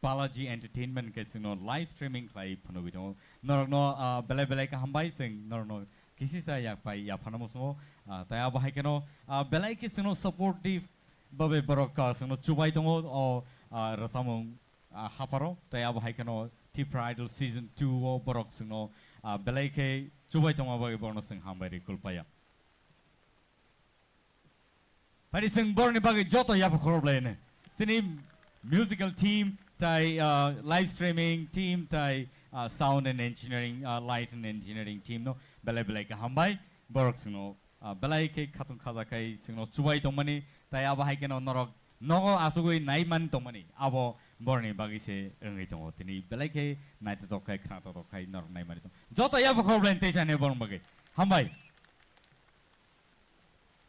Balaji Entertainment hwnkhe chwngno live streaming khlai phunugwi tongo. Norokno, ah, belai belai khe hambai, chwng norokno kisisa yakpai yaphano muchungo, ah, tai abo hai kheno, ah, belai khe chwngno supportive babe borok, ah, chwngno chubai tongo o, ah, rwchapmung, ah, hapharo, tai abo hai kheno Tipra Idol season two o borok chwngno, ah, belai khe chubai tongma bagwi borokno chwng hambai rwi kulpaya. Phai di chwng borokni bagwi joto yapha khorok laino. Chini musical team, tai, ah, live streaming team, tai, ah, sound and engineering, ah, light and engineering team no belai belai khe hambai. Borok chwngno, ah, belai khe khatung khaja khai chwngno chubai tongmani, tai abo hai kheno norok nogo asugwi naiman tongmani. Abo borokni bagwi se wngwi tongo. Tini belai khe naithotok khai, khnathotok khai norok naimani tong. Joto yapha khorok laino tei chani borokni bagwi. Hambai.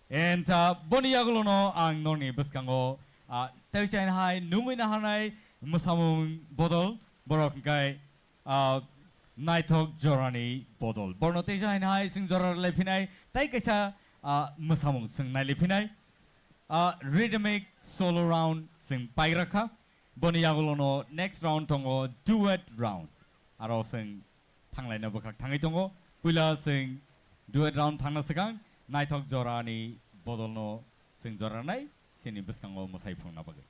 And, ah, boni yagulono ang norni bwskango, ah, tei chaini hai nungwi naharnai mwsamung bodol, borok hwnkhe, ah, naithok jorani bodol. Borno tei chaini hai chwng jora rwlai phinai, tei kaisa, ah, mwsamung chwng nailai phinai. Ah, rhythmic solo round chwng paigra kha. Boni yagulono next round tongo duet round. Aro chwng thanglaina bwkhak thangwi tongo. Puila chwng duet round thangna swkang naithok jorani bodolno chwng jora rwnai chini bwskango mwsai phunukna bagwi.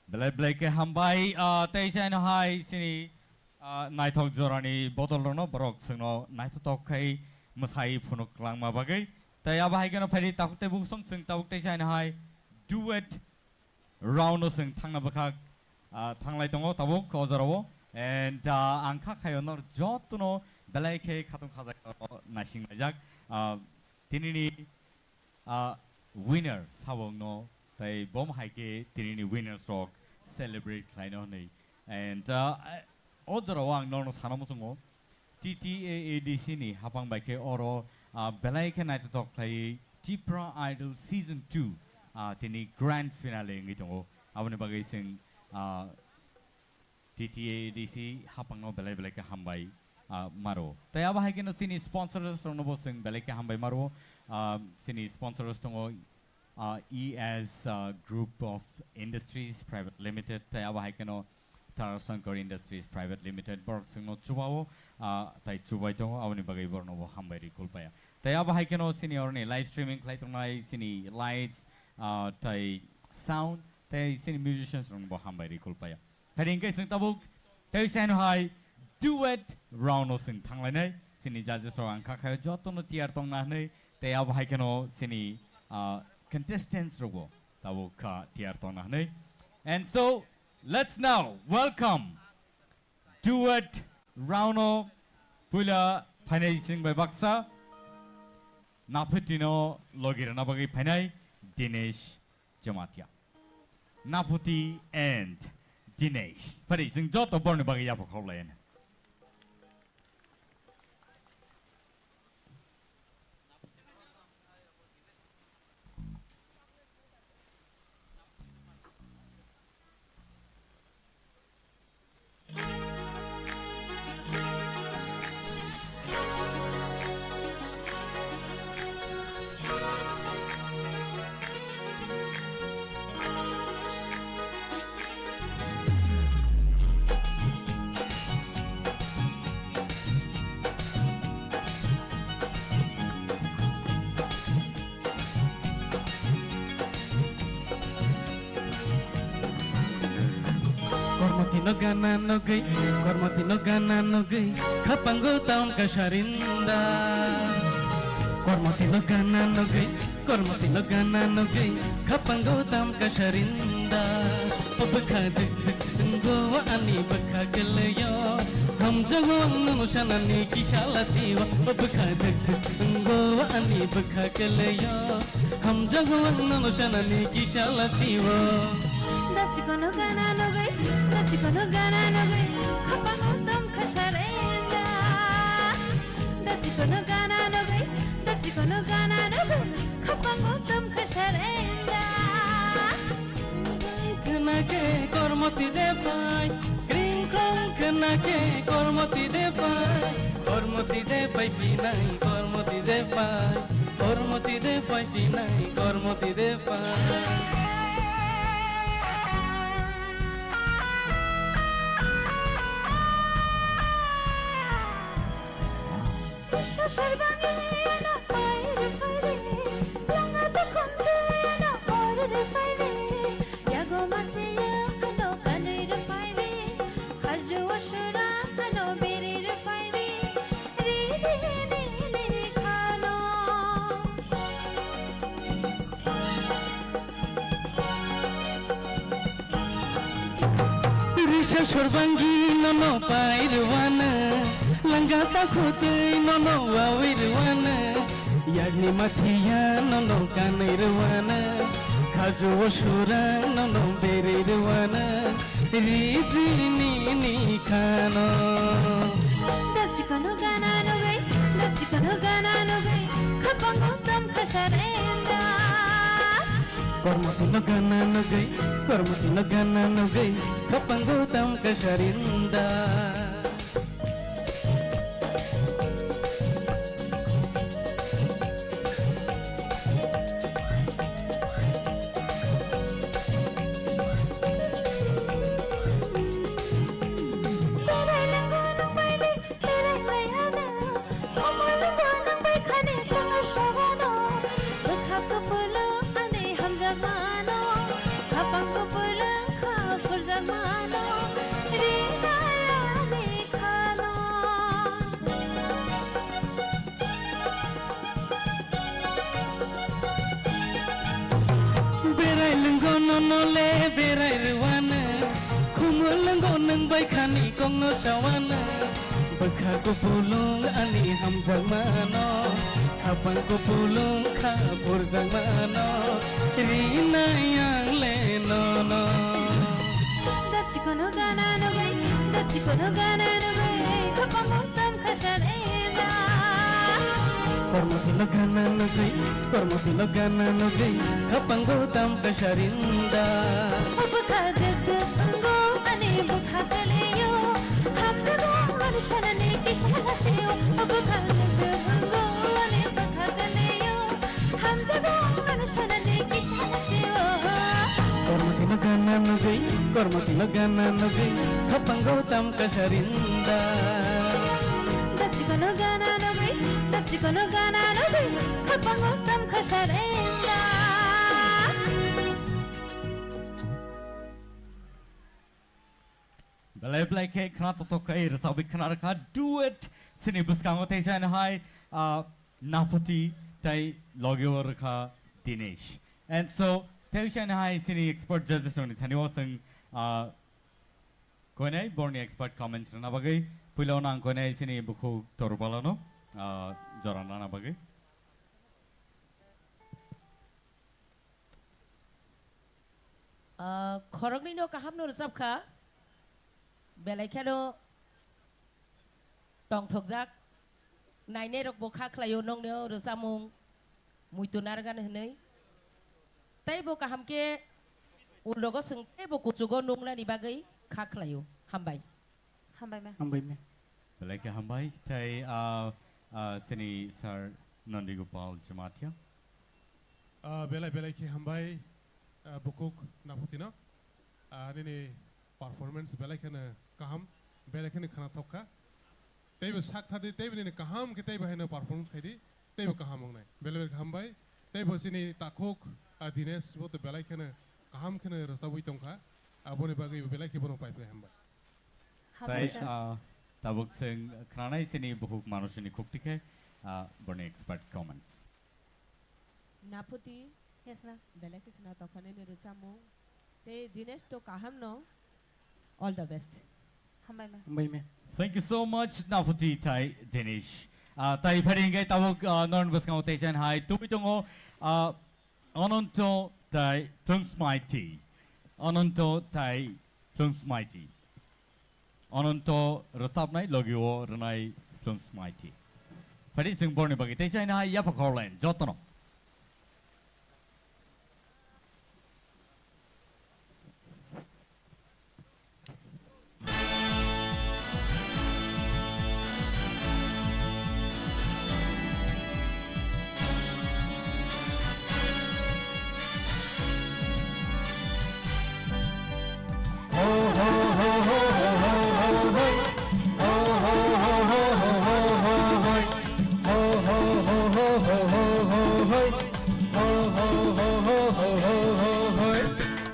Belai belai khe hambai, ah, tei chai no hai chini, ah, naithok jorani bodol rokno borok chwngno naithotok khai mwsai phunuk langma bagwi. Tei abo hai kheno phaidi takhuk tei buksong chwng tabuk tei chai no hai duet round o chwng thangna bwkhak, ah, thanglai tongo tabuk o jorao. And, ah, ang kha khayo nor jotono belai khe khatung khajak naising laijak. Ah, tinini ah, winner sabo wngno, tei bom hai khe tinini winners rok celebrate khlaino hwnwi. And, ah, o jorao ang norno sana muchungo, T T A A D C ni hapang bai khe oro, ah, belai khe naithotok khlaiwi Tipra Idol Season two, ah, tini grand finale wngwi tongo. Aboni bagwi chwng, ah, T T A D C hapangno belai belai khe hambai, ah, maro. Tei abo hai kheno chini sponsors rokno bo chwng belai khe hambai maro. Ah, chini sponsors tongo, ah, E S, ah, Group of Industries Private Limited, tei abo hai kheno Tarashankar Industries Private Limited, borok chwngno chubao, ah, tei chubai tongo, aboni bagwi borokno bo hambai rwi kulpaya. Tei abo hai kheno chini oroni live streaming khlai tongnai chini lights, ah, tei sound, tei chini musicians rokno bo hambai rwi kulpaya. Khairi hwnkhe chwng tabuk tei saino hai duet round o chwng thanglainai. Chini judges rok ang kha khayo jotono tiyar tongna hwnwi, tei abo hai kheno chini, ah, contestants rokbo tabuk kha tiyar tongna hwnwi. And so, let's now welcome duet round o puila phainai chwng bai baksa naphutino logi rwna bagwi phainai Dinesh Jamatia. Naphuti and Dinesh. Phari, chwng joto borni bagwi yapha khoroklayani. Kormoti no gana nogwi, kormoti no gana nogwi, khapango taun kasarinda. Kormoti no gana nogwi, kormoti no gana nogwi, khapango taun kasarinda. O bwkha duk duk wngo ani bwkha kwlwio, hamjago ang nono sanani kisa lachio. O bwkha duk duk wngo ani bwkha kwlwio. Hamjago ang nono sanani kisa lachio. Dachikono gana nogwi, dachikono gana nogwi, khapango tom khasarenda. Dachikono gana nogwi, dachikono gana nogwi, khapango tom khasarenda. Khna khe kormoti de pai, kring krong khna khe kormoti de pai, kormoti de pai pinai, kormoti de pai. Kormoti de pai pinai, kormoti de pai. Sasar bangwi ano pai rw pai de, langa dokhon de ano or rw pai de, yago mate ya ano kanwi rw pai de. Khaju asura hano biri rwphaini, ri ri ni ni khano. Risa sorbangi nono pai rwana, langata khutui nono wawi rwana, yagni mathiya nono kanai rwana, khaju asura nono biri rwana. Ridini ni khano. Dachikono gana nogwi, dachikono gana nogwi, khapango tam khasarenda. Kormoti no gana nogwi, kormoti no gana nogwi, khapango tam khasarenda. Mano, khapang kupulung kha phurjak mano, rinai ani khano. Berai lwngo nono le berai rwano, khumul lwngo nwng bai khani kokno chawano. Bwkha kupulung ani hamjakmano, khapang kupulung kha burjakmano, rinai ang le nono. Da chikono gana nugwi, da chikono gana nugwi, khapang utam khasar enda. Kormo tino gana nugwi, kormo tino gana nugwi, khapang utam khasar enda. Bwkha guguk wngo ani bwkha kwlwio, hamjago manu sanani kisa lachio. Bwkha guguk wngo ani bwkha kwlwio, hamjago manu sanani kisa lachio. Kormo tino gana nugwi, kormo tino gana nugwi, khapang utam khasar enda. Da chikono gana nugwi, da chikono gana nugwi, khapang utam khasar enda. Belai belai khe khna toktok khai rwchapwi khna rwkha duet sini bwskango tei chani hai, ah, Naphuti tei logi o rwkha Dinesh. And so tei chani hai sini expert judges rokni thani o chwng, ah, koinai borni expert comments rwna bagwi puila o nang koinai sini bukhuk Torbalano, ah, jora nana bagwi. Ah, khoroknwino kahamno rwchapkha, belai kheno tongthokjak, nainairokbo kha khlaio noknio rwchapmung muitu narwkani hwnwi. Teibo kaham khe ulrogo chwng teibo kuchugo nuknani bagwi kha khlaio. Hambai. Hambai ma. Hambai ma. Belai khe hambai. Tei, ah, ah, sini Sir Nandi Gopal Jamatia. Ah, belai belai khe hambai, ah, bukhuk Naphutino. Ah, nini performance belai kheno kaham, belai kheno khna thokha. Teibo sak thadi, teibo nini kaham khe teibo haino performance khaidi. Teibo kaham wngnai. Belai belai khe hambai. Teibo chini takhuk, ah, Dinesh bo to belai kheno kaham kheno rwchabwi tongkha. Aboni bagwi belai khe bono pai phlai hambai. Hambai. Tai, sir. Ah, tabuk chwng khwnanai chini bukhuk manusini khukti khe, ah, boni expert comments. Naphuti. Yes, ma'am. Belai khe khna tokha nini rwchapmung. Tei Dinesh to kaham no. All the best. Hambai ma. Hambai ma. Thank you so much, Naphuti tai Dinesh. Ah, tai phari hingke tabuk, ah, norni bwskango tei chen hai tubui tongo, ah, Ananto tai Plungsmaiti. Ananto tai Plungsmaiti. Ananto rwchapnai logi o rwnai Plungsmaiti. Phari chwng borni bagwi tei chen hai yapha khorlen jotono.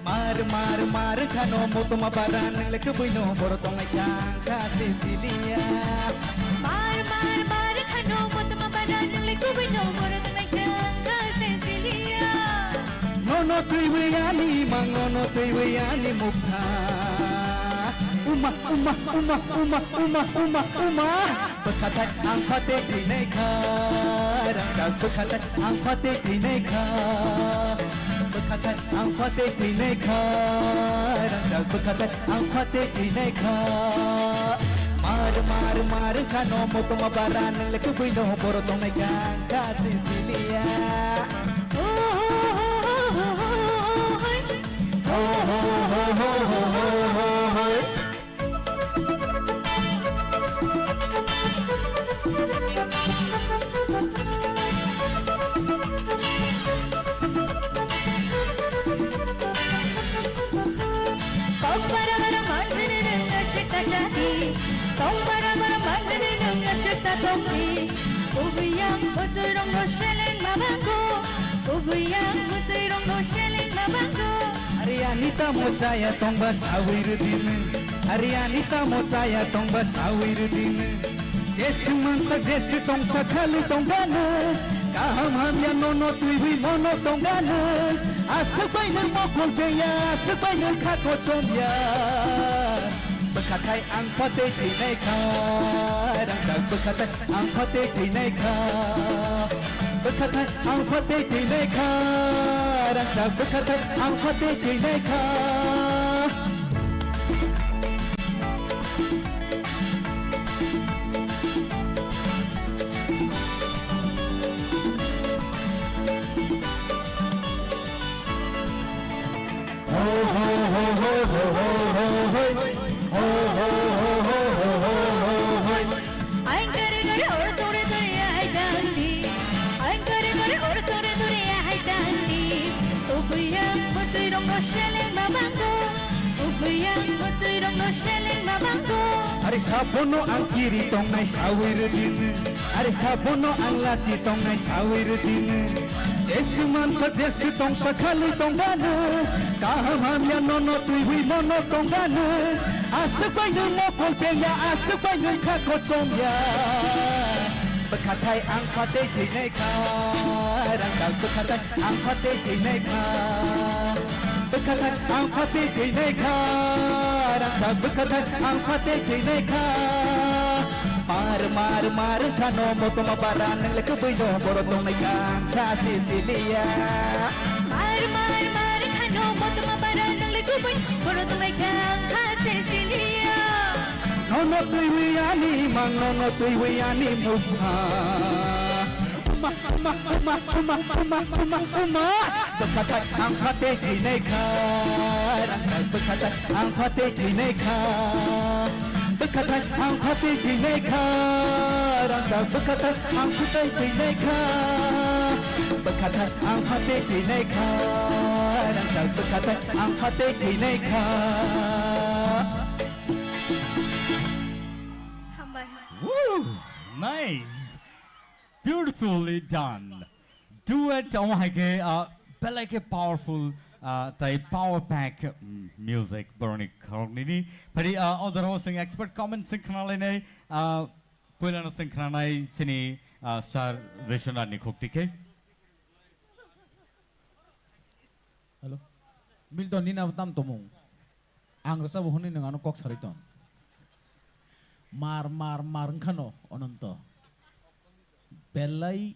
Mar, mar, mar khano motoma bara nang le kubui no boro tongnai kha ang kha Cecilia. Mar, mar, mar khano motoma bara nang le kubui no boro tongnai kha ang kha Cecilia. Nono twiwi ani mang, nono twiwi ani mukha. Uma, uma, uma, uma, uma, uma, uma. Bwkhathai ang phatwi thwinai kha, rangchak bwkhathai ang phatwi thwinai kha. Bwkhathai ang phatwi thwinai kha, rangchak bwkhathai ang phatwi thwinai kha. Mar, mar, mar khano motoma bara nang le kubui no boro tongnai kha ang kha Cecilia. Tong bara bara manjini nunga shikta shati. Tong bara bara manjini nunga shikta tongni. Kubuyang putui rong no sheleng mamango. Kubuyang putui rong no sheleng Ani tamo chaya tongba sawi rwdini. Ari ani tamo chaya tongba sawi rwdini. Jesu mansa jesu tongsa khali tongdani. Kaham hamya nono twiwi mono tongdani. Aswk baino mokol beya, aswk baino kha kochomya. Bwkhathai ang phatwi thwinai kha. Rangchak bwkhathai ang phatwi thwinai kha. Bwkhathai ang phatwi thwinai kha. Rangchak bwkhathai ang phatwi thwinai kha. Ang kare kare or tore tore ai dandi. Ang kare kare or tore tore ai dandi. Ubuyang butui rong no seleng ma bango. Ubuyang butui rong no seleng ma bango. Ari sabono ang kiri tongnai sawi rwdini. Ari sabono ang lachi tongnai sawi rwdini. Jesu mansa jesu tongsa khali tongdani. Kaham hamya nono twiwi mono tongdani. Aswk baino mokol beya, aswk baino kha kochomya. Bwkhathai ang phatwi thwinai kha. Rangchak bwkhathai ang phatwi thwinai kha. Bwkhathai ang phatwi thwinai kha. Rangchak bwkhathai ang phatwi thwinai kha. Mar mar mar khano motoma bara nang le kubui no boro tongnai kha ang kha Cecilia. Mar mar mar khano motoma bara nang le kubui boro tongnai kha ang kha Cecilia. Nono twiwi ani mang nono twiwi ani mukha. Uma, uma, uma. Bwkhathai ang phatwi thwinai kha. Rangchak bwkhathai ang phatwi thwinai kha. Bwkhathai ang phatwi thwinai kha. Rangchak bwkhathai ang phatwi thwinai kha. Bwkhathai ang phatwi thwinai kha. Rangchak bwkhathai ang phatwi thwinai kha. Hambai. Woo! Nice! Beautifully done. Duet omo hai khe, ah, belai khe powerful, ah, tai power pack, mm, music boroni khoroknini. Phari, ah, o jorao chwng expert comment chwng khna lainai, ah, puilano chwng khnanai chini, ah, Sir Vishwanath ni khukti khe. Hello. Milton, nini abo tam tomung. Ang rwchabo hwnwi nwng ano kok sarwi ton. Mar, mar, mar wngkhano, Ononto. Belai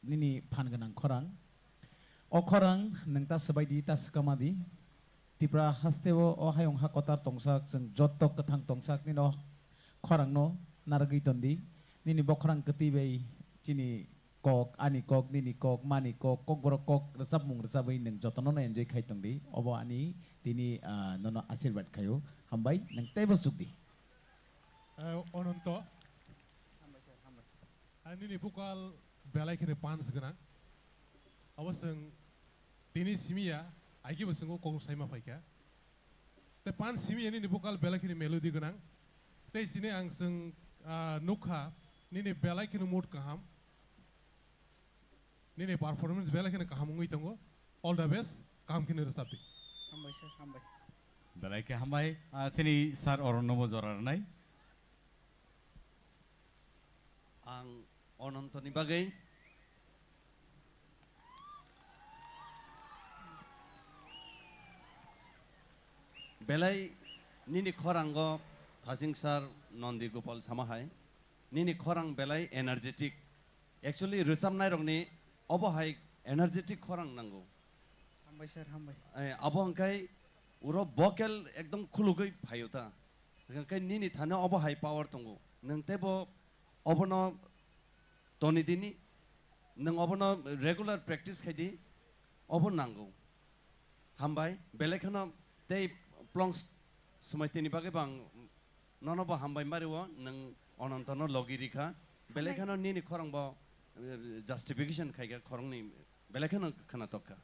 nini phan gwnang khorang. O khorang nwng ta swbai di, ta swkama di. Tipra hasteo o hayung ha kotor tongsak, chwng jotto kwthang tongsak nini o khorangno narwgwi ton di. Nini bokhorang kwtwi bai chini kok, ani kok, nini kok, mani kok, kokborok kok rwchapmung rwchabwi nwng jotono no enjoy khai tong di. Obo ani tini, ah, nono asirwad khaio. Hambai, nwng teibo chuk di. Eh, Ononto. Hambai sir, hambai. Ah, nini vocal belai kheno punch gwnang. Abo chwng tini simi ya, aigebo chwng o kok saima phaikha. Tei punch simi ya nini vocal belai kheno melody gwnang. Tei chini ang chwng, ah, nukha, nini belai kheno mood kaham. Nini performance belai kheno kaham wngwi tongo. All the best, kaham kheno rwchap di. Hambai sir, hambai. Belai khe hambai, ah, chini sir Oronno bo jora rwnai. Ang Onontoni bagwi belai nini khorango Thasing sir Nondi Gopal sama hai, nini khorang belai energetic. Actually, rwchapnairokni obo hai energetic khorang nango. Hambai sir, hambai. Eh, abo hwnkhe uro vocal ekdom khulugwi phaio ta. Hwnkhe nini thani obo hai power tongo. Nwng teibo obono toni dini, nwng obono regular practice khai di, obo nango. Hambai, belai kheno tei plongs swmai tini bagwi bo ang nono bo hambai mario, nwng Onontono logi rikha. Belai kheno nini khorang bo, eh, justification khaikha khorangni, belai kheno khwnatok kha.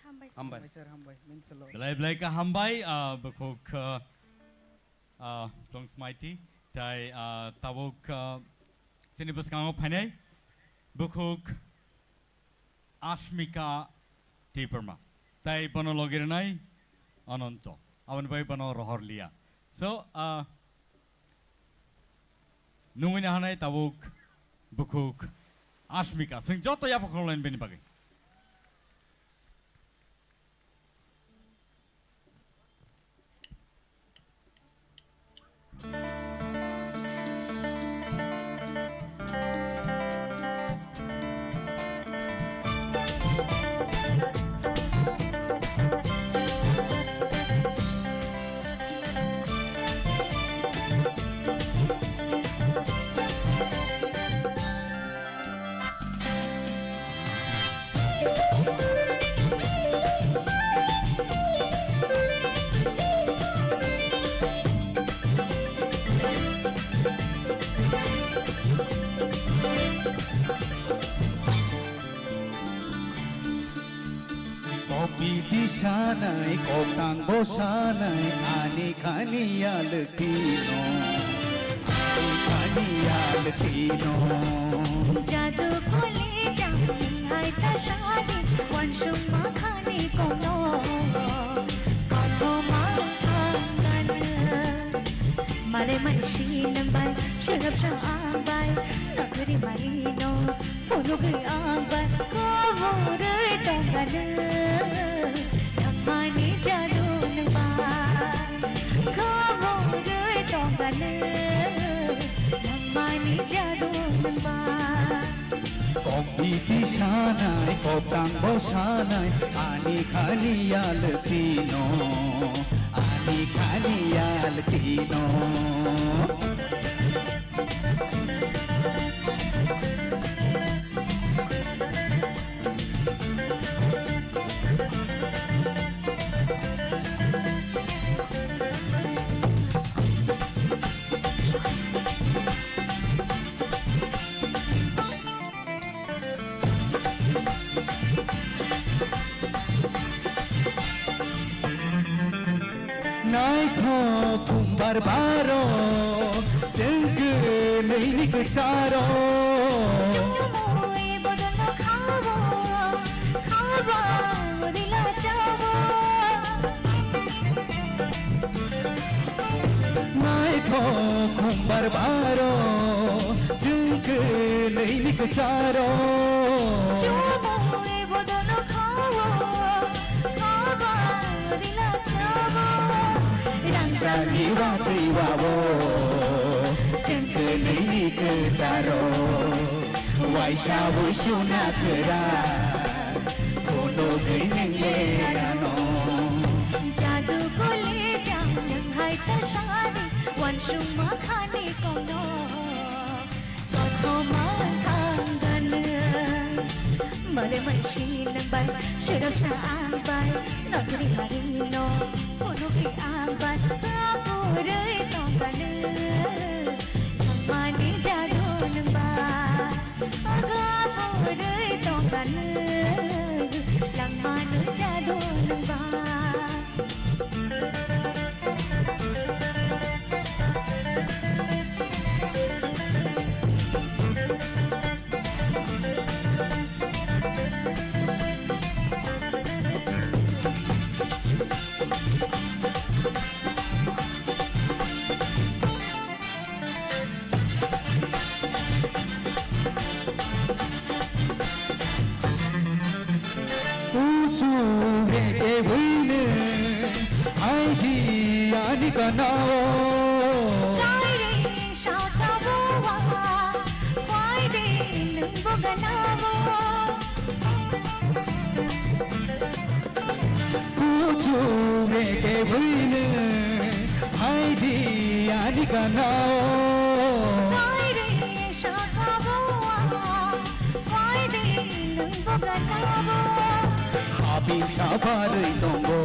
Hambai sir. Hambai. Hambai sir, hambai. Means a lot. Belai belai kha hambai, ah, bukhuk, ah, ah, Plongs Maiti, tai, ah, tabuk, ah, chini bwskango phainai bukhuk Ashmika Debbarma. Tai bono logi rwnai Ananto. Aboni bagwi bono rohor liya. So, ah, nungwi nahanai tabuk bukhuk Asmika. Chwng joto yapha khoroknai bini bagwi. Kopiti sanai, koptang bo sanai, ani khani yaltino, ani khani yaltino. Jadu kole jang hai ta shadi, wansung ma khani kono, kono ma khangana. Mare mansi nang bai, shirap sa ang bai, nagri mari no. Phunugwi ang bai kaborwi tongkha nwng, nangmani jadu nwng bai. Kaborwi tongkha nwng, nangmani jadu nwng bai. Kopiti sanai, koptang bo sanai, ani khani yaltino, ani khani yaltino. Naithok khumbar baro, chwng kwnwi ni kwcharo. Chumui bodolno khawo, khawa udila chawo. Naithok khumbar baro, chwng kwnwi ni kwcharo. Chumui bodolno khawo, khawa udila chawo. Rangchakni watwi wawo, chwng kwnwi ni kwcharo. Waisa wi suna kwrak, phunugwi nwng lerano. Jadu kole jang nwng hai ta sadi, wansung ma khani kono. Kothoma khanganw, male mansi nwng bai, sirap sa ang bai, nagri mari no, phunugwi ang bai, kaborwi tongkha nwng, nangmani jadu nwng bai, kaborwi tongkha nwng, nangmani jadu nwng bai. Kuchuk reke buino hai di ani kanao. Kairi saka bowa, kwai di nung bo ganao. Kuchuk reke buino hai di ani kanao. Kairi saka bowa, kwai di nung bo ganao. Habing sabarwi tongo,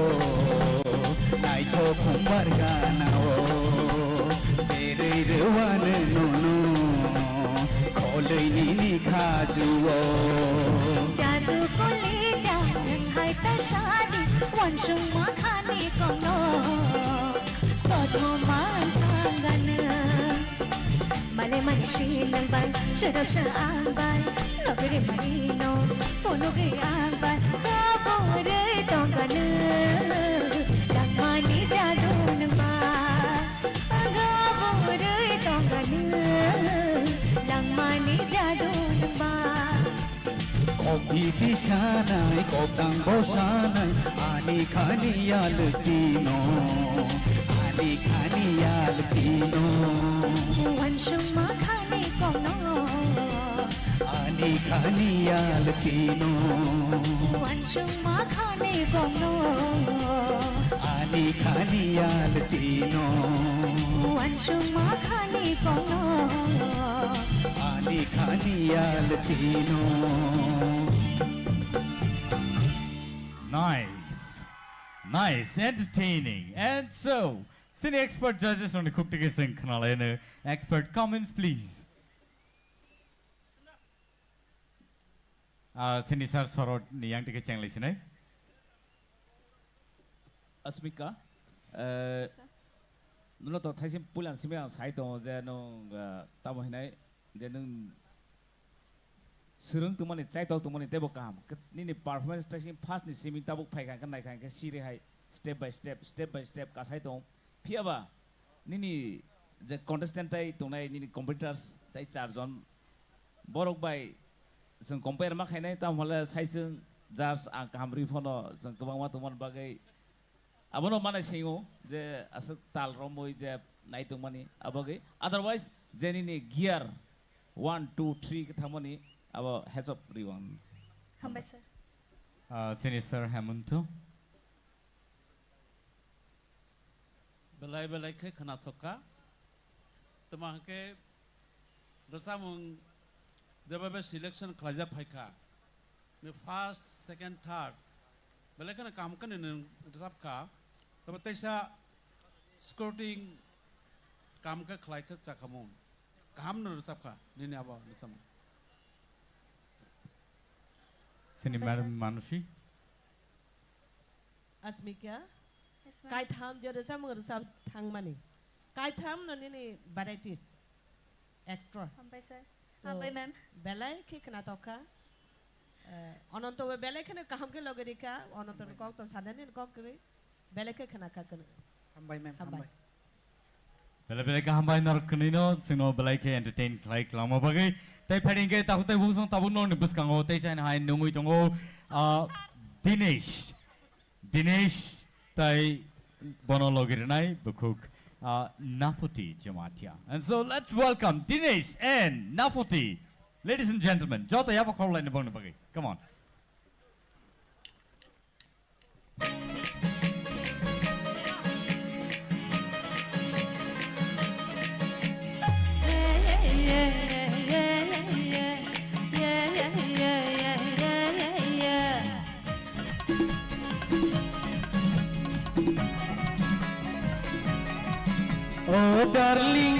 naithok khumbar ganao. Berwi rwano nono, kholwi nini khajuo. Jadu kole jang nwng hai ta sadi, wansung ma khani kono. Kothoma khanganw, male mansi nwng bai, sirap sa ang bai, nagri mari no, phunugwi ang bai, kaborwi tongkha nwng, nang Tisanai, koktang bosanai, ani khani yaltino, ani khani yaltino. Wansukma khani kokno. Ani khani yaltino. Wansukma khani kokno. Ani khani yaltino. Wansukma khani kokno. Ani khani yaltino. Nice. Nice. Entertaining. And so, sini expert judges rokni khuk tiki sing khnalaino expert comments, please. Ah, sini sir sorot ni yang tiki chenglai sinai. Asmika, eh, Sir. Nono to thaising puilan simi ang sai tongo je nwng, eh, tamo hinai je nwng swrwng tongmani, chaitok tongmani teibo kaham. Khe nini performance thaising first ni simi tabuk phaikha hwnkhe naikha hwnkhe siri hai step by step, step by step kasai tongo. Phiyaba nini je contestant tai tongnai nini competitors tai char jon borok bai chwng compare ma khainai, tamo hwnle sai chwng judge ang kaham rwi phano chwng kwbangma tongmani bagwi abono manai singo je aswk tal romwi je naitongmani abagwi, otherwise je nini gear one, two, three khe thangmani abo heads up rwi ang. Hambai sir. Ah, sini sir Hemanto. Belai belai khe khwnathok kha. Tamo hwnkhe rwchapmung jeba be selection khlaijak phai kha. Ni first, second, third belai kheno kaham khe nwng rwchap kha. Tamo teisa scouting kaham khe khlai khe chakhamung. Kaham no rwchap kha nini abo rwchapmung. Sini Hambai sir. Madam Manushi. Asmika, Yes, ma'am. Kaitham je rwchapmung rwchap thangmani. Kaitham no nini varieties, extra. Hambai sir. To Hambai ma'am. Belai khe khwnathok kha. Eh, Ananto bo belai kheno kaham khe logi rikha. Ananto ni kok to sanani kok kwrwi. Belai khe khwna kha kwrwi. Hambai ma'am, Hambai. Hambai. Belai belai kaham bai norok kwnwi no chwngno belai khe entertain khlai kwlangma bagwi. Tai phaidi hwnkhe takhuk tai bungsong tabuk norokni bwskango teisa hai nungwi tongo, ah, Dinesh. Dinesh tai bono logi rwnai bukhuk, ah, Naphuti Jamatia. And so let's welcome Dinesh and Naphuti. Ladies and gentlemen, joto yabo khoroknwi bongni bagwi. Come on. Oh darling,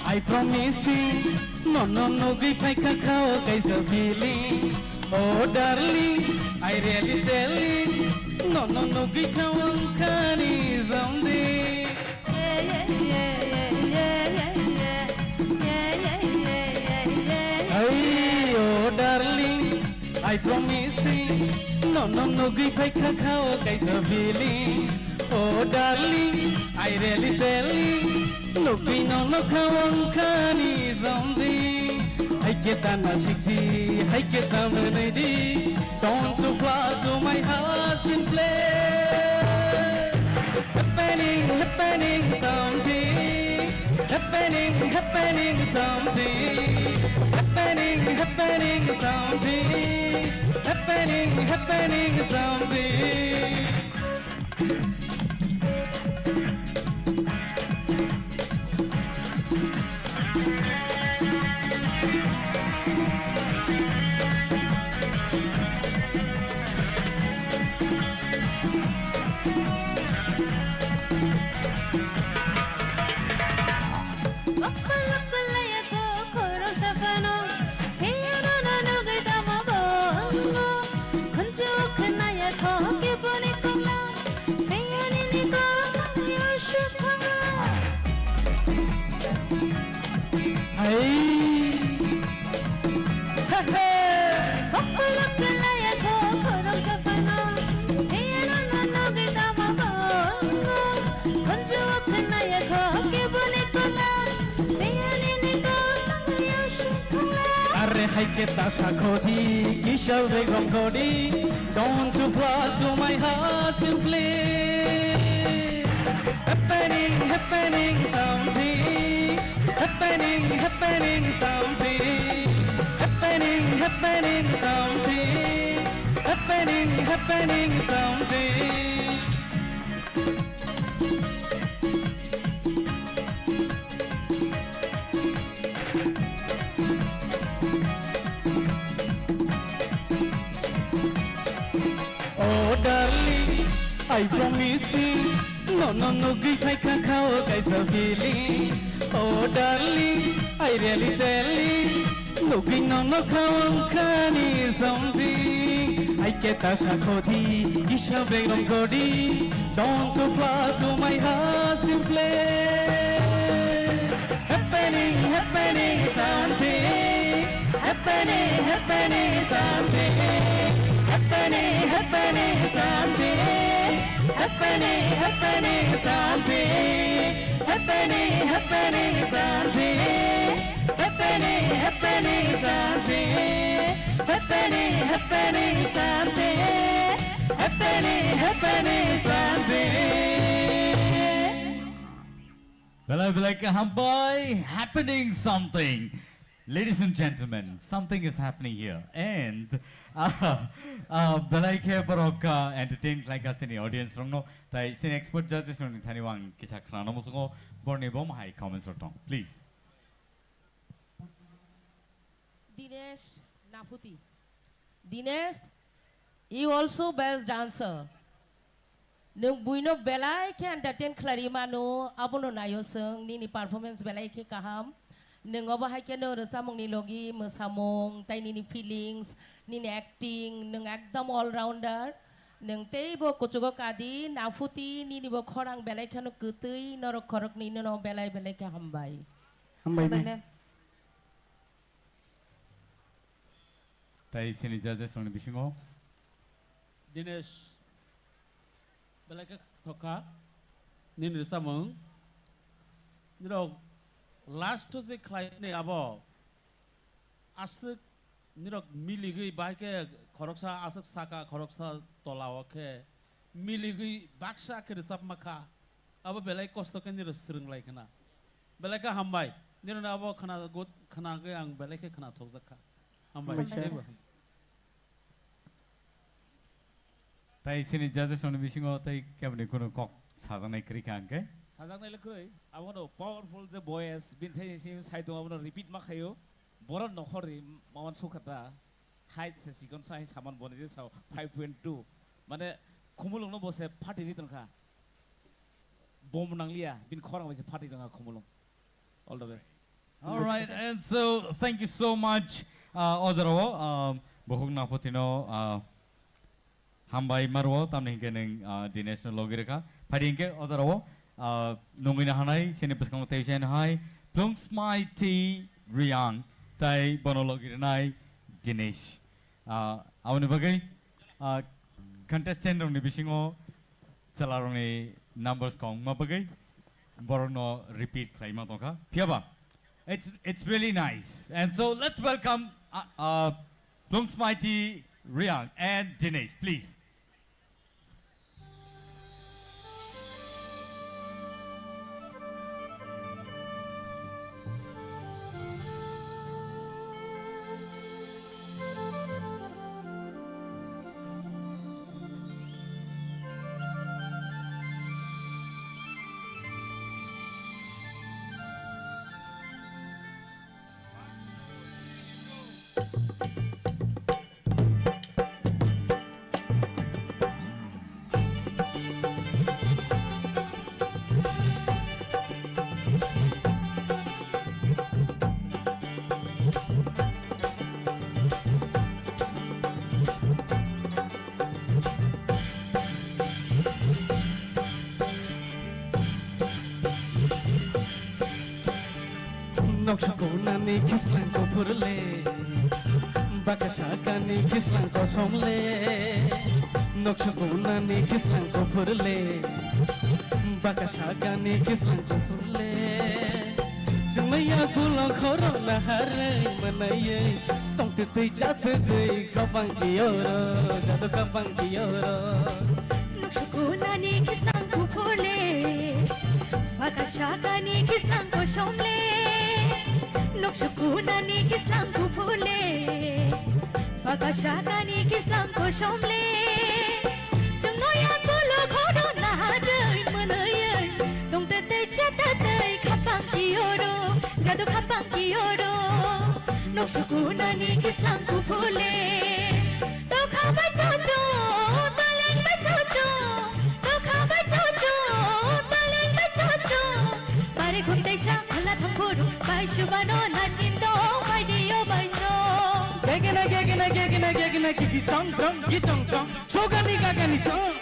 I promising, nono nugwi phaikha khao kaisa feeling. Oh darling, I really telling, nono nugwi khao wngkhani someday. Hey, oh darling, I promising, nono nugwi phaikha khao kaisa feeling. Oh darling, I really telling, nugwi nono khao wngkhani someday. Hai khe tana sikdi, hai khe tana naidi, don't you fly to my heart in play. Happening, happening something. Happening, happening something. Happening, happening something. Happening, happening something. Okpal okpal laya ko khoroksa phano, phiyano no nugwi tamo bo wngo. Khunju khwnaya kho keboni Kita sakhodi, kisa begrong kodi, don't you fly to my heart simply. Happening, happening something, happening, happening something, happening, happening something, happening, happening something. Oh darling, I promise you, no no no, gis hai kha khao kaisa feeling. Oh darling, I really tell you, looking no no khao khani something. I keta sakhodi, kisa begrong kodi, don't you fly to my heart simply. Happening, happening something. Happening, happening something. Happening, happening something. Happening, happening something. Happening, happening something. Happening, happening something. Happening, happening something. Happening, happening something. Belai belai kaham bai, happening something. Ladies and gentlemen, something is happening here. And uh, uh, belai khe borok uh, entertain khlai kha sini audience rokno. Tai sini expert judges rokni thani ang kisa khna no musungo, borni bo mahai comments rok tong. Please. Dinesh Naputi. Dinesh, you also best dancer. Nwng buino belai khe entertain khlai mano, abono naio chwng, nini performance belai khe kaham. Nwng obo hai khe no rwchapmungni logi mwsamung, tai nini feelings, nini acting, nwng ekdom all rounder. Nwng teibo kuchugo kadi, Naputi, nini bo khorang belai kheno kwtwi, norok khoroknwi nono belai belai khe hambai. Hambai, ma'am. Tai sini judges rokni bisingo. Dinesh, belai khe thokha nini rwchapmung. Nirok last o je khlaimani abo aswk nirok miligwi bahai khe khoroksa aswk saka khoroksa tola o khe miligwi baksa khe rwchapma kha. Abo belai kosto khe nirok swrwng lai khna. Belai khe hambai. Nirokni abo khna gut khna khe ang belai khe khna thokjak kha. Hambai. Hambai sir. Teibo hambai. Tai sini judges rokni bisingo tei keboni kunu kok sajaknai kwrwi kha hwnkhe? Sajaknai le kwrwi. Abono powerful je voice, bini thani simi sai tongo, abono repeat ma khaio. Borok nokhor ri mawan sukha ta. Height se chikon sa hai saman boni je sao five point two. Mane khumulwng no bo se phatwi ri tongkha. Bom nangliya, bini khorang bai se phatwi tongkha khumulwng. All the best. All right, and so thank you so much, uh, Ojaro, um, Bokhok Napotino, uh, Hambai Marwo, tamni hinkhe nwng, ah, Dinesh no logi rwkha. Phaidi hinkhe o jora o, ah, nungwi no hanai, sini bwskango tei usaino hai, Plungsmai T Riang, tai bono logi rwnai Dinesh. Ah, aboni bagwi, ah, contestant rokni bisingo chwla rokni numbers kong ma bagwi borok no repeat khlai ma tongkha. Phiyaba, it's, it's really nice. And so let's welcome, uh, uh, Plungsmai T Riang and Dinesh, please. Noksa kunani kislang kuphur le, baksa sakani kislang kosom le. Noksa kunani kislang kuphur le, baksa sakani kislang kuphur le. Chwngmaya gulo khoro naharwi mwnaiwi, Tongtwtwi chatwtwi khapang kiyoro, jadu khapang kiyoro. Nuksukunani kisang kuphule, bakasakani kisang kosomle. Nuksukunani kisang kuphule, bakasakani kisang kosomle. Chwngno yakulo khodo naharwi mwnwi, tongtwtwi chatwtwi khapang kiyoro, jadu khapang kiyoro. Nuksukunani kisang kuphule. Tokha bai chocho, taleng bai chocho. Tokha bai chocho, taleng bai chocho. Bare khum teisa phala thangphuru, bai subano nasin dong, bai dio bai so. Gegena, gegena, gegena, gegena, gigi chong chong, gi chong chong. Sogani gagani chong.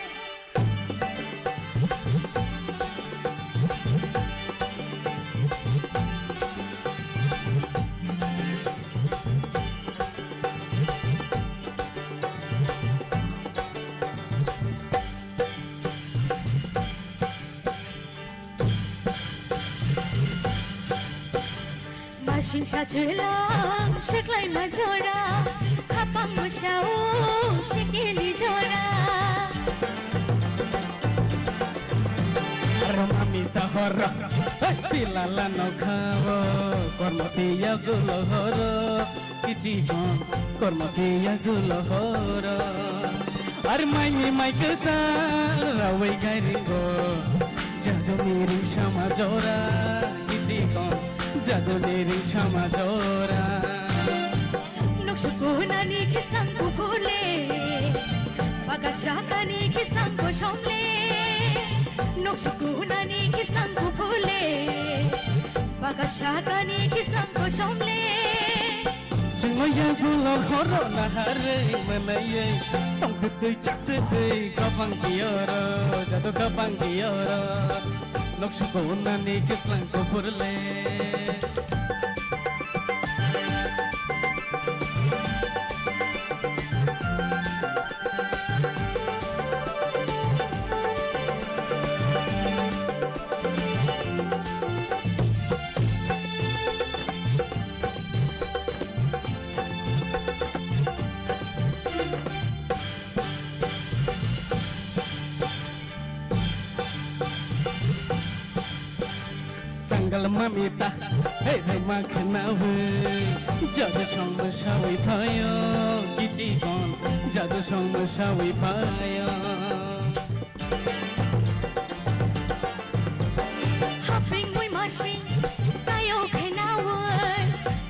Masin sachilang siklai majora, khapang musao sikili jora. Aro mami tahor, hey, tilala no khao, kormo tiya gulo horo, kichi hon, kormo tiya gulo horo. Ar mai ni mai kesa, rawai gairingo, jadu miring sama jora, kichi hon, jadu miring sama jora. Nuksukunani kisang kuphule, bakasakani kisang kosomle. Nuksukunani kisang kuphule, bakasakani kisang kosomle. Chwngno yagulo horo naharwi mwnwi, tongtwtwi chatwtwi khapang kiyoro, jadu khapang kiyoro. Nuksukunani kisang kuphule. Tangal mamita, hey, hey, ma khnawi. Jadu song ma sawi phayo, kiti kon. Jadu song ma sawi phayo. Haping mui masi, tayo khnawi.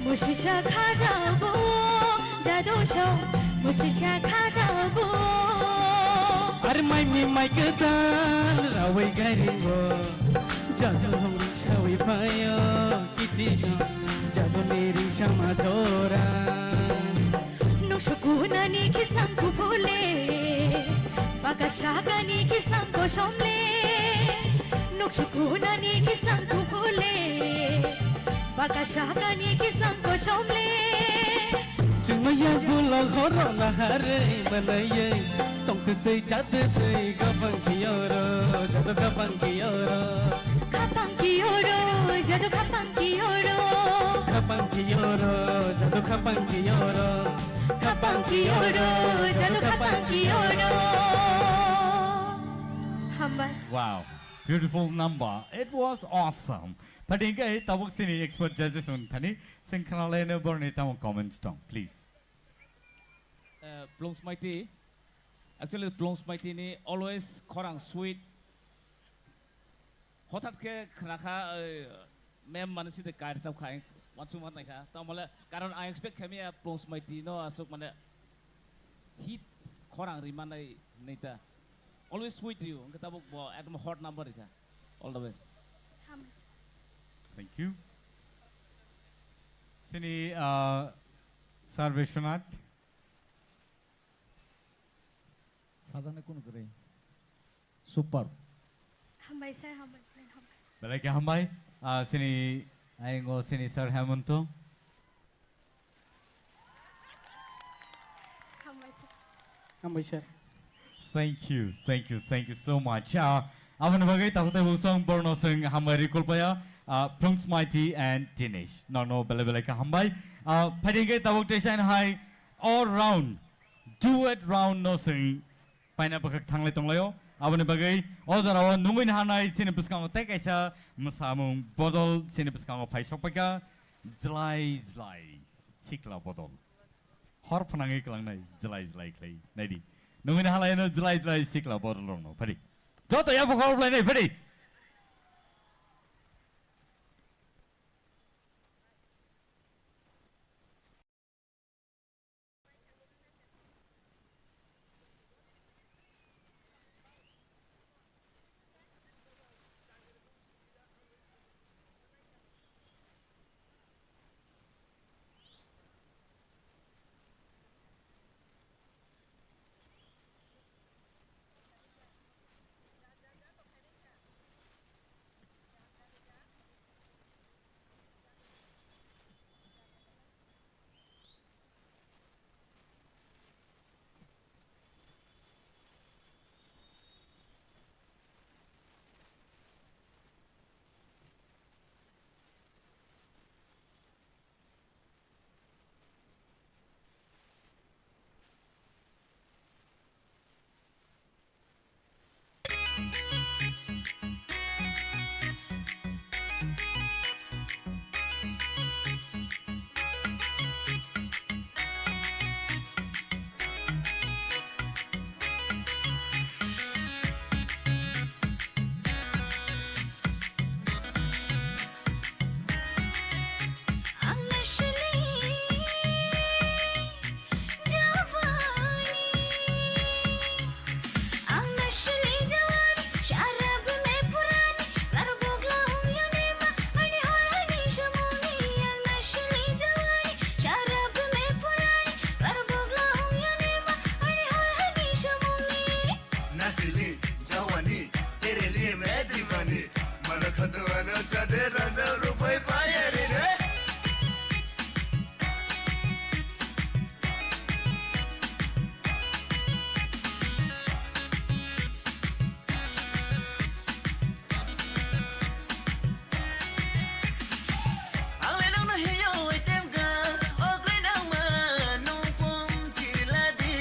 Musisa khajabo, jadu song, musisa khajabo. Ar mai mi mai kedal, rawi gairingo. Jadu hong sawi phayo, kiti jong, jadu ni ring sama dora. Nuksukunani kisang kuphule, bakasakani kisang kosomle. Nuksukunani kisang kuphule, bakasakani kisang kosomle. Chwngno yagulo horo naharwi mwnwi, tongtwtwi chatwtwi gabang kiyoro, jadu gabang kiyoro. Khapang kiyoro, jadu khapang kiyoro. Khapang kiyoro, jadu khapang kiyoro. Khapang kiyoro, jadu khapang kiyoro. Hambai. Wow, beautiful number. It was awesome. Thani hingke tabuk chini expert judges wng thani, chwng khnalaino borni tamo comments tong, please. Eh, Plungsmaiti, actually Plungsmaiti ni always khorang sweet. Hothat khe khna kha, eh, mem mane side kair chap kha, wansuk ma nai kha. Tamo le, karon ang expect kha miya Plungsmaiti no asuk mane hit khorang ri manai nai ta. Always sweet ri o, hingke tabuk bo ekdom hot number ri kha. All the best. Hambai sir. Thank you. Sini, ah, Sir Biswanath. Sajani kunu kwrwi. Super. Hambai sir, hambai, hambai. Belai khe hambai. Ah, sini, aingo sini Sir Hemonto. Hambai sir. Hambai sir. Thank you, thank you, thank you so much. Ah, aboni bagwi takhuk tei buksong borno chwng hambai rikul paya, ah, Plungsmaiti and Dinesh. Nokno belai belai khe hambai. Ah, phaidi hwnkhe tabuk teisa hai all round, duet round no swng paina bwkhak thanglai tonglaio. Aboni bagwi o jorao nungwi naharnai chini bwskango tei kaisa mwsamung bodol chini bwskango phai sokpaikha, jlai jlai sikla bodol. Hor phwnangwi kwlangnai jlai jlai khlai naidi. Nungwi naharlaino jlai jlai sikla bodol rokno phaidi. Joto yapha khorok lai nai phaidi. Nasili jawani, tereli me divani. Mano khandu mano sade ranjau rupai payari re. Ang le nokno hiyo item ga, oklai nangma nung pom chiladi.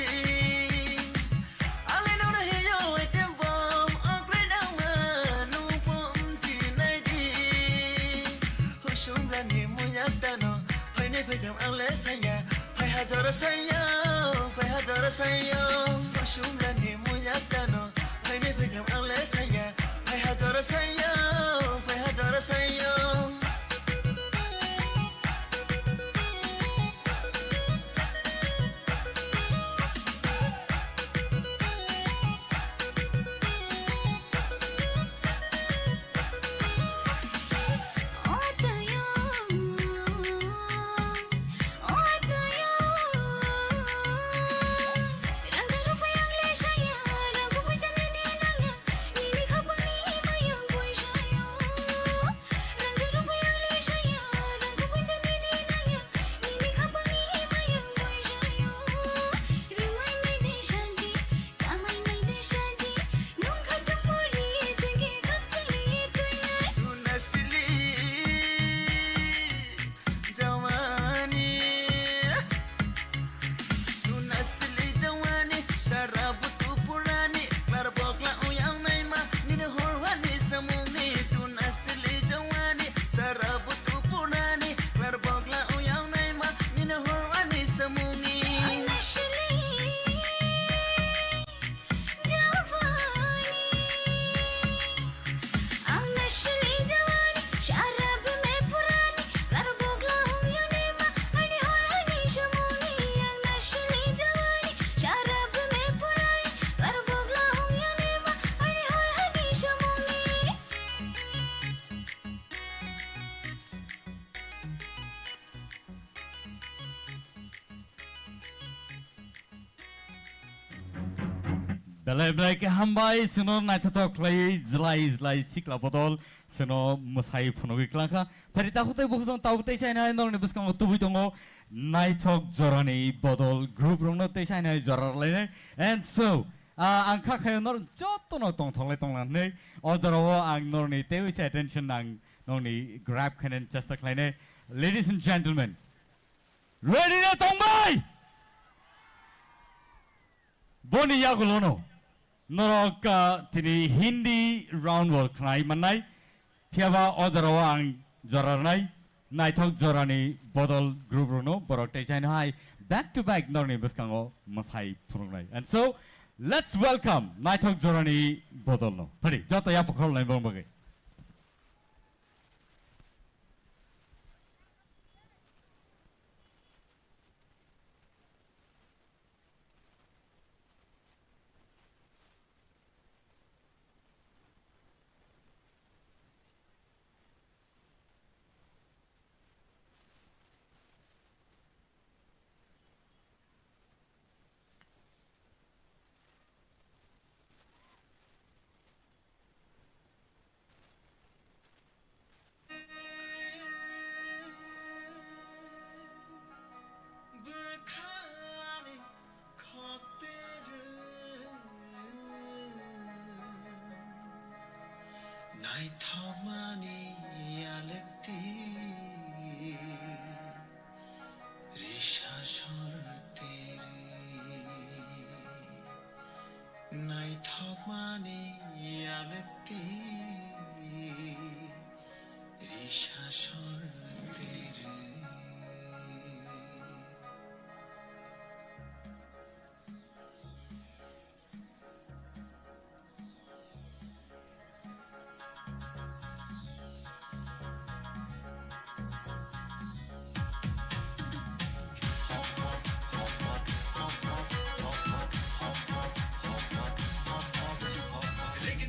Ang le nokno hiyo item bom, oklai nangma nung pom chinaidi. Husumrani muyak tano, phainai phaitham ang le saya, phai hajora saya, phai hajora saya. Husumrani muyak tano, phainai phaitham ang le saya, phai hajora saya, phai hajora saya. Jawani. Tuna sili jawani, sara butu purani, klar bokla uyang naima, nini horwani samungni. Tuna sili jawani, sara butu purani, klar bokla uyang naima, nini horwani samungni. Belai belai khe hambai, chwngno naithothok khlaiwi jlai jlai sikla bodol chwngno mwsai phunugwi kwlangkha. Phaidi takhuk tei bukhuk chwng tabuk teisa hai norokni bwskango tubui tongo naithok jorani bodol group rokno teisa hai jora rwlainai. And so, ah, ang kha khayo norok jotono tongthoklai tonglang hwnwi o jorao ang norokni teiwi se attention ang norokni grab khainani chesta khlainai. Ladies and gentlemen, Ready na tongbai? Boni yagulono norok, ah, tini Hindi round world khnai mannai. Phiyaba o jorao ang jora rwnai, naithok jorani bodol group rokno borok tei chaino hai back to back norokni bwskango mwsai phunuknai. And so, let's welcome naithok jorani bodolno. Phadi, joto yapha khoroknai borok bagwi. Bwkhani khokterwi naithokmani yalwkti risa sorterwi. Naithokmani yalwkti risa sorterwi. Reggae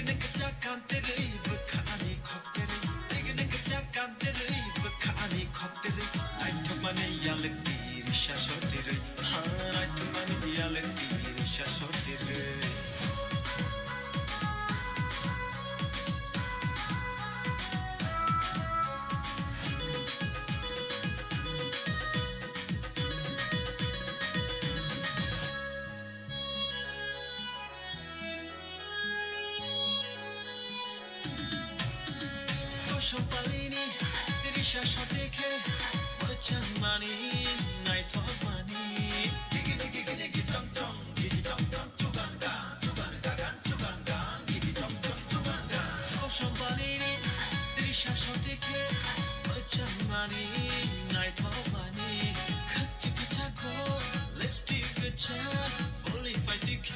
ni kwchak kanterwi bwkha ani khokterwi. Reggae ni kwchak kanterwi bwkha ani khokterwi. Naithokmani yalwkti risa sorterwi. Ha, naithokmani yalwkti risa sorterwi. Kosom palini risa sote khe mwchangmani naithokmani. Gigini gigini gitong tong gitong tong chugan gan chugan gagan chugan gan gitong tong chugan gan. Kosom palini risa sote khe mwchangmani naithokmani. Khakchi kichako lipstick kichak. Fully fight the K,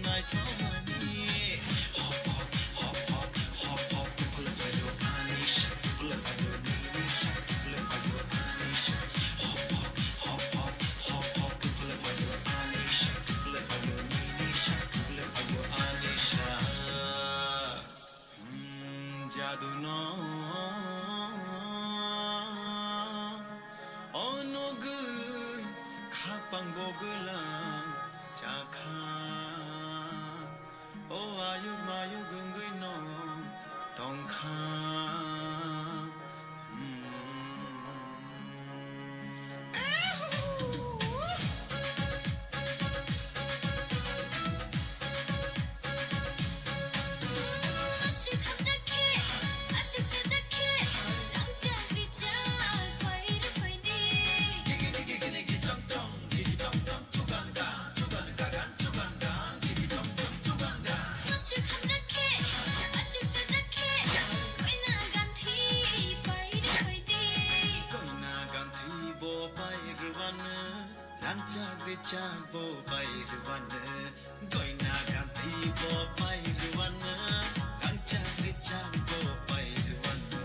night on my knee. Hop, hop, hop, hop, hop, hop, to pull it for your Anisha, to pull it for your Ninisha, to pull it for your Anisha. Hop, hop, hop, hop, hop, hop, to pull it for your Anisha, to pull it for your Ninisha, to pull it for your Anisha. Hmm, jadu no, o nugwi khapang bogwlang chakha. O ayuk mayuk wngwi no tongkha. Hmm. Koina ganthi bo pai rwano, rangchak richak bo pai rwano. Koina ganthi bo pai rwano, rangchak richak bo pai rwano.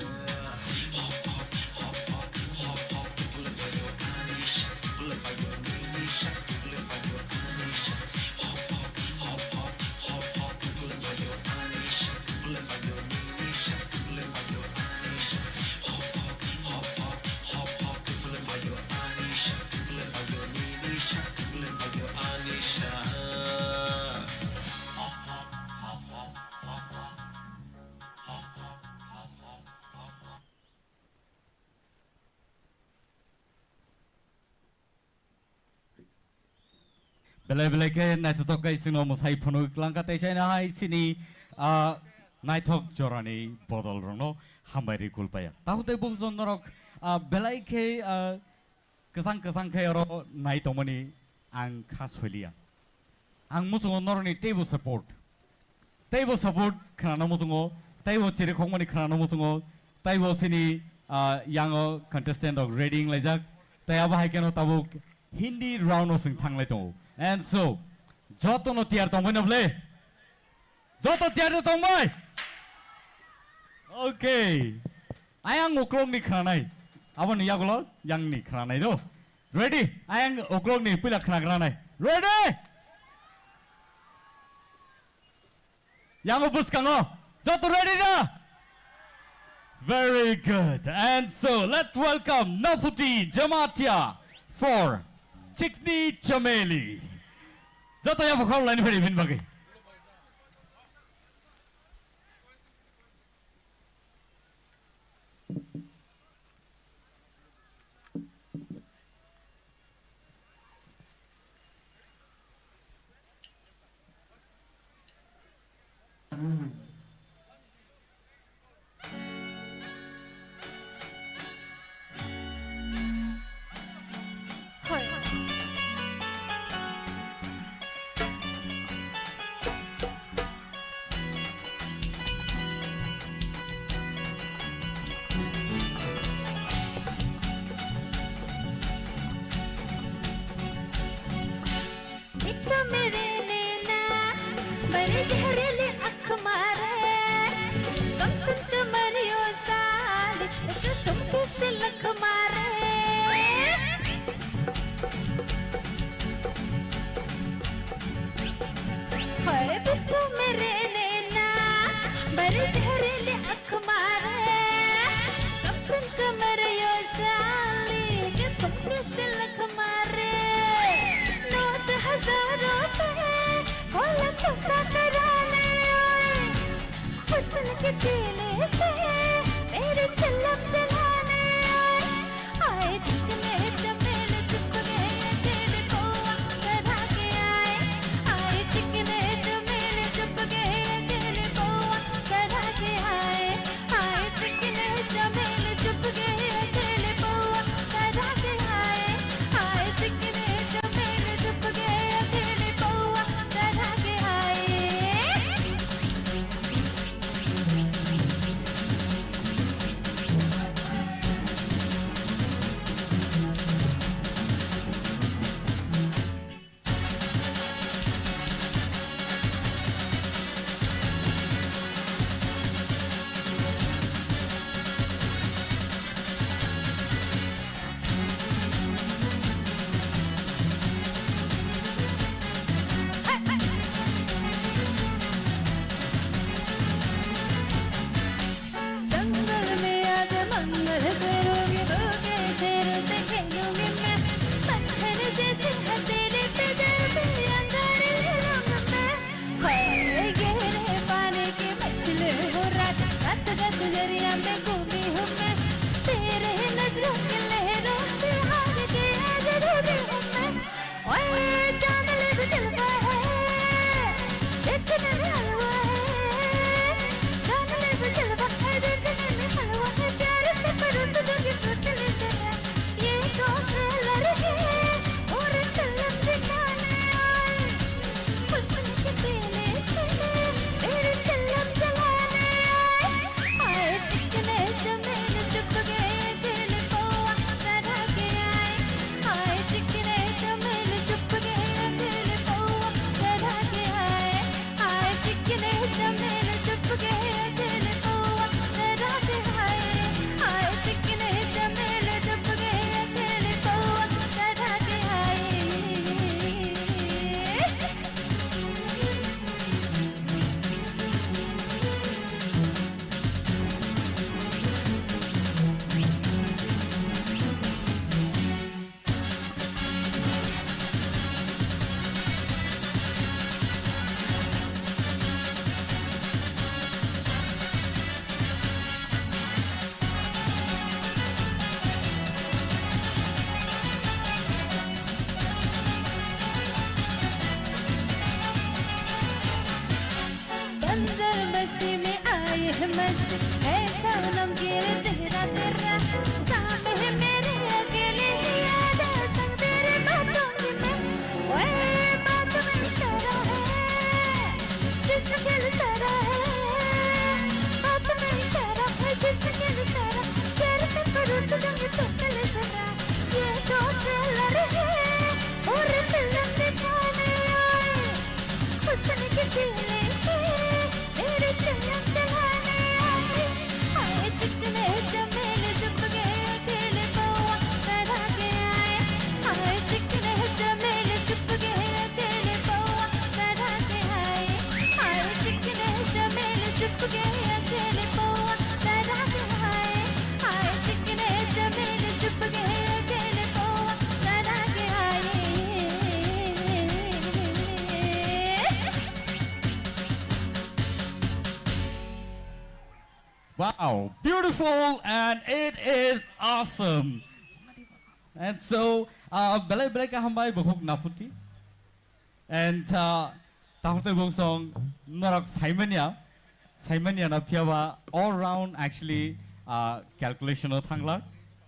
Hop, hop, hop, hop, hop, hop, to pull it for your Anisha, to pull it for your Ninisha, to pull it for your Anisha. Hop, hop, hop, hop, hop, hop, to pull it for your Anisha, to pull it for your Ninisha, to pull it for your Anisha. Hop, hop, hop, hop, hop, hop, to pull it for your Anisha, to pull it Belai belai khe naithothok khe chwngno mwsai phunuk langkha tei chaina hai chini, ah, naithok jorani bodol rokno hambai ri kulpaya. Tahu tei bukhuk jon norok, ah, belai khe, ah, kwchang kwchang khe oro nai tongmani ang kha soiliya. Ang muchungo norokni teibo support. Teibo support khwnano muchungo, teibo chirikhokmani khwnano muchungo, teibo chini, ah, yango contestant rok ready wnglaijak. Tei abo hai kheno tabuk Hindi round o chwng thanglai tongo. And so, jotono tiyar tongbai no ble? Joto tiyar tongbai? Okay. Ayang uklokni khwnanai. Aboni yagulo yangni khwnanai do. Ready? Ayang uklokni puila khwnagrwnai. Ready? Yango bwskango. Joto ready da? Very good. And so let's welcome Naputi Jamatia for Chikni Chameli. Joto yabo khol line phari bin bagi. पीछे मेरे नैना, बड़े जहरीले आँख मारे, कम सुन कमरियों साले, तो तुम कैसे लख मारे? हाय पीछे मेरे नैना, बड़े जहरीले आँख मारे, कम सुन कमरियों साले, तो तुम कैसे लख मारे? नोट हजारों पे बोला सौदा कराने आए, हुस्न के कीले से मेरी चिलम जलाने आए। आए चिकने चमेल चुप गए तेरे पौआ चढ़ा के आए। आए चिकने चमेल चुप गए तेरे पौआ चढ़ा के आए। आए चिकने चमेल चुप गए तेरे पौआ चढ़ा के आए। आए चिकने चमेल चुप गए तेरे पौआ चढ़ा के आए। Wow, beautiful and it is awesome. And so, uh, belai belai kaham bai bukhuk naputi. And, uh, takhuk tei bungsong norok saimanya, saimanya na phiya ba all round actually, uh, calculation o thangla.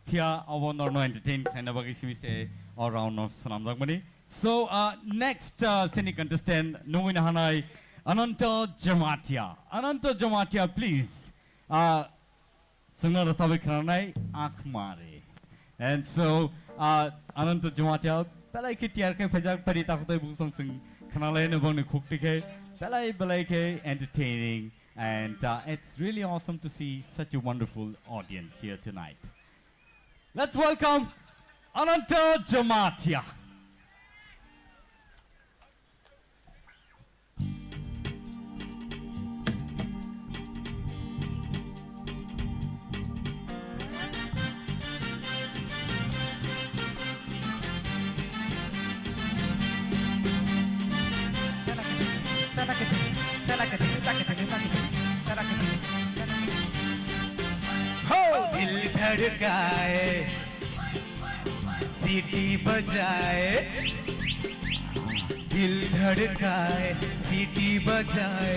Phiya abo norno entertain khlaina bagwi simi se all round no swnamjakmani. So, uh, next, uh, sini contestant nungwi na hanai Ananta Jamatia. Ananta Jamatia, please. Uh, Sengno rwchapwi khwnanai Akhmare. And so, uh, Ananta Jamatia belai khe tiyar khe phaijak, phari takhuk tei bungsong seng khwnalaino bongni khukti khe belai belai khe entertaining. And, uh, it's really awesome to see such a wonderful audience here tonight. Let's welcome Ananta Jamatia. हो दिल धड़काए, सीटी बजाए, दिल धड़काए, सीटी बजाए,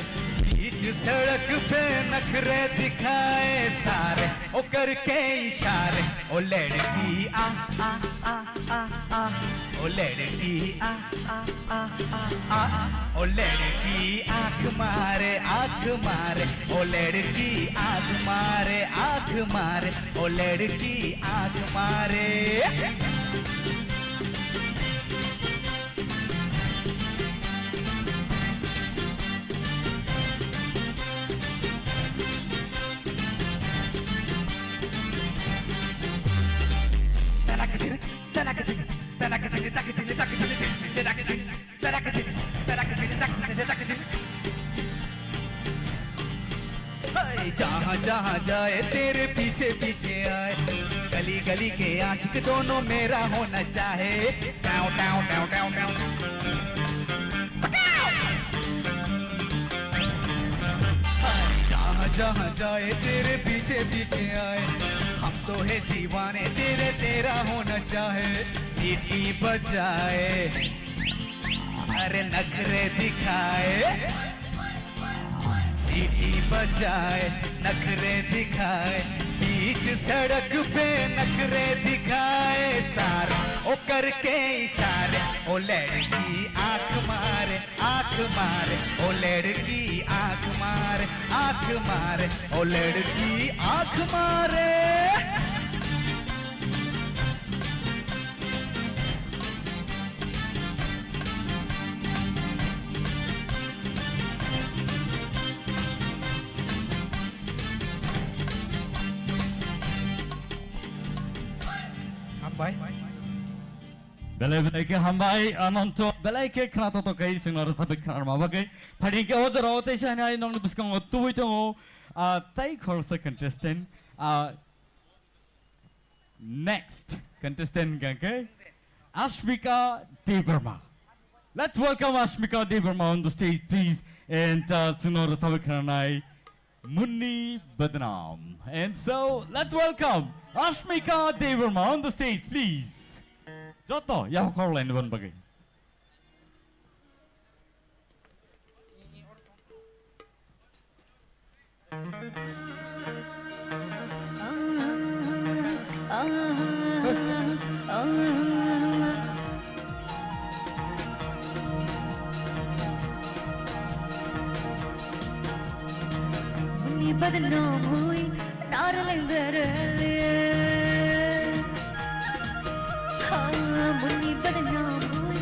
बीच सड़क पे नखरे दिखाए सारे, ओ करके इशारे, ओ लड़की आ, आ, आ, आ, आ, ओ लड़की आ, आ, आ, आ, आ, ओ लड़की आंख मारे, आंख मारे, ओ लड़की आंख मारे, आंख मारे, ओ लड़की आंख मारे। जहाँ जहाँ जाए तेरे पीछे पीछे आए, गली गली के आशिक दोनों मेरा होना चाहे। Tau, tau, tau, tau, tau. जहाँ जहाँ जाए तेरे पीछे पीछे आए, हम तो है दीवाने तेरे, तेरा होना चाहे। सीटी बजाए, अरे नखरे दिखाए, सीटी बजाए, नखरे दिखाए, बीच सड़क पे नखरे दिखाए सारा, ओ करके इशारे, ओ लड़की आंख मारे, आंख मारे, ओ लड़की आंख मारे, आंख मारे, ओ लड़की आंख मारे। Hambai. Belai belai khe hambai, Ananto. Belai khe khna to to kai sengno rwchapwi khna rwma bagwi. Phaidi khe o jorao tei sainai nongni bwskango tubui tongo, ah, tei khoroksa contestant. Ah, next contestant hwnkha khe Ashmika Debbarma. Let's welcome Ashmika Debbarma on the stage, please. And, uh, sengno rwchapwi khna rwnai Munni Badnam. And so, let's welcome Ashmika Debbarma on the stage, please. Joto, yaphak khorok lainani bagwi. Munni badnam hui, darling, darling. Haa, munni badnam hui,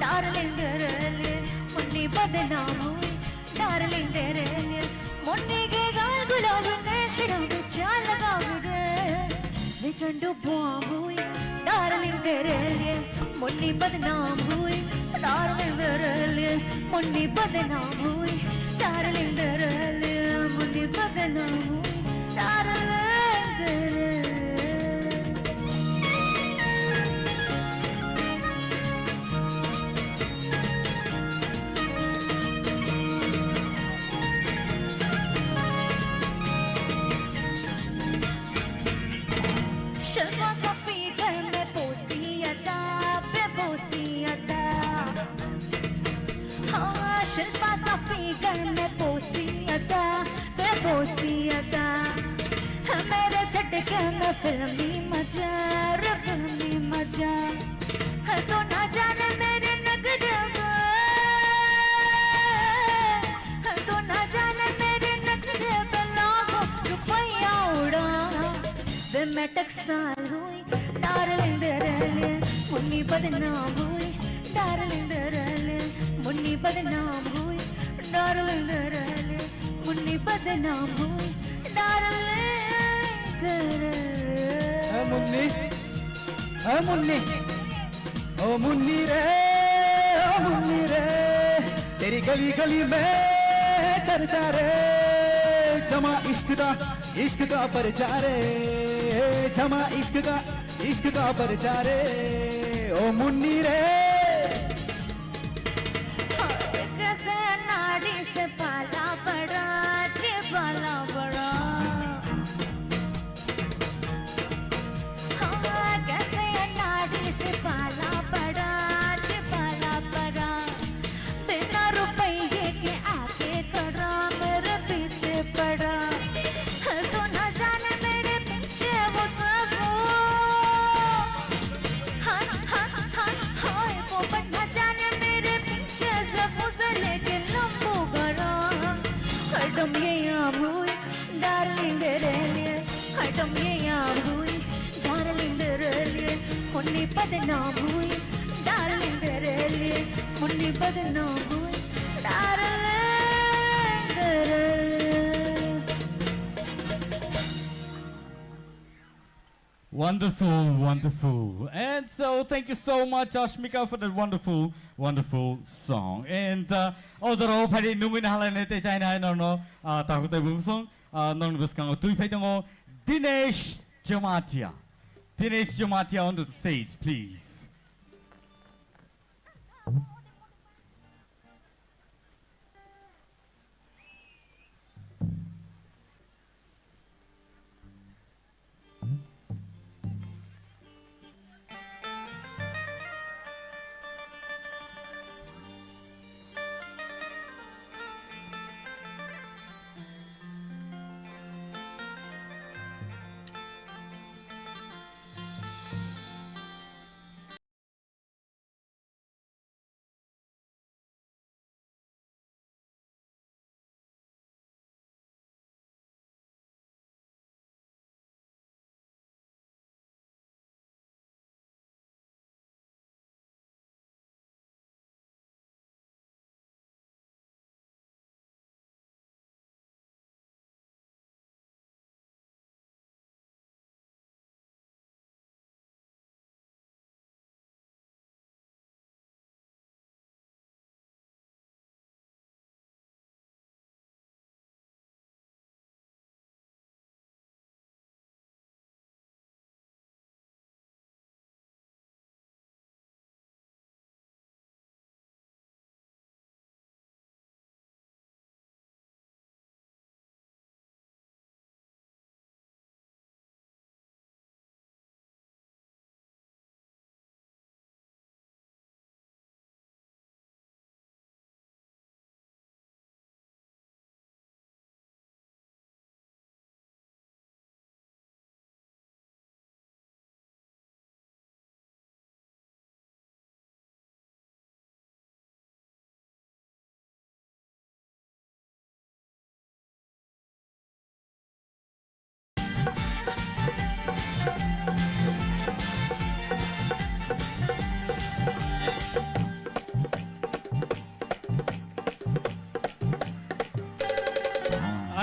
darling, darling. Munni badnam hui, darling, darling. Munni ke gaal gulab ne sharab cha lagao de. Ye chandu bomb hui, darling, tere liye. Munni badnaam hui, darling, tere liye. Munni badnaam hui, darling, tere liye. Munni badnaam hui, darling, tere liye. شلپا سا فیگر میں پوسی ادا، بے بوسی ادا۔ ہاں، شلپا سا فیگر میں پوسی ادا، بے بوسی ادا۔ میرے جھٹکے میں فلمی مزہ، رے فلمی مزہ۔ تو نہ جانے میرے نخرے میں، تو نہ جانے میرے نخرے میں لاکھوں روپیہ اڑا۔ وے میں ٹکسال ہوئی، ڈارلنگ درلے، منی بدنام ہوئی، ڈارلنگ درلے، منی بدنام ہوئی، ڈارلنگ درلے، منی بدنام ہوئی، ڈارلنگ درلے۔ اے منی، اے منی، او منی رے، او منی رے، تیری گلی گلی میں چرچا رے، جمع عشق دا عشق کا پرچا رے، جمع عشق کا، عشق کا پرچا رے، او منی رے۔ کیسے ناڑی سے پالا پڑا، جی پالا پڑا۔ ہاں، کیسے ناڑی سے پالا پڑا، جی پالا پڑا۔ بنا روپیے کے آگے کھڑا، میرے پیچھے پڑا۔ تو نہ جانے میرے پیچھے وہ سب وہ۔ ہاں، ہاں، ہاں، ہائے، وہ بندہ جانے میرے پیچھے سب وہ سے لیکن لمبو گرا۔ ہرڈم یہ آم ہوئی، ڈارلنگ درلے۔ ہرڈم یہ آم ہوئی، ڈارلنگ درلے۔ منی بدنام ہوئی، ڈارلنگ درلے۔ منی بدنام ہوئی، ڈارلنگ درلے۔ Wonderful, wonderful. And so, thank you so much, Ashmika, for that wonderful, wonderful song. And, uh, odoro phari nungwi na halai ne te chai na hai no no, uh, tahu te bu song, uh, nong bwskango twi phai tongo Dinesh Jamatia. Dinesh Jamatia on the stage, please.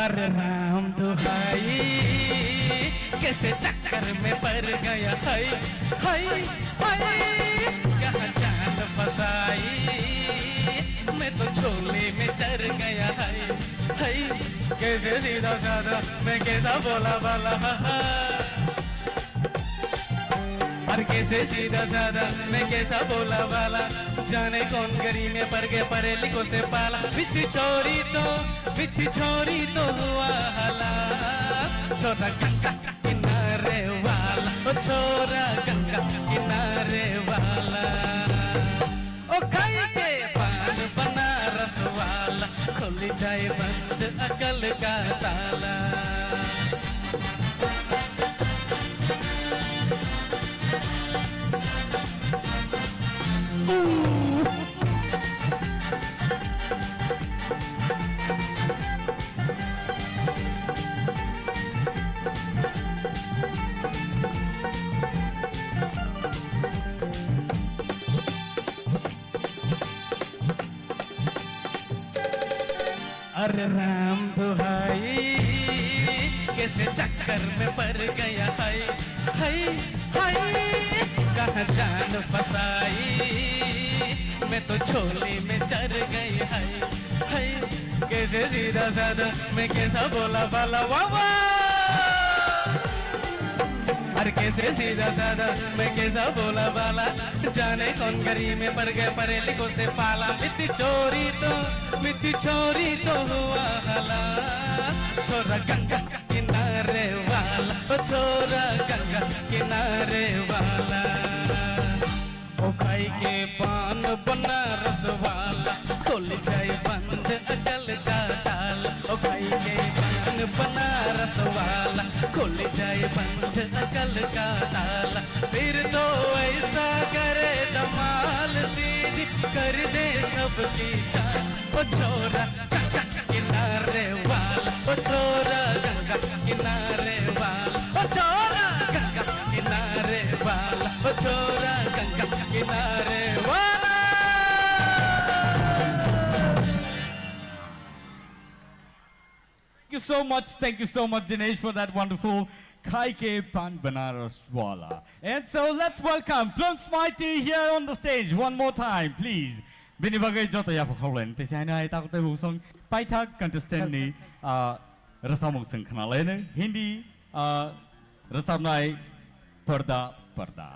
अरे राम दुहाई, कैसे चक्कर में पड़ गया है, है, है। यहाँ जान फंसाई, मैं तो झोले में चढ़ गया है, है। कैसे सीधा साधा, मैं कैसा भोला भाला, हा, हा। और कैसे सीधा साधा, मैं कैसा भोला भाला, जाने कौन गली में पड़ गए पढ़े लिखों से पाला। मिठी छोरी तो, मिठी छोरी तो हुआ हला, छोटा काका किनारे वाला, ओ कल का ताला। अरे राम दुहाई, कैसे चक्कर में पड़ गया है, है, है। कहाँ जान फंसाई, मैं तो झोली में चढ़ गई है, है। कैसे सीधा साधा, मैं कैसा भोला भाला, वाह, वाह। अरे कैसे सीधा साधा, मैं कैसा भोला भाला, जाने कौन गली में पड़ गए परेलिकों से पाला। मिट्टी चोरी तो, मिट्टी चोरी तो हुआ हला। छोरा गंगा किनारे वाला, ओ छोरा गंगा किनारे वाला। ओ खाई के पान बनारस वाला, खुल जाए बंद अकल का ताला। ओ खाई के पान बनारस वाला, खुल जाए बंद अकल का ताला। फिर तो ऐसा करे धमाल, सीधी कर दे सबकी चाल। ओ छोरा किनारे वाला, ओ छोरा गंगा किनारे वाला, ओ छोरा गंगा किनारे वाला, ओ छोरा गंगा किनारे वाला। Thank you so much, thank you so much, Dinesh, for that wonderful Khai Ke Pan Banaras Wala. And so let's welcome Plums Mighty here on the stage one more time, please. Bini bagwi joto yapha khaulai. Tei sai nai tak tei bung song paithak contestant ni, ah, rwchapmung chwng khna lai nai. Hindi, ah, rwchapnai Parda Parda.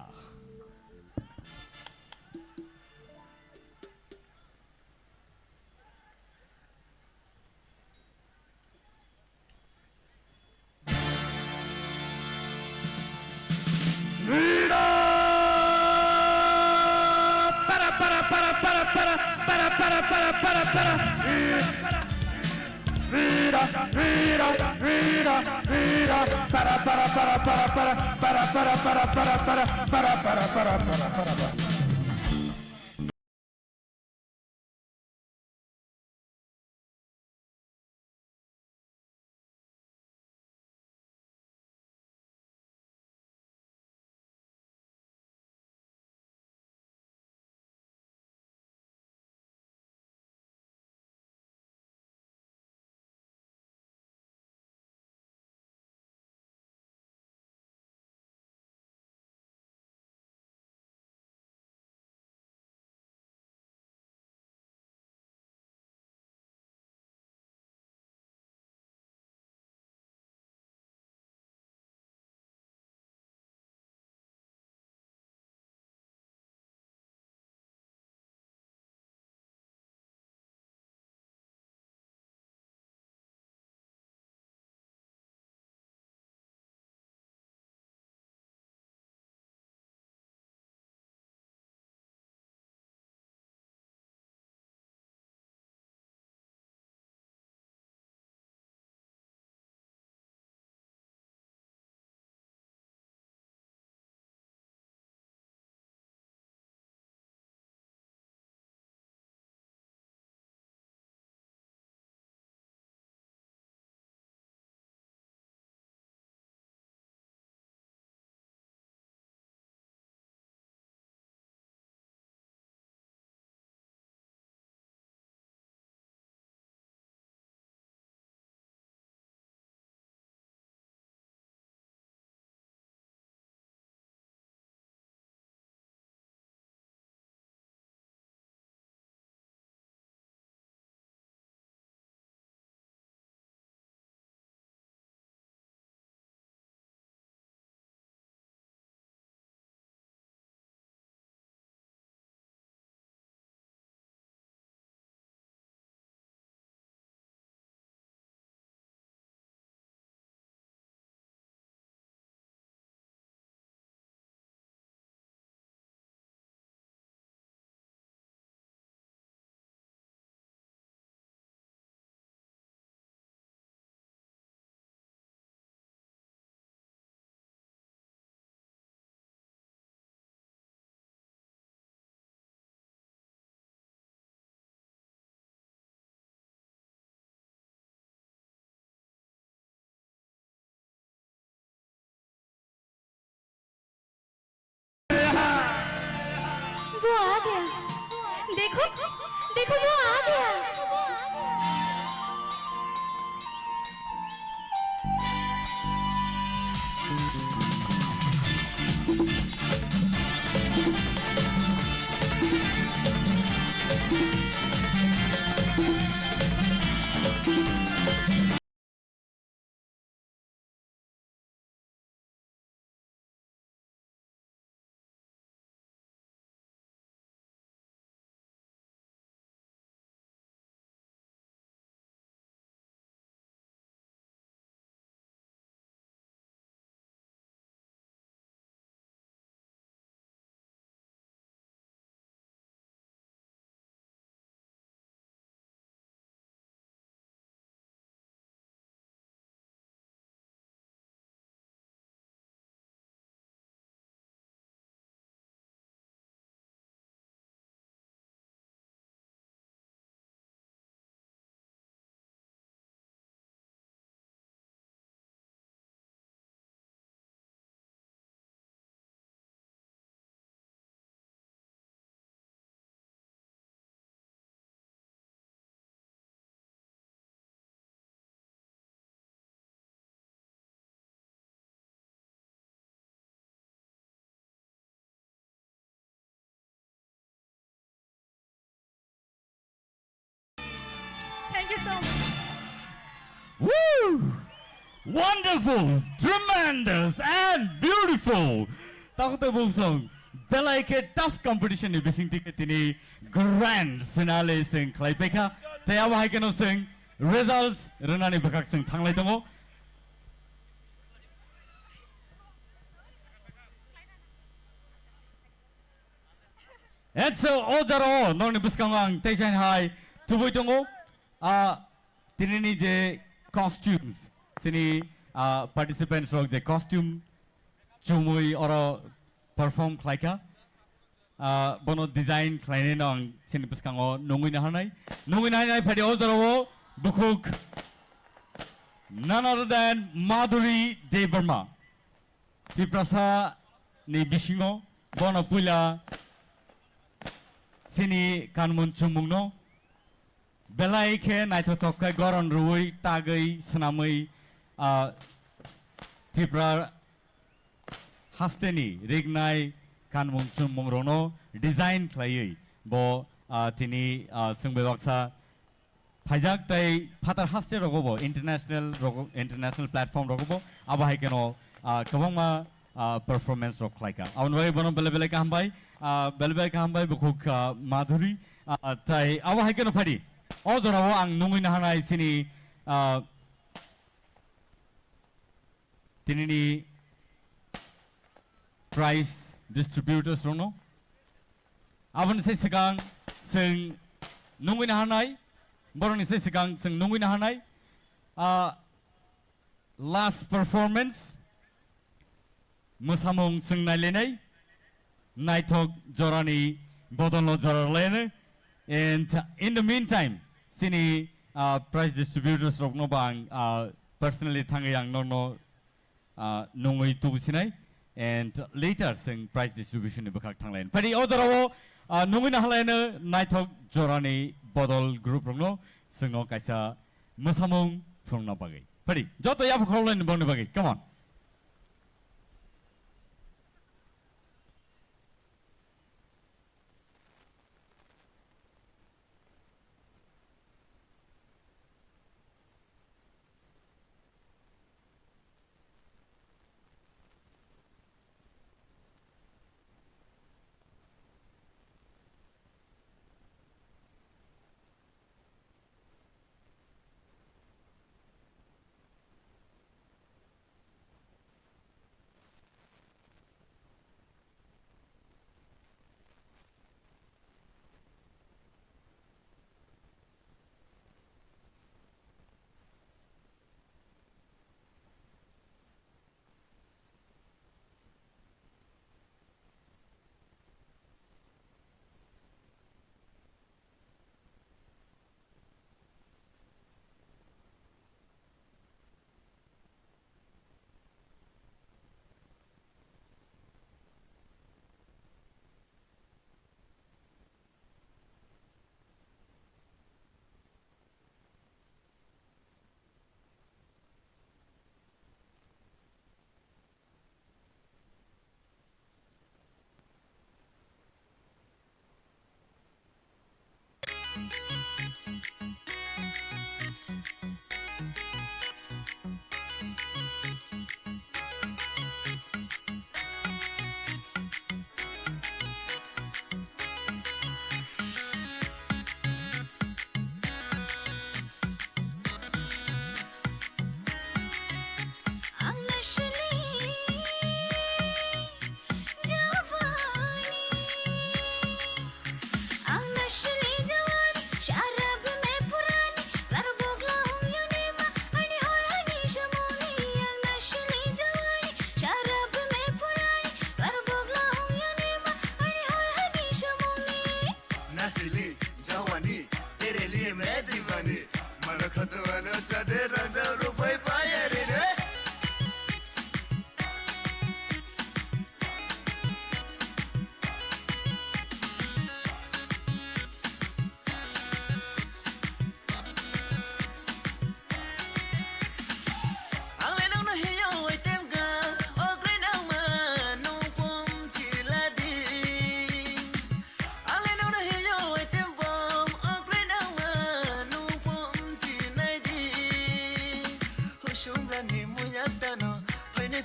Thank you so much. Woo! Wonderful, tremendous, and beautiful. Takhuk tei bukhuk song, belai khe tough competition ni bising twi khe tini grand finale chwng khlai paikha. Tei abo hai kheno chwng results rwnani bwkhak chwng thanglai tongo. And so, o jora o nokni bwskango ang teisa hai tubui tongo. Ah, tinini je costumes, sini, ah, participants rok je costume chumui oro perform khlaikha. Ah, bono design khlainai no ang sini bwskango nungui naharnai. Nungui naharnai phadi o jora o bukhuk none other than Madhuri Debbarma. Tiprasa ni bisingo bono puila sini kanmung chumung no belai khe naithothok khe goron rwui tagwi swnamwi, ah, Tripura hasteni rignai kanmung chumung rokno design khlaiwi bo, ah, tini, ah, chwng bai baksa phaijak tei phatar haste rogo bo international rogo, international platform rogo bo abo hai kheno, ah, kwbangma, ah, performance rok khlaikha. Aboni bagwi bono belai belai kaham bai, ah, belai belai kaham bai bukhuk, ah, Madhuri, ah, tei abo hai kheno phadi. O jorao ang nungui naharnai sini, ah, tinini prize distributors rokno. Aboni se swkang chwng nungui naharnai, borokni se swkang chwng nungui naharnai, ah, last performance, mwsamung chwng nailainai, naithok jorani bodolno jora rwlainai. And in the meantime, chini, ah, prize distributors rokno bo ang, ah, personally thangwi ang nokno, ah, nungwi tubusinai. And later chwng prize distribution ni bwkhak thanglainai. Phadi o jorao, ah, nungwi naharlaino naithok jorani bodol group rokno chwngno kaisa mwsamung phunukna bagwi. Phadi joto yapha khoroknai ni bongni bagwi. Come on.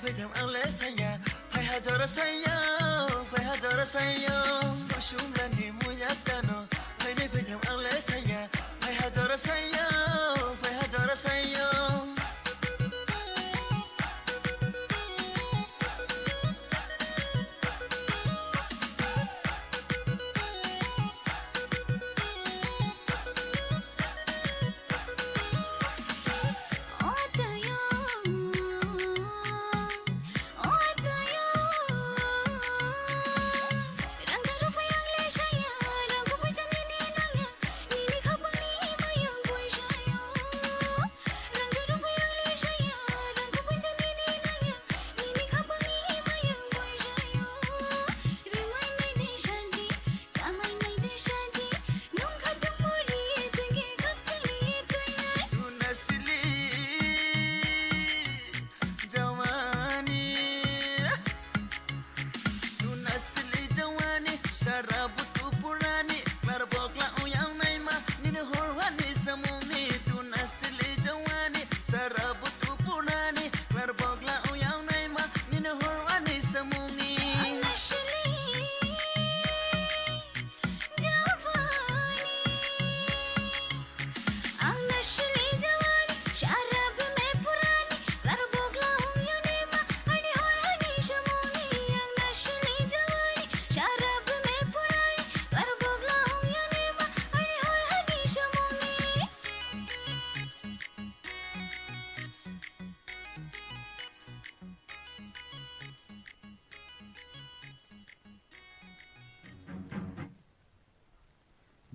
Phaitham ang le saya, phai hajora saya, phai hajora saya. Kusum lani muya tano, phaini phaitham ang le saya, phai hajora saya, phai hajora saya. Tuna sili jawani, sara butu purani, klar bokla uyang naima, nini horwani samungni. Tuna sili jawani, sara butu purani, klar bokla uyang naima, nini horwani samungni.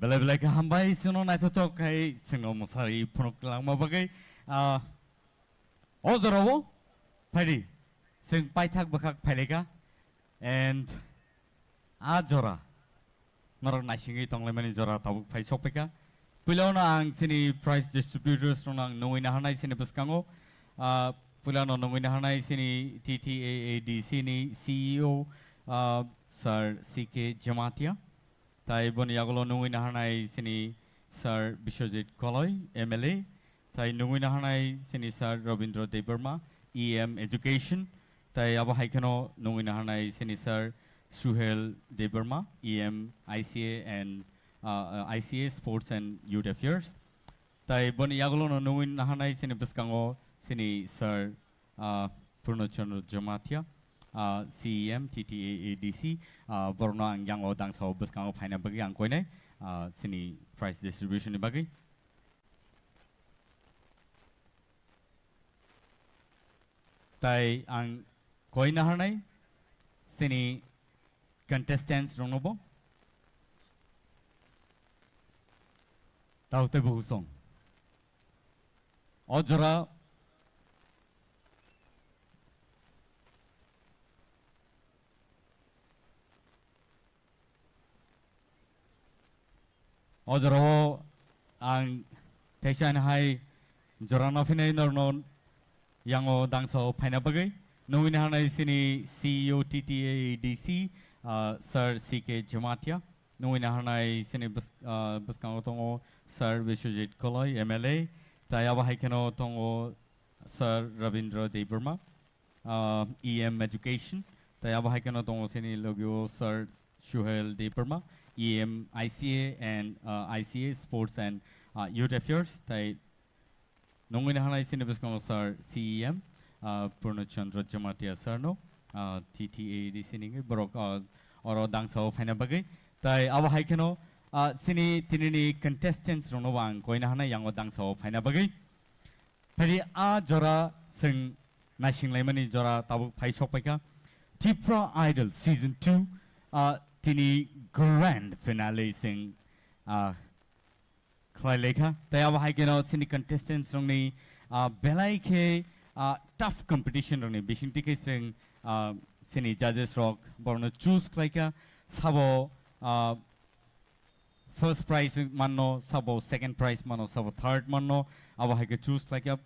Belai belai khe hambai, chwngno naithothok khai chwngno mwsari phunuk langma bagwi. Ah, o jorao phaidi, chwng paithak bwkhak phailaikha. And a jora norok naisingwi tonglaimani jora tabuk phai sokphaikha. Puilano ang chini prize distributors rokno ang nungwi naharnai chini bwskango. Ah, puilano nungwi naharnai chini T T A A D C ni C E O, ah, Sir C K Jamatia. Tai boni yagulo nungwi naharnai chini Sir Biswajit Koloi, M L A. Tai nungwi naharnai chini Sir Rabindra Debbarma, E M Education. Tai abo hai kheno nungwi naharnai chini Sir Suhel Debbarma, E M I C A and, uh, uh, I C A Sports and Youth Affairs. Tai boni yagulo no nungwi naharnai chini bwskango chini Sir, uh, Purno Chandra Jamatia, uh, C E M T T A A D C, uh, borokno ang yango dangsao bwskango phaina bagwi ang koinai, uh, chini prize distribution ni bagwi. Tai ang koi naharnai chini contestants rokno bo. Tao tei bo husong. O jora O jorao ang teisa hai jora no phinai norno yango dangsa o phaina bagwi. Nungwi naharnai chini C E O T T A A D C, ah, Sir C K Jamatia. Nungwi naharnai chini bwsk-, ah, bwskango tongo Sir Biswajit Koloi, M L A. Tai abo hai kheno tongo Sir Rabindra Debbarma, ah, E M Education. Tai abo hai kheno tongo chini logio Sir Suhel Debbarma, E M I C A and, ah, I C A Sports and, ah, Youth Affairs. Tai nungwi naharnai chini bwskango Sir C E M, ah, Purno Chandra Jamatia Sir no, ah, T T A A D C ni borok, ah, oro dangsa o phaina bagwi. Tai abo hai kheno, ah, chini tinini contestants rokno bo ang koi naharnai yango dangsa o phaina bagwi. Phaidi a jora chwng naisinglaimani jora tabuk phai sokpaikha. Tipra Idol Season two, ah, tini grand finale chwng, ah, khlai laikha. Tai abo hai kheno chini contestants rokni, ah, belai khe, ah, tough competition rokni bisingtwi khe chwng, ah, chini judges rok borokno choose khlaikha. Sabo, ah, first prize manno, sabo second prize manno, sabo third manno, abo hai khe choose khlaikha.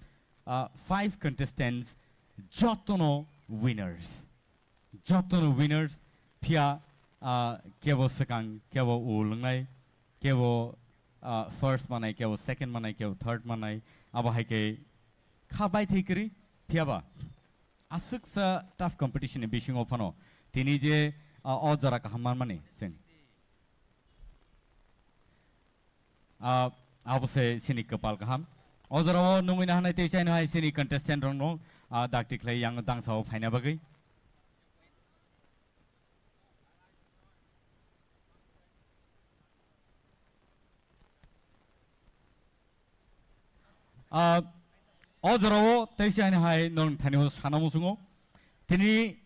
Ah, five contestants jotono winners. Jotono winners, phiya, ah, kebo swkang, kebo u lwngnai, kebo, ah, first manai, kebo second manai, kebo third manai, abo hai khe kha bai thai kwrwi, phiyaba aswksa tough competition ni bisingo phano tini je, ah, o jora kaham manmani chwng. Ah, abo se chini kwpal kaham. O jorao nungwi nahanai tei chaino hai chini contestant rokno, ah, dakti khlai yang dangsao phaina bagwi. Ah, o jorao tei chaino hai nong thani sana musungo. Tini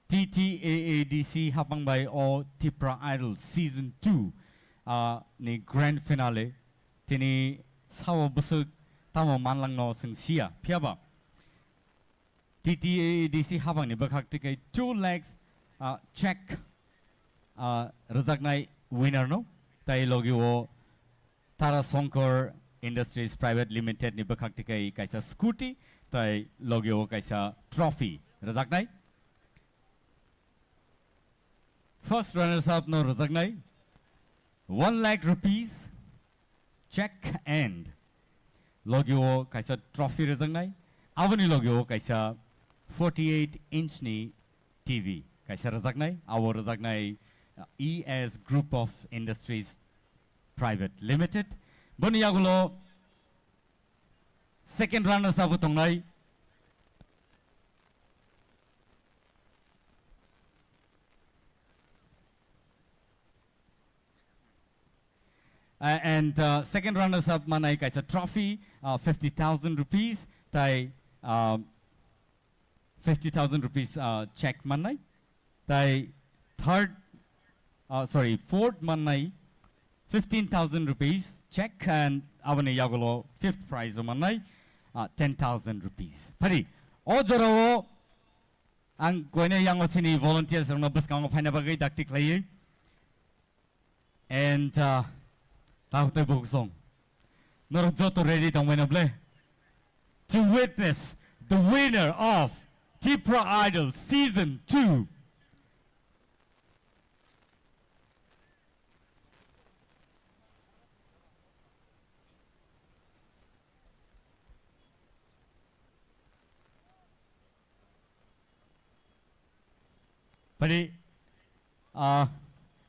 T T A A D C hapang bai o Tipra Idol Season two, ah, ni grand finale. Tini sao bwswk tamo manlangno chwng siya. Phiya ba T T A A D C hapang ni bwkhak twi kai two lakhs, ah, check, ah, rwjaknai winner no. Tai logi o Tara Shankar Industries Private Limited ni bwkhak twi kai kaisa scooty, tai logi o kaisa trophy rwjaknai. First runners up no rwjaknai one lakh rupees check and logi o kaisa trophy rwjaknai. Aboni logi o kaisa forty-eight inch ni T V kaisa rwjaknai. Abo rwjaknai, uh, E S Group of Industries Private Limited. Boni yagulo second runners up tongnai. Uh, and, uh, second runners up manai kaisa trophy, uh, fifty thousand rupees, tai, uh, fifty thousand rupees, uh, check manai. Tai third, uh, sorry, fourth manai fifteen thousand rupees check and aboni yagulo fifth prize o manai, uh, ten thousand rupees. Phari, o jorao ang koine yango sini volunteers rokno bwskango phaina bagwi dakti khlaiwi. And, uh, tao tei bukhuk song. Norok joto ready tongbai na ble? To witness the winner of Tipra Idol Season two. Phari, ah,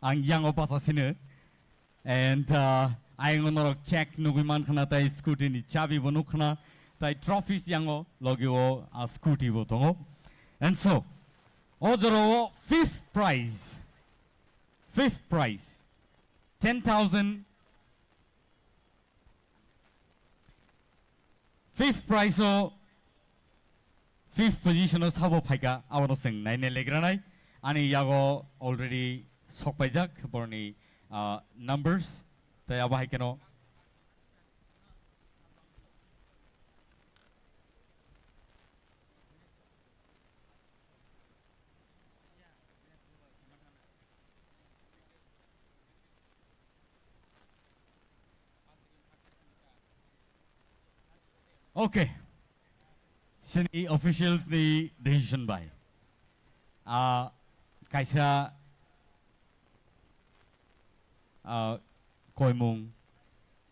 ang yango basa sino. And, ah, ayang norok check nugui man khna tai scooty ni chabi bo nuk khna tai trophies yango logi o, ah, scooty bo tongo. And so, o jora o fifth prize, fifth prize, ten thousand. Fifth prize o, fifth position o sabo phaika, abono chwng naina legranai. Ani yago already sokpaijak borni, ah, numbers, tei abo hai kheno. Okay. Sini officials ni decision bai. Ah, kaisa, ah, koimung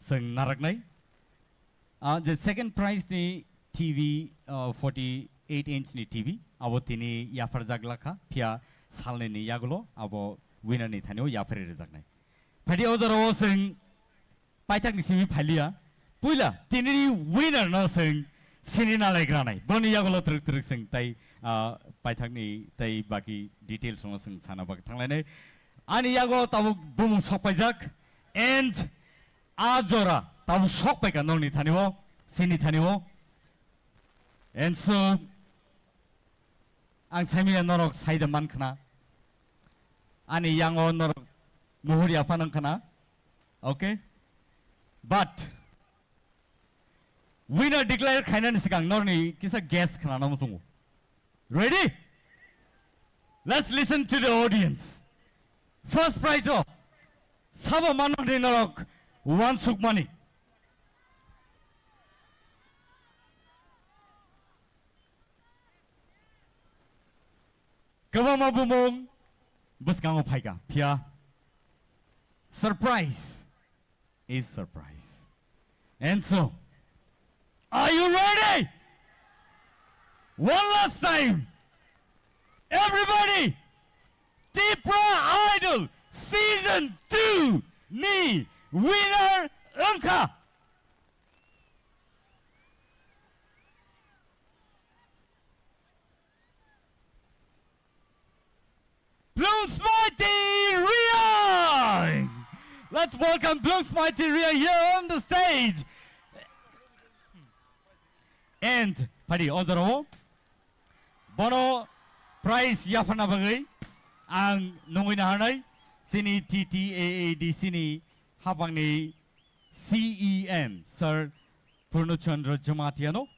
chwng naraknai. Ah, je second prize ni T V, ah, forty-eight inch ni T V, abo tini yapharjak lakha, phiya salnwi ni yagulo abo winner ni thani o yapharwi rwjaknai. Phaidi o jora o chwng paithak ni simi phailiya. Puila tinini winner no chwng sini nalai granai. Boni yagulo twrwk twrwk chwng tai, ah, paithak ni tai baki details no chwng sana bak thanglainai. Ani yago tabuk bumung sokpaijak and a jora tabuk sokpaika nokni thani o, sini thani o. And so, ang saimanya norok saida man khna. Ani yango norok muhur yapha nang khna. Okay? But, winner declare khainani sikang norni kisa guess khna namu sungu. Ready? Let's listen to the audience. First prize o sabo manokni norok wansukmani. Kwbangma bumung bwskango phaika, phiya surprise is surprise. And so, are you ready? One last time, everybody, Tipra Idol Season two ni winner wngkha Blooms Mighty Reang. Let's welcome Blooms Mighty Reang here on the stage. And phaidi o jorao bono prize yapharna bagwi ang nungwi naharnai chini T T A A D C ni hapangni C E M, Sir Purno Chandra Jamatia no.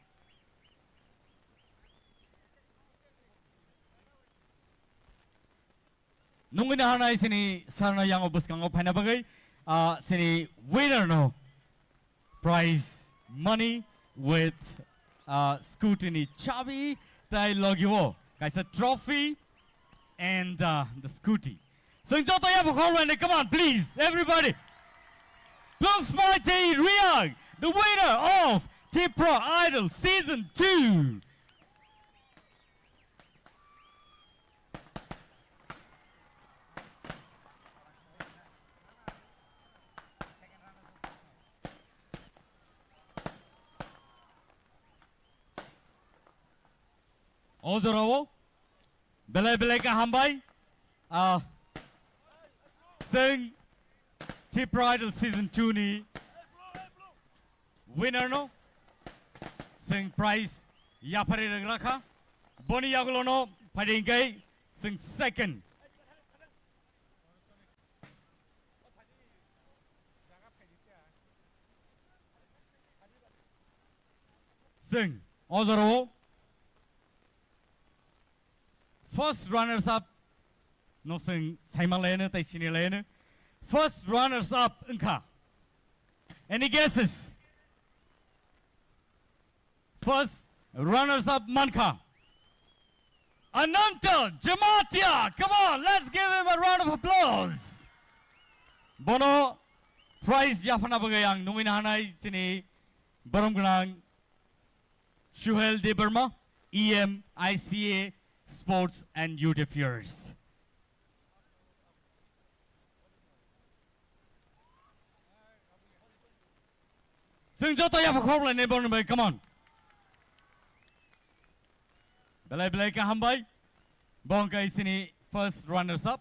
Nungwi naharnai chini sir no yango bwskango phaina bagwi, ah, chini winner no prize money with, ah, scooty ni chabi tai logi o kaisa trophy and, ah, the scooty. Chwng joto yapha khorlainai, come on, please, everybody. Blooms Mighty Reang, the winner of Tipra Idol Season two. O jorao belai belai khe hambai. Ah, chwng Tipra Idol Season two ni winner no chwng prize yapharwi rwgra kha. Boni yagulo no phaidi hwnkhe chwng second. Chwng o jorao first runners up no chwng saimanlaiyano tei sinilaiano. First runners up wngkha. Any guesses? First runners up mankha Ananta Jamatia. Come on, let's give him a round of applause. Bono prize yapharna bagwi ang nungwi naharnai chini borom gwnang Suhel Debbarma, E M I C A Sports and Youth Affairs. Chwng joto yapha khorlainai borni bai, come on. Belai belai khe hambai. Bo hwnkhe chini first runners up.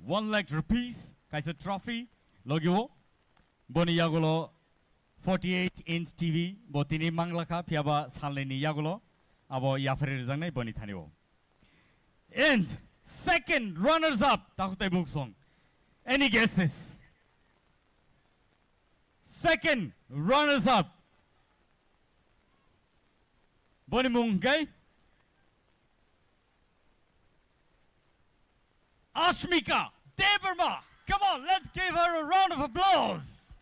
One lakh rupees kaisa trophy logi o. Boni yagulo forty-eight inch T V bo tini mangla kha, phiya ba salnwini yagulo abo yapharwi rwjaknai boni thani o. And second runners up, takhuk tei buksong. Any guesses? Second runners up. Boni mung hwnkhe Ashmika Debbarma. Come on, let's give her a round of applause.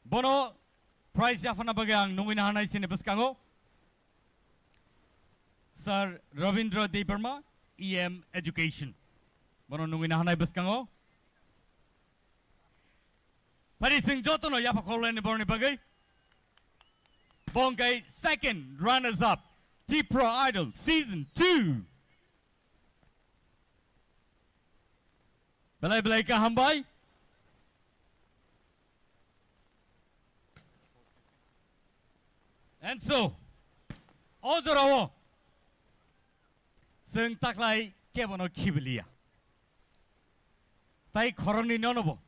Bono prize yapharna bagwi ang nungwi naharnai chini bwskango Sir Rabindra Debbarma, E M Education. Bono nungwi naharnai bwskango. Phari chwng jotono yapha khorlaini borni bagwi. Bo hwnkhe second runners up, Tipra Idol Season two. Belai belai khe hambai. And so, o jorao chwng taklai kebono khibiliya. Tai khoroknwi nono bo,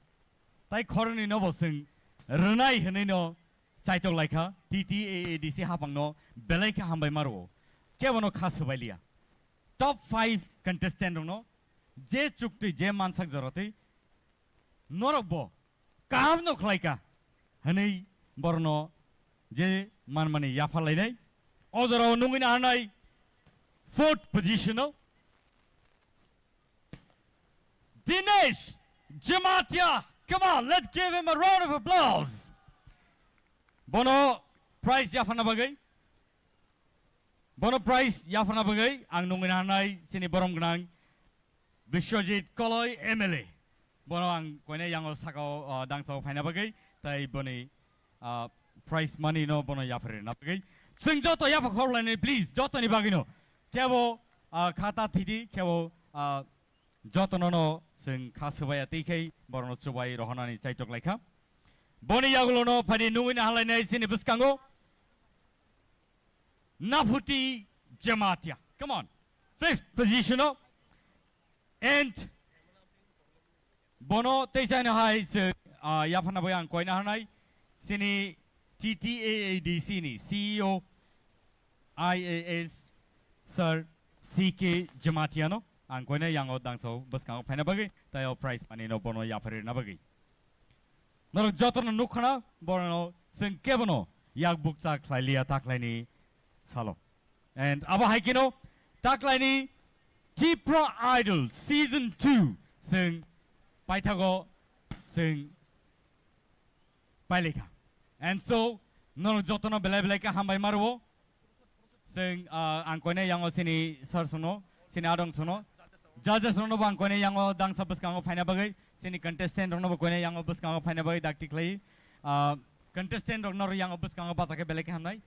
tai khoroknwi nobo chwng rwnai hwnwi no chaitok laikha, T T A A D C hapangno belai khe hambai ma rwo. Kebono kha swbailiya. Top five contestant rokno je chuktwi, je mansak joratwi norok bo kaham no khlai kha hwnwi borno je manmani yapha lainai. O jorao nungwi naharnai fourth position o Dinesh Jamatia. Come on, let's give him a round of applause. Bono prize yapharna bagwi, bono prize yapharna bagwi ang nungwi naharnai chini borom gwnang Biswajit Koloi M L A. Bono ang koine yango sakao, ah, dangsao phaina bagwi, tai boni, ah, prize money no bono yapharwi rwna bagwi. Chwng joto yapha khorlainai, please, jotoni bagwino. Khebo, ah, khata thidi, khebo, ah, jotono no chwng kha swbaiya tei khai borokno chubai rohornani chaitok laikha. Boni yagulono phaidi nungwi nahalainai chini bwskango Naphuti Jamatia. Come on. Fifth position o. And bono teisa no hai se, ah, yaphana bai ang koina hanai. Chini T T A A D C ni C E O I A S Sir C K Jamatia no ang koina yango dangso bwskango phaina bagwi, tei o prize money no bono yapharina bagwi. Norok jotono nukkhana, borokno chwng kebono yak bukcha khlai liya taklaini salo. And abo hai kheno taklaini Tipra Idol Season two chwng paithago chwng pailaikha. And so, norok jotono belai belai khe hambai ma rwo. Chwng, ah, ang koine yango chini sir sono, chini adong sono. Judges rokno bo ang koine yango dangsa bwskango phaina bagwi, chini contestant rokno bo koine yango bwskango phaina bagwi dakti khlai. Ah, contestant rokno ro yango bwskango bacha khe belai khe hamnai.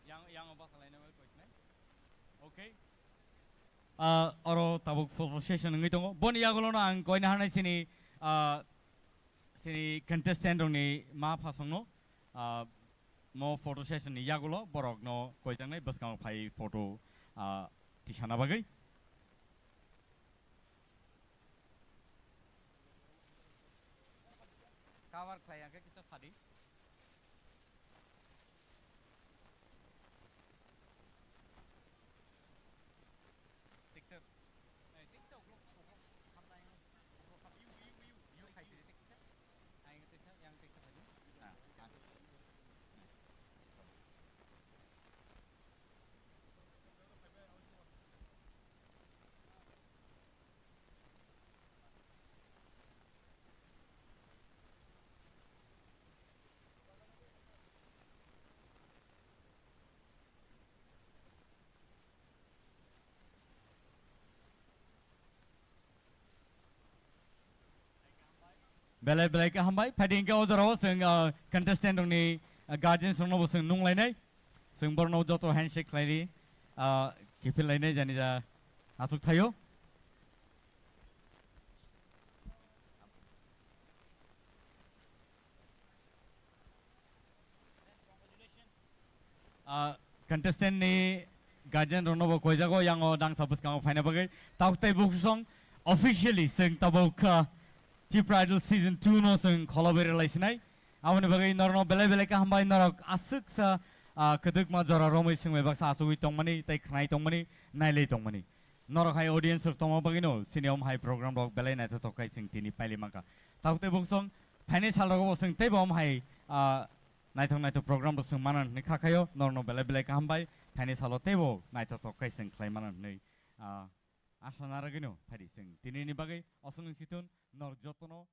Yang, yang o basa laina bai koisnai. Okay. Ah, oro tabuk photo session wngwi tongo. Boni yagulono ang koina hanai sini, ah, sini contestant rokni ma phasongno, ah, mo photo session ni yagulo borokno koijaknai bwskango phai photo, ah, tisana bagwi. Cover khlai ya khe kisa sadi. Teksa, eh, teksa uklok, uklok, samtai, uklok, iu, iu, iu, iu khai sini, teksa. Ai, teksa, yang teksa khai sini. Ah, ah. Belai belai khe hambai. Phaidi hwnkhe o jorao chwng, ah, contestant rokni, ah, guardians rokno bo chwng nunglainai. Chwng borokno joto handshake khlaidi, ah, kiphil lainai jani ja aswk thaio. Ah, contestant ni guardian rokno bo koijago yango dangsa bwskango phaina bagwi. Tabuk tei buksong officially chwng tabuk, ah, Tipra Idol season two no chwng kholo berwi lai sinai. Aboni bagwi norokno belai belai khe hambai, norok aswksa, ah, kwdwkma jora romwi swngbai baksa achugwi tongmani tei khnai tongmani, nailai tongmani. Norok hai audience rok tongma bagwino chini om hai program rok belai naithothok khai chwng tini pailai mankha. Tabuk tei buksong phainai sal rogo bo chwng teibo om hai, ah, naithok naithok program rok chwng mana hwnwi kha khaio, norokno belai belai khe hambai, phainai salo teibo naithothok khai chwng khlai mana hwnwi, ah, asa narwgwino phaidi chwng tinini bagwi osonwi chithun norok jotono